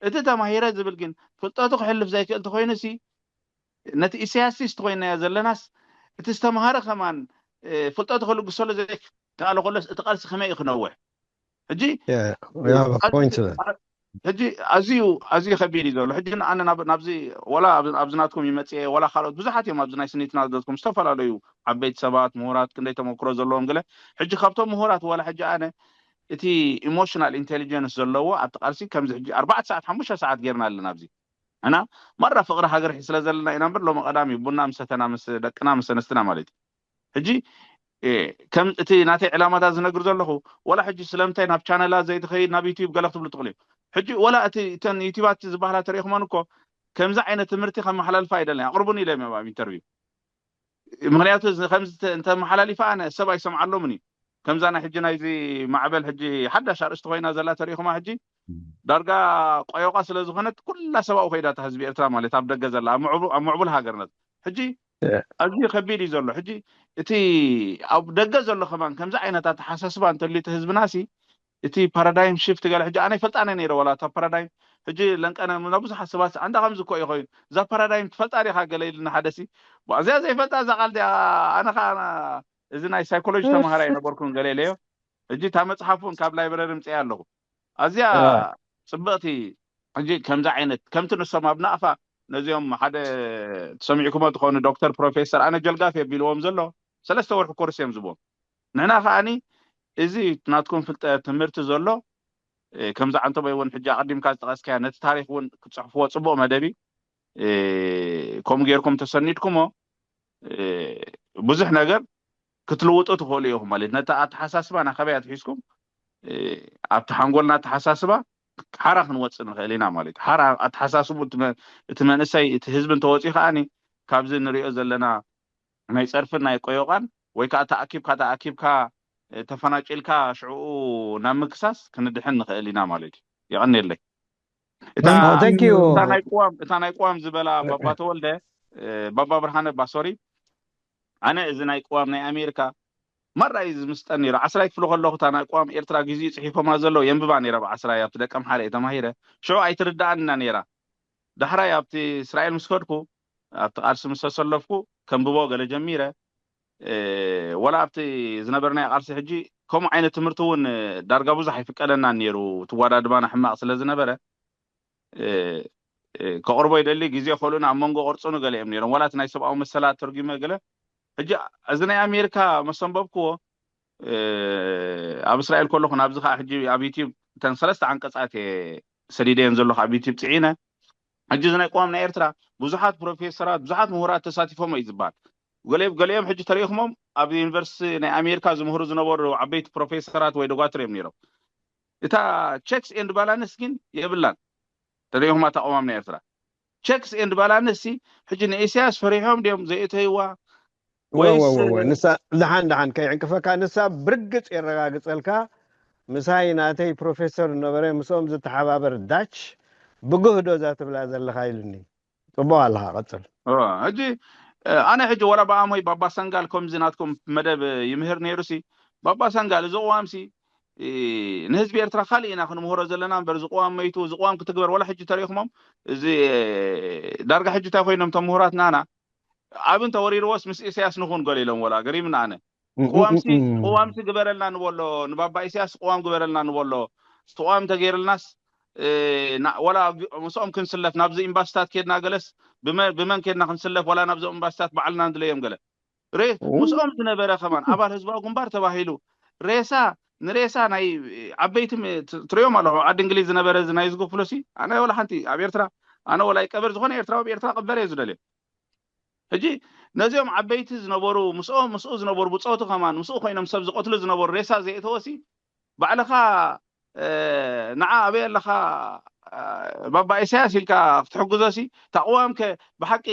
እቲ ተማሂረ ዝብል ግን ፍልጠቱ ክሕልፍ ዘይክእል ተኮይኑ ሲ ነቲ ኢሳያስ ሲ ተኮይናዮ ዘለናስ እቲ ዝተምሃረ ከማን ፍልጠቱ ክልግሰሉ ዘይከኣለ ከሎስ እቲ ቃልሲ ከመይ እዩ ክነውሕ ሕጂ ሕጂ ኣዝዩ ኣዝዩ ከቢድ እዩ ዘሎ ሕጂ ኣነ ናብዚ ወላ ኣብዚ ናትኩም ይመፅእ ዋላ ካልኦት ብዙሓት እዮም ኣብዚ ናይ ስኒትና ዘትኩም ዝተፈላለዩ ዓበይቲ ሰባት ምሁራት ክንደይ ተመክሮ ዘለዎም ገለ ሕጂ ካብቶም ምሁራት ዋላ ሕጂ ኣነ እቲ ኢሞሽናል ኢንቴሊጀንስ ዘለዎ ኣብቲ ቃልሲ ከምዚ ሕጂ ኣርባዕተ ሰዓት ሓሙሽተ ሰዓት ጌርና ኣለና ኣብዚ እና ማራ ፍቅሪ ሃገር ስለ ዘለና ኢና እምበር ሎሚ ቀዳም እዩ ቡና ምሰተና ምስ ደቅና ምስ ኣነስትና ማለት እዩ ሕጂ ከም እቲ ናተይ ዕላማታት ዝነግር ዘለኹ ወላ ሕጂ ስለምንታይ ናብ ቻነላት ዘይትኸይድ ናብ ዩቲዩብ ገለ ክትብሉ ትኽእሉ እዩ ሕጂ ወላ እቲ እተን ዩቲባት ዝበሃላ ተሪኢኹመን እኮ ከምዚ ዓይነት ትምህርቲ ከመሓላልፋ ኣይደለና ኣቕርቡን ኢለ እዮም ኣብ ኢንተርቪው ምክንያቱ ከምዚ እንተመሓላሊፋ ኣነ ሰብ ኣይሰምዓሎምን እዩ ከምዛ ናይ ሕጂ ናይዚ ማዕበል ሕጂ ሓዳሽ ኣርእስቲ ኮይና ዘላ ተሪኢኹማ ሕጂ ዳርጋ ቆዮቋ ስለ ዝኾነት ኩላ ሰብኣዊ ኮይዳ እታ ህዝቢ ኤርትራ ማለት ኣብ ደገ ዘላ ኣብ ምዕቡል ሃገርነት ሕጂ ኣዝዩ ከቢድ እዩ ዘሎ ሕጂ እቲ ኣብ ደገ ዘሎ ከማን ከምዚ ዓይነት ኣተሓሳስባ እንተልዩ እቲ ህዝብና ሲ እቲ ፓራዳይም ሽፍት ገለ ሕጂ ኣነ ይፈልጣነ ነይረ ዋላ እታ ፓራዳይም ሕጂ ለንቀነ ናብ ብዙሓት ሰባት ኣንዳ ከምዚ እኮ እዩ ኮይኑ እዛ ፓራዳይም ትፈልጣ ዲኻ ገለ ኢልና ሓደ ሲ እዚኣ ዘይፈልጣ እዛ ቃል ዲኣ ኣነ ከዓ እዚ ናይ ሳይኮሎጂ ተምሃራይ ነበርኩን ገለ ኢለዮ ሕጂ እታ መፅሓፍ እውን ካብ ላይብረሪ ምፅያ ኣለኹ ኣዝያ ፅብቕቲ ሕጂ ከምዚ ዓይነት ከምቲ ንሶም ኣብ ናቕፋ ነዚኦም ሓደ ትሰሚዕኩሞ ትኾኑ ዶክተር ፕሮፌሰር ኣነ ጀልጋፍ የቢልዎም ዘሎ ሰለስተ ወርሒ ኮርስ እዮም ዝቦም። ንሕና ከዓኒ እዚ ናትኩም ፍልጠት ትምህርቲ ዘሎ ከምዚ ዓንተቦይ እውን ሕጂ ኣቐዲምካ ዝጠቐስካያ ነቲ ታሪክ እውን ክትፅሕፍዎ ፅቡቕ መደብ እዩ። ከምኡ ጌርኩም ተሰኒድኩሞ ብዙሕ ነገር ክትልውጡ ትኽእሉ ኢኹም ማለት ነቲ ኣተሓሳስባ ናኸበይ ኣትሒዝኩም ኣብቲ ሓንጎልና ኣተሓሳስባ ሓራ ክንወፅእ ንኽእል ኢና ማለት እዩ። ሓራ ኣተሓሳስቡ እቲ መንእሰይ እቲ ህዝቢ እንተወፂኡ ከዓኒ ካብዚ ንሪኦ ዘለና ናይ ፀርፍን ናይ ቆዮቓን ወይ ከዓ ተኣኪብካ ተኣኪብካ ተፈናጭልካ ሽዕኡ ናብ ምክሳስ ክንድሕን ንኽእል ኢና ማለት እዩ። የቐንየለይ። እታ ናይ ቅዋም እታ ናይ ቅዋም ዝበላ ባባ ተወልደ ባባ ብርሃነ ባሶሪ ኣነ እዚ ናይ ቅዋም ናይ ኣሜሪካ ማራ እዩ ዝምስጠን ነይሩ። ዓስራይ ክፍሊ ከለኹ እታ ናይ ቅዋም ኤርትራ ግዜኡ ፅሒፎማ ዘለዉ የንብባ ነይረ። ብዓስራይ ኣብቲ ደቀምሓረ እየ ተማሂረ። ሽዑ ኣይትርድኣንና ነይራ። ዳሕራይ ኣብቲ እስራኤል ምስ ከድኩ ኣብቲ ቃልሲ ምስ ተሰለፍኩ ከንብቦ ገለ ጀሚረ። ወላ ኣብቲ ዝነበርናዮ ቃልሲ ሕጂ ከምኡ ዓይነት ትምህርቲ እውን ዳርጋ ብዙሕ ኣይፍቀደናን ነይሩ። ትዋዳድባና ሕማቕ ስለ ዝነበረ ከቕርቦ ይደሊ ግዜ ከልኡን ኣብ መንጎ ቅርፅኑ ገለ እዮም ነይሮም። ዋላ እቲ ናይ ሰብኣዊ መሰላት ተርጉመ ገለ ሕጂ እዚ ናይ ኣሜሪካ መሰንበብክዎ ኣብ እስራኤል ከለኹ ናብዚ ከዓ ሕጂ ኣብ ዩትዩብ እተን ሰለስተ ዓንቀፃት እየ ሰዲደየን ዘለኹ ኣብ ዩትዩብ ፅዒነ። ሕጂ እዚ ናይ ቅዋም ናይ ኤርትራ ብዙሓት ፕሮፌሰራት ብዙሓት ምሁራት ተሳቲፎም እዩ ዝበሃል። ገሊኦም ሕጂ ተሪኢኹሞም ኣብ ዩኒቨርሲቲ ናይ ኣሜሪካ ዝምህሩ ዝነበሩ ዓበይቲ ፕሮፌሰራት ወይ ደጓትር እዮም ነይሮም። እታ ቸክስ ኤንድ ባላንስ ግን የብላን። ተሪኢኹማ እታ ቅዋም ናይ ኤርትራ ቸክስ ኤንድ ባላንስ ሲ ሕጂ ንኢሳያስ ፈሪሖም ድዮም ዘይእተይዋ ወይስ ንሳ ደሓን ደሓን ከይዕንቅፈካ ንሳ ብርግፅ የረጋግፀልካ። ምሳይ ናተይ ፕሮፌሰር ዝነበረ ምስኦም ዝተሓባበር ዳች ብግህዶ እዛ ትብላ ዘለኻ ኢሉኒ። ፅቡቕ ኣለኻ ቀፅል። ሕጂ ኣነ ሕጂ ወላ ብኣሞይ ባባ ሰንጋል ከምዚ ናትኩም መደብ ይምህር ነይሩ ሲ ባባ ሰንጋል እዚ ቅዋም ሲ ንህዝቢ ኤርትራ ካልእ ኢና ክንምህሮ ዘለና እምበር እዚ ቅዋም መይቱ እዚ ቅዋም ክትግበር ወላ ሕጂ ተሪእኹሞም እዚ ዳርጋ ሕጂ እንታይ ኮይኖም ተምሁራት ናና ኣብ እንተ ወሪርዎስ ምስ ኢሳያስ ንኹን ገለ ኢሎም ወላ ገሪምና ኣነ ቅዋምሲ ቅዋምሲ ግበረልና ንበሎ ንባባ ኢሳያስ ቅዋም ግበረልና ንበሎ ቅዋም ተገይርልናስ ወላ ምስኦም ክንስለፍ ናብዚ ኤምባስታት ኬድና ገለስ ብመን ኬድና ክንስለፍ ወላ ናብዞም ኤምባስታት ባዕልና ንድለዮም ገለ ምስኦም ዝነበረ ከማን ኣባል ህዝባዊ ግንባር ተባሂሉ ሬሳ ንሬሳ ናይ ዓበይቲ ትሪኦም ኣለኹ ዓዲ እንግሊዝ ዝነበረ ናይ ዝጉፍሎ ሲ ኣነ ወላ ሓንቲ ኣብ ኤርትራ ኣነ ወላ ይቀበር ዝኾነ ኤርትራዊ ኣብ ኤርትራ ቅበር እየ ዝደልዮ ሕጂ ነዚኦም ዓበይቲ ዝነበሩ ምስኦም ምስኡ ዝነበሩ ብፆቱ ከማን ምስኡ ኮይኖም ሰብ ዝቀትሉ ዝነበሩ ሬሳ ዘየእተወሲ ባዕልኻ ንዓ ኣበይ ኣለኻ ባባ ኢሳያስ ኢልካ ክትሕግዞ ሲ ተቅዋምከ ብሓቂ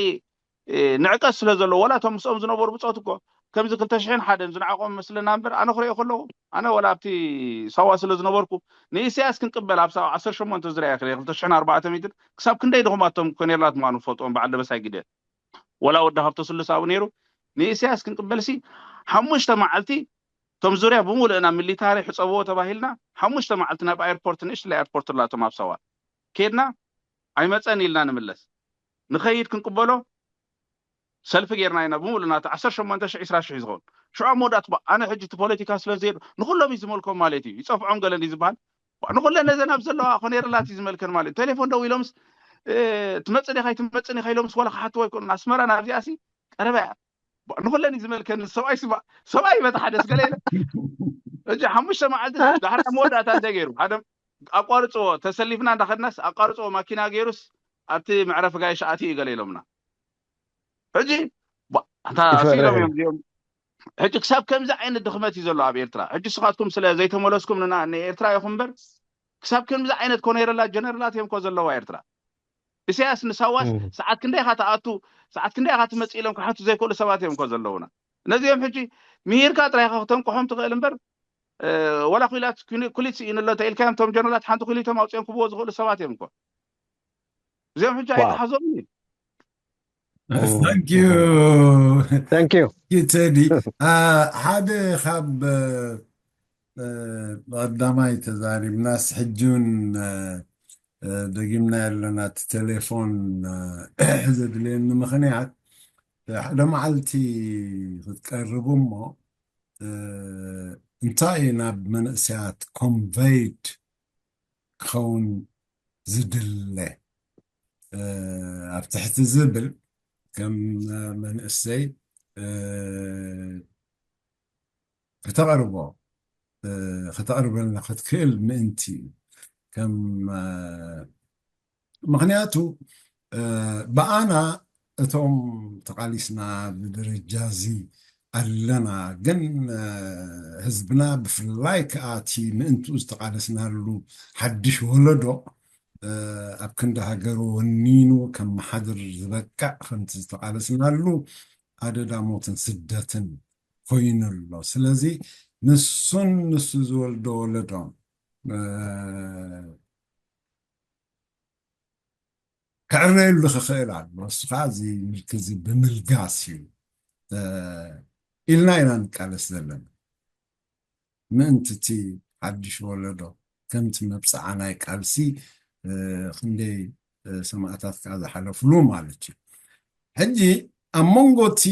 ንዕቀት ስለ ዘለዎ ዋላ እቶም ምስኦም ዝነበሩ ብፆት እኮ ከምዚ ክልተ ሽሕን ሓደን ዝንዓቆም መስለና እምበር ኣነ ክሪኦ ከለኹ ኣነ ወላ ኣብቲ ሳዋ ስለ ዝነበርኩ ንኢሳያስ ክንቅበል ኣብ ሳዋ ዓሰርተ ሸሞንተ ዝርያ ክልተ ሽሕን ኣርባዕተ ሚእትን ክሳብ ክንደይ ድኹማት እቶም ኮኔርላት ምዃኑ ክፈልጥዎም በዓል ደበሳይ ግደ ወላ ወዲ ሃብተ ስሉስ ኣብኡ ነይሩ ንኢሳያስ ክንቅበልሲ ሓሙሽተ መዓልቲ እቶም ዙርያ ብምሉእ ናብ ሚሊታሪ ሕፀብዎ ተባሂልና ሓሙሽተ መዓልቲ ናብ ኣየርፖርት ንእሽትለይ ኣየርፖርት ኣላቶም ኣብ ሳዋ ኬድና ኣይመፀን ኢልና ንምለስ ንኸይድ ክንቅበሎ ሰልፊ ጌርና ኢና ብምሉእ ናተ ዓሰርተ ሸሞንተ ሺሕ ዕስራ ሺሕ ዝኸውን ሽዑ ኣብ መወዳእቱ ኣነ ሕጂ እቲ ፖለቲካ ስለ ዘይዱ ንኩሎም እዩ ዝመልኮም ማለት እዩ ይፀፍዖም ገለን እዩ ዝበሃል ንኩለን ነዘን ኣብ ዘለዋ ኮኔረላት እዩ ዝመልከን ማለት እዩ ቴሌፎን ደው ኢሎምስ ትመፅእ ዲኻ ኣይትመፅን ኢኻ ኢሎምስ ዋላ ክሓትዎ ኣይኮኑን ኣስመራ ናብዚኣሲ ቀረባ እያ ንኩለን እዩ ዝመልከኒ ሰብኣይ ስባ ሰብኣይ በታ ሓደ ስገለ ኢለ እጂ ሓሙሽተ መዓልቲ ዳሕር መወዳእታ እንታይ ገይሩ ሓደ ኣቋርፅዎ ተሰሊፍና እንዳኸድናስ ኣቋርፅዎ ማኪና ገይሩስ ኣብቲ መዕረፊ ጋይሽ ኣትዩ እዩ ገለ ኢሎምና ሕጂ ኣታ ኢሎም እዮም እዚኦም ሕጂ ክሳብ ከምዚ ዓይነት ድኽመት እዩ ዘሎ ኣብ ኤርትራ ሕጂ ስኻትኩም ስለ ዘይተመለስኩም ንኤርትራ ኢኹም እምበር ክሳብ ከምዚ ዓይነት ኮነረላት ጀነረላት እዮም ኮ ዘለዋ ኤርትራ ኢሳያስ ንሳዋስ ሰዓት ክንደይ ኢኻ ትኣቱ ሰዓት ክንደይ ኢኻ ትመፅእ ኢሎም ክሓቱ ዘይክእሉ ሰባት እዮም ኮ ዘለውና ነዚኦም ሕጂ ምሂርካ ጥራይ ኢኻ ክተንቅሖም ትኽእል እምበር ወላ ኩላት ኩሊት ስኢኑ ኣሎ ተኢልካዮም እቶም ጀነራላት ሓንቲ ኩሊቶም ኣውፅኦም ክብዎ ዝኽእሉ ሰባት እዮም ኮ እዚኦም ሕጂ ኣይተሓዞምን እዩ Thank you. Thank you. Thank you, Teddy. ሓደ ካብ ቀዳማይ ተዛሪብናስ ሕጂ እውን ደጊምና ኣለና እቲ ቴሌፎን ዘድልየኒ ምኽንያት ሓደ መዓልቲ ክትቀርቡ እሞ እንታይ እዩ ናብ መንእሰያት ኮንቨይድ ክኸውን ዝድለ ኣብ ትሕቲ ዝብል ከም መንእሰይ ከተቕርቦ ከተቕርበልና ክትክእል ምእንቲ እዩ። ከም ምክንያቱ ብኣና እቶም ተቓሊስና ብደረጃ እዚ ኣለና፣ ግን ህዝብና ብፍላይ ከዓ እቲ ምእንትኡ ዝተቓለስናሉ ሓድሽ ወለዶ ኣብ ክንዲ ሃገሩ ወኒኑ ከመሓድር ዝበቅዕ ከምቲ ዝተቓለስናሉ ኣደዳ ሞትን ስደትን ኮይኑ ኣሎ። ስለዚ ንሱን ንሱ ዝወልዶ ወለዶን ክዕረየሉ ክኽእል ኣሎ። እሱ ከዓ እዚ ምልኪ እዚ ብምልጋስ እዩ ኢልና ኢና ንቃለስ ዘለና። ምእንቲ እቲ ሓድሽ ወለዶ ከምቲ መብፅዓ ናይ ቃልሲ ክንደይ ሰማእታት ከዓ ዝሓለፍሉ ማለት እዩ። ሕጂ ኣብ መንጎ እቲ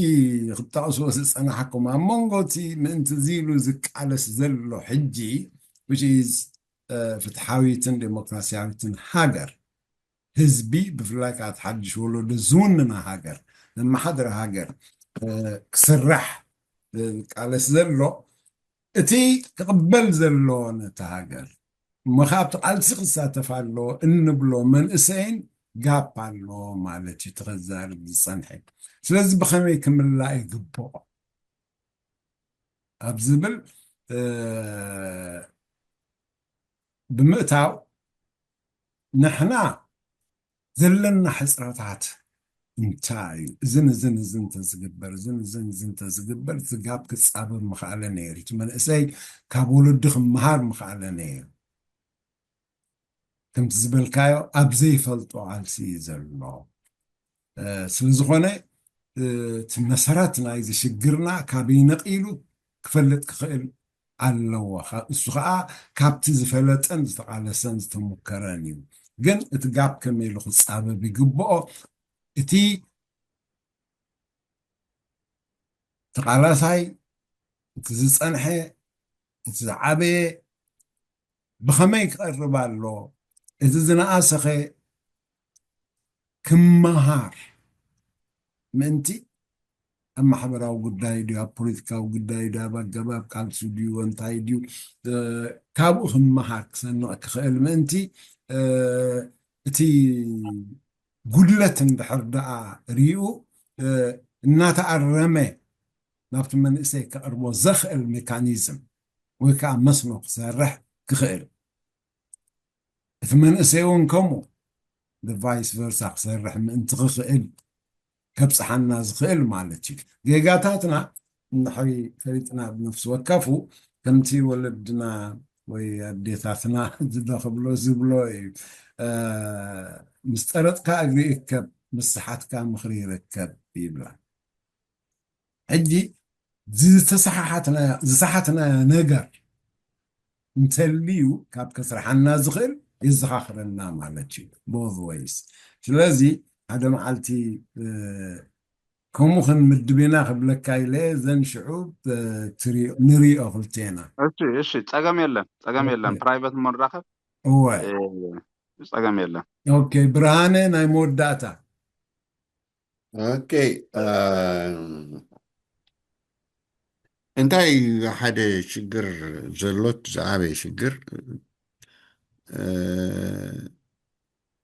ክጠቕስዎ ዝፀናሕኩም ኣብ መንጎ እቲ ምእንቲ እዚ ኢሉ ዝቃለስ ዘሎ ሕጂ which is ፍትሓዊትን ዴሞክራሲያዊትን ሃገር ህዝቢ ብፍላይ ከዓ እቲ ሓድሽ ወለዶ ዝውንና ሃገር ዘመሓድረ ሃገር ክስራሕ ዝቃለስ ዘሎ እቲ ክቕበል ዘለዎ ነቲ ሃገር እሞ ካብቲ ቃልሲ ክሳተፍ ኣለዎ እንብሎ መንእሰይን ጋፕ ኣለዎ ማለት እዩ። ተኸዛርብ ዝፀንሐ ስለዚ ብኸመይ ክምላእ ይግብኦ ኣብ ዝብል ብምእታው ንሕና ዘለና ሕፅረታት እንታይ እዩ? እዝን እዝን እዝን እንተዝግበር እዝን እዝን እዝን እንተዝግበር እቲ ጋፕ ክፃበብ ምኽኣለ ነይሩ። እቲ መንእሰይ ካብ ወለዲ ክመሃር ምኽኣለ ነይሩ። ከምቲ ዝበልካዮ ኣብ ዘይፈልጦ ቃልሲ እዩ ዘሎ። ስለዝኾነ እቲ መሰረት ናይዚ ሽግርና ካበይ ነቒሉ ክፈልጥ ክኽእል ኣለዎ። እሱ ከዓ ካብቲ ዝፈለጠን ዝተቓለሰን ዝተሞከረን እዩ። ግን እቲ ጋፕ ከመይ ኢሉ ክፃበብ ይግብኦ። እቲ ተቓላሳይ እቲ ዝፀንሐ እቲ ዝዓበየ ብኸመይ ክቐርብ ኣሎ? እቲ ዝነኣሰኸ ክመሃር ምእንቲ ኣብ ማሕበራዊ ጉዳይ ድዩ ኣብ ፖለቲካዊ ጉዳይ ድዩ ኣብ ኣገባብ ቃልሲ ድዩ እንታይ ድዩ ካብኡ ክመሃር ክሰንቕ ክኽእል ምእንቲ እቲ ጉድለት እንድሕር ደኣ ሪኡ እናተኣረመ ናብቲ መንእሰይ ከቕርቦ ዘኽእል ሜካኒዝም ወይ ከዓ መስኖ ክሰርሕ ክኽእል እቲ መንእሰይ እውን ከምኡ ብቫይስ ቨርሳ ክሰርሕ ምእንቲ ክኽእል ከብፅሓና ዝኽእል ማለት እዩ። ጌጋታትና እንድሕሪ ፈሊጥና ብነፍሲ ወከፉ ከምቲ ወለድና ወይ ኣዴታትና ዝደኽብሎ ዝብሎ እዩ። ምስ ጠረጥካ እግሪ እከብ፣ ምስ ሰሓትካ ምኽሪ ይርከብ ይብላ። ሕጂ ዝተሰሓሓትናዮ ዝሰሓትናዮ ነገር እንተልዩ ካብ ከስርሓና ዝኽእል የዘኻኽረና ማለት እዩ። Both ways። ስለዚ ሓደ መዓልቲ ከምኡ ክንምድብ ኢና ክብለካ ኢለ ዘን ሽዑ ንሪኦ ክልቴና። እሺ እሺ፣ ፀገም የለን ፀገም የለን። ፕራይቨት መራኸብ እወ ፀገም የለን። ኦኬ ብርሃነ ናይ መወዳእታ ኦኬ እንታይ ሓደ ሽግር ዘሎት ዝዓበየ ሽግር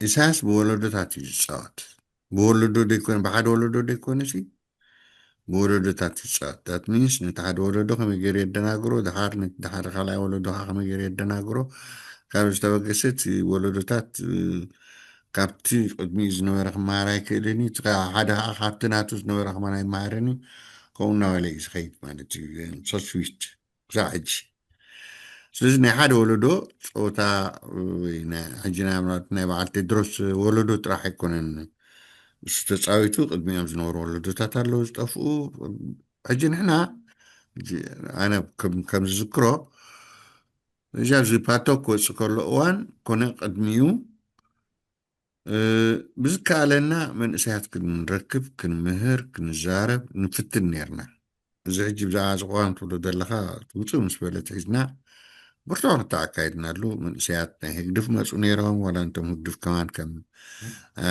ኢሳያስ ብወለዶታት እዩ ዝፃወት። ብወለዶ ደይኮነ ብሓደ ወለዶ ደይኮነ ሲ ብወለዶታት ይፃወት። That means ነቲ ሓደ ወለዶ ከመይ ገይሩ የደናግሮ፣ ድሓር ነቲ ድሓር ካልኣይ ወለዶ ከዓ ከመይ ገይሩ የደናግሮ። ካብ ዝተበገሰ እቲ ወለዶታት ካብቲ ቅድሚኡ ዝነበረ ክመሃር ኣይክእልን እዩ። እቲ ሓደ ከዓ ካብቲ ናቱ ዝነበረ ከማን ኣይመሃርን እዩ። ከምኡ እናበለ እዩ ዝኸይድ ማለት እዩ። So sweet ክሳብ ሕጂ። ስለዚ ናይ ሓደ ወለዶ ፀወታ ሕጂ ናይ ኣምራት ናይ በዓል ቴድሮስ ወለዶ ጥራሕ ኣይኮነን እሱ ተፃዊቱ ቅድሚኦም ዝነበሩ ወለዶታት ኣለዉ ዝጠፍኡ። ሕጂ ንሕና ኣነ ከም ዝዝክሮ እዚ ኣብዚ ፓቶ ክወፅእ ከሎ እዋን ኮነ ቅድሚኡ ብዝከኣለና መንእሰያት ክንረክብ ክንምህር ክንዛረብ ንፍትን ነርና። እዚ ሕጂ ብዛዕባ እዚ ቅዋም ትብሎ ዘለኻ ትውፅእ ምስ በለት ሒዝና ብርቱዕ ርታ ኣካይድናሉ። መንእሰያት ናይ ህግድፍ መፁ ነይሮም፣ ዋላ እንቶም ህግድፍ ከማን ከም እ፣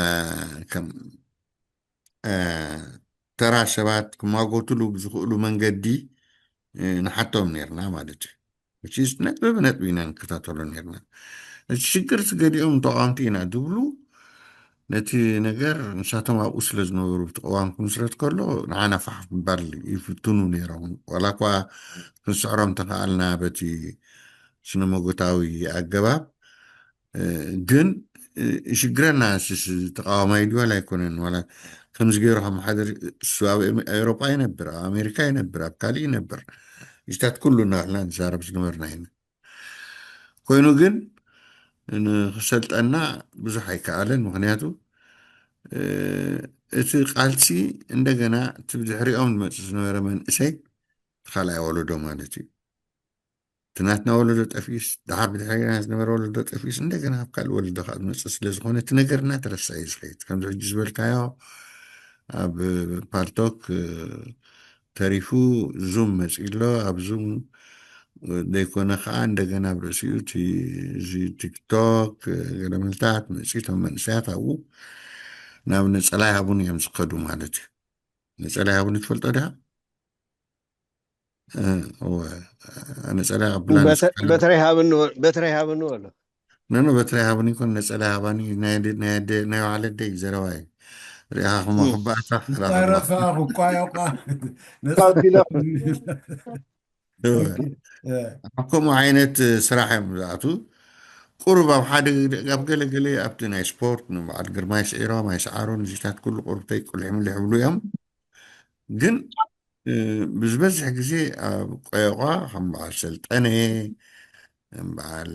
ከም እ፣ ተራ ሰባት ክማጎትሉ ብዝኽእሉ መንገዲ እ፣ ንሓቶም ነይርና ማለት እዩ። Which is ነጥቢ ብነጥቢ ኢና ንከታተሎ ነይርና። እቲ ሽግር እቲ ገሊኦም ተቃወምቲ ኢና ዝብሉ ነቲ ነገር ንሳቶም ኣብኡ ስለ ዝነበሩ እቲ ቅዋም ክምስረት ከሎ ንዓና ፋሕ ምባል ይፍትኑ ነይሮም። ዋላ እኳ ክንስዕሮም ተኸኣልና በቲ ስነ መጎታዊ ኣገባብ እ፣ ግን እ፣ ይሽግረና ስስ ተቃዋማይ ድዋል ኣይኮነን ዋላ ከምዚ ገይሩ ከመሓደር እሱ ኣብ ኤም- ኤውሮጳ ይነብር ኣብ ኣሜሪካ ይነብር ኣብ ካልእ ይነብር እሽታት ኩሉ እናልና ንዛረብ ዝነበርና ኢና። ኮይኑ ግን ንክሰልጠና ብዙሕ ኣይከኣለን። ምክንያቱ እ፣ እቲ ቃልሲ እንደገና እቲ ብድሕሪኦም ዝመፅእ ዝነበረ መንእሰይ እቲ ካልኣይ ወለዶ ማለት እዩ። እቲ ናትና ወለዶ ጠፊስ ድሓር ብድሕሪና ዝነበረ ወለዶ ጠፊስ እንደገና ካብ ካልእ ወለዶ ከዓ ዝመፅእ ስለ ዝኾነ እቲ ነገር እናተረሳ እዩ ዝኸይድ። ከምዚ ሕጂ ዝበልካዮ ኣብ ፓልቶክ እ፣ ተሪፉ ዙም መፂ ኣሎ። ኣብ ዙም ዘይኮነ ከዓ እንደገና ኣብ ርእሲኡ እቲ እዚ ቲክቶክ እ፣ ገለመልታት መፂ እቶም መንእሰያት ኣብኡ ናብ ነፀላ ይሃቡን እዮም ዝኸዱ ማለት እዩ። ነፀላ ይሃቡን ትፈልጦ ዲኻ? እ፣ እወ፣ ነፀላ ይቕብላ ንስካ በተረይ ሃብኒ በተረይ ሃብኒ በሎ። ነኖ በትሪ ሃብኒ ይኮን ነፀላ ሃባኒ ናይ ደ- ናይ ደ- ናይ ባዕለ ደይ ዘረባ እዩ። ሪኢኻ ክሞ ክበኣሳ ክራኸባ። ጣረፋ ክቋየቋ ካብዚለ ኣብ ከምኡ ዓይነት ስራሕ እዮም ዝኣትዉ። ቁሩብ ኣብ ሓደ ኣብ ገለገለ ኣብቲ ናይ ስፖርት ንበዓል ግርማይ ስዒሮም ኣይሰዓሩን እዚታት ኩሉ ቁርብተይ ቁልሕምልሕ ይብሉ እዮም። ግን እ፣ ብዝበዝሕ ግዜ ኣብ ቆየቋ ከም በዓል ሰልጠነ ከም በዓል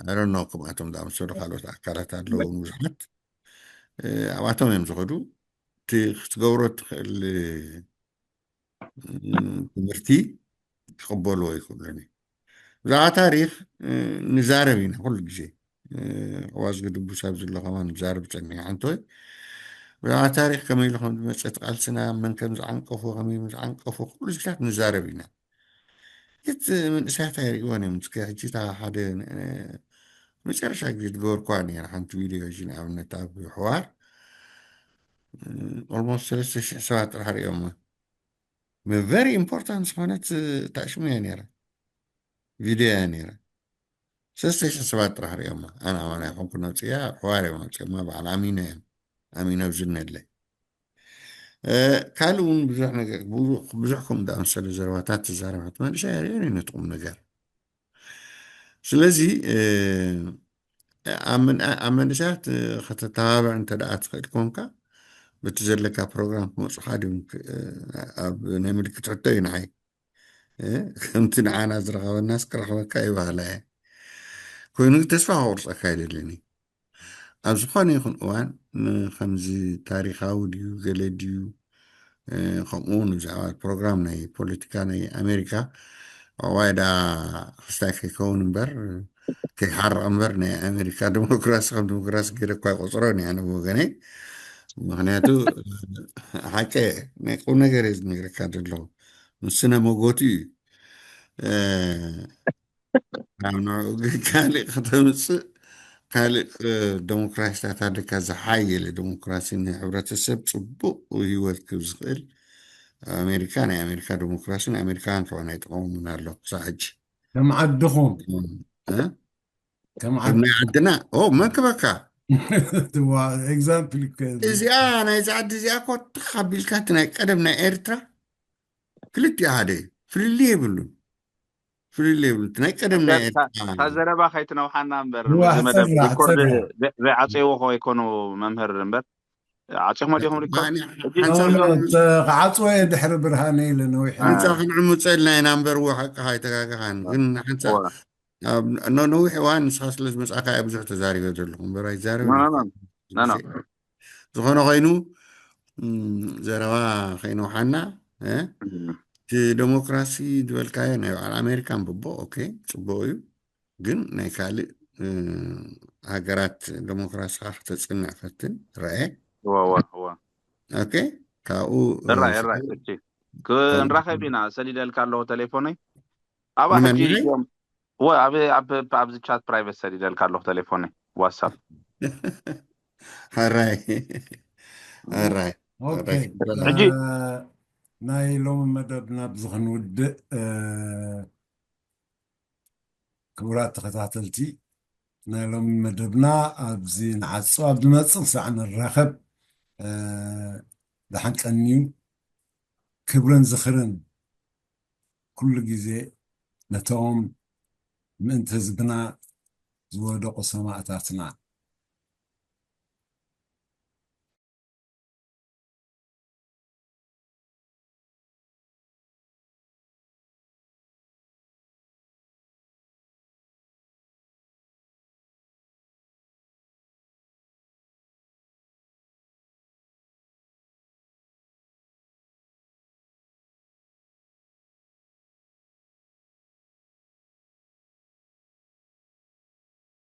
ኣረኖ ከምኣቶም ዝኣመሰሉ ካልኦት ኣካላት ኣለዉ ብዙሓት እ፣ ኣብኣቶም እዮም ዝኸዱ። እቲ ክትገብሮ ትኽእል እ፣ ትምህርቲ ክቕበልዎ ይኽእሉን እዩ። ብዛዕባ ታሪኽ እ፣ ንዛረብ ኢና ኩሉ ግዜ እ፣ ኣዋዝ ግድቡስ ኣብ ዘሎ ከማን ንዛረብ ፀኒሑ ሓንቶይ ብዛዕባ ታሪኽ ከመይ ኢሉ ከም ዝመፀ እቲ ቃልስና መን ከም ዝዓንቀፎ ከመይ ከም ዝዓንቀፎ ኩሉ ዝታት ንዛረብ ኢና። የት መንእሰያት ኣይርእይዎን እዮም እስከ ሕጂ እታ ሓደ እ፣ መጨረሻ ግዜ ዝገበርኳ ነረ ሓንቲ ቪድዮ ሕጂ ንኣብነት ኣብ ሕዋር ኦልሞስት ሰለስተ ሽሕ ሰባት ጥራሕ ርእዮማ very important ዝኾነት ታሽሙ እያ ነራ ቪድዮ እያ ነራ ሰለስተ ሽሕ ሰባት ጥራሕ ርእዮማ ኣነ ኣማና ይኮንኩ ነውፅያ ሕዋር እዮም ኣውፅዮማ በዓል ኣሚኖ እዮም ኣሚኖ ብዝነለ ካልእ እውን ብዙሕ ነገር ብዙሕ ከም ዝኣመሰለ ዘረባታት ተዛረባት መንእሰይ ኣርእዮ ነቲ ቁም ነገር ስለዚ ኣብ መንእሰያት ከተተባብዕ እንተ ደኣ ትኽእል ኮንካ በቲ ዘለካ ፕሮግራም ክመፁኻ ድም ኣብ ናይ ምልክት ሕቶ እዩ ንዓይ ከምቲ ንዓና ዝረኸበናስ ክረኽበካ ይባህላ እየ ኮይኑ ተስፋ ከቁርፀካ ይደልን ኣብ ዝኾነ ይኹን እዋን ንከምዚ ታሪካዊ ድዩ ገለ ድዩ ከምኡ እውን ብዛዕባ ፕሮግራም ናይ ፖለቲካ ናይ ኣሜሪካ ዋይዳ ክስታይ ከይከውን እምበር ከይሓርቕ እምበር ናይ ኣሜሪካ ዲሞክራሲ ከም ዲሞክራሲ ገይረ እኳ ይቆፅሮ እያ ንወገነይ ምክንያቱ ሓቀ ናይ ቁም ነገር እየ ዝነግረካ ዘለኹ ምስነ መጎቱ እዩ ናብ ንዕኡ ግን ካልእ ከተምፅእ ካልእ ደሞክራሲታት ኣለካ ዝሓየለ ደሞክራሲ ንሕብረተሰብ ፅቡቅ ህይወት ክብ ዝኽእል ኣብ ኣሜሪካ ናይ ኣሜሪካ ደሞክራሲ ንኣሜሪካውያን ከውን ኣይጠቀሙን ኣሎ ክሳብ ሕጂ ከም ዓድኹም ከም ናይ ዓድና መን ክበካ ኤግዛምፕል እዚኣ ናይዚ ዓዲ እዚኣ ኮ ተካቢልካ እቲ ናይ ቀደም ናይ ኤርትራ ክልቲኡ ሓደ ፍልልይ የብሉን ፍልልይ የብሉን ናይ ቀደም ናይ ኤርትራ እታ ዘረባ ከይትነውሓና እምበር ነዚ መደብ ሪኮርድ ዘይዓፀይዎ ከይኮኑ መምህር እምበር ዓፂኹሞ ዲኹም ሪኮርድ ክዓፅወ እየ ድሕሪ ብርሃነ ኢለ ነዊሕ ሓንፃ ክንዕምፀ ኢልና ኢና እምበር እዎ ሓቅኻ ኣይተጋገኻን ግን ሓንፃ ነዊሕ እዋን ንስኻ ስለ ዝመፅኣካ እየ ብዙሕ ተዛሪበ ዘለኹ እምበር ኣይዛረብ ዝኾነ ኮይኑ ዘረባ ከይነውሓና እቲ ደሞክራሲ ዝበልካዮ ናይ በዓል ኣሜሪካን ብቦ ኦኬ ፅቡቅ እዩ ግን ናይ ካልእ ሃገራት ደሞክራሲ ከዓ ክተፅንዕ ፈትን ረአ ኦኬ ካብኡ ራይ ራይ ክንራኸብ ኢና ሰሊደልካ ኣለኹ ቴሌፎነይ ኣብኣ ሕጂ እዮም ወ- ኣብ ኣብ ኣብዚ ቻት ፕራይቬት ሰዲደልካ ኣለኹ፣ ቴሌፎነይ ዋትሳፕ። ሕራይ ሕራይ ኦኬ ሕራይ ሕጂ ናይ ሎሚ መደብና ኣብዚ ክንውድእ ክቡራት ተኸታተልቲ ናይ ሎሚ መደብና ኣብዚ ንዓጾ። ኣብ ዝመጽእ ክሳዕ ንራኸብ ደሓን ቀንዩ። ክብርን ዝኽርን ኩሉ ግዜ ነቶም ምእንቲ ህዝብና ዝወደቑ ሰማእታትና።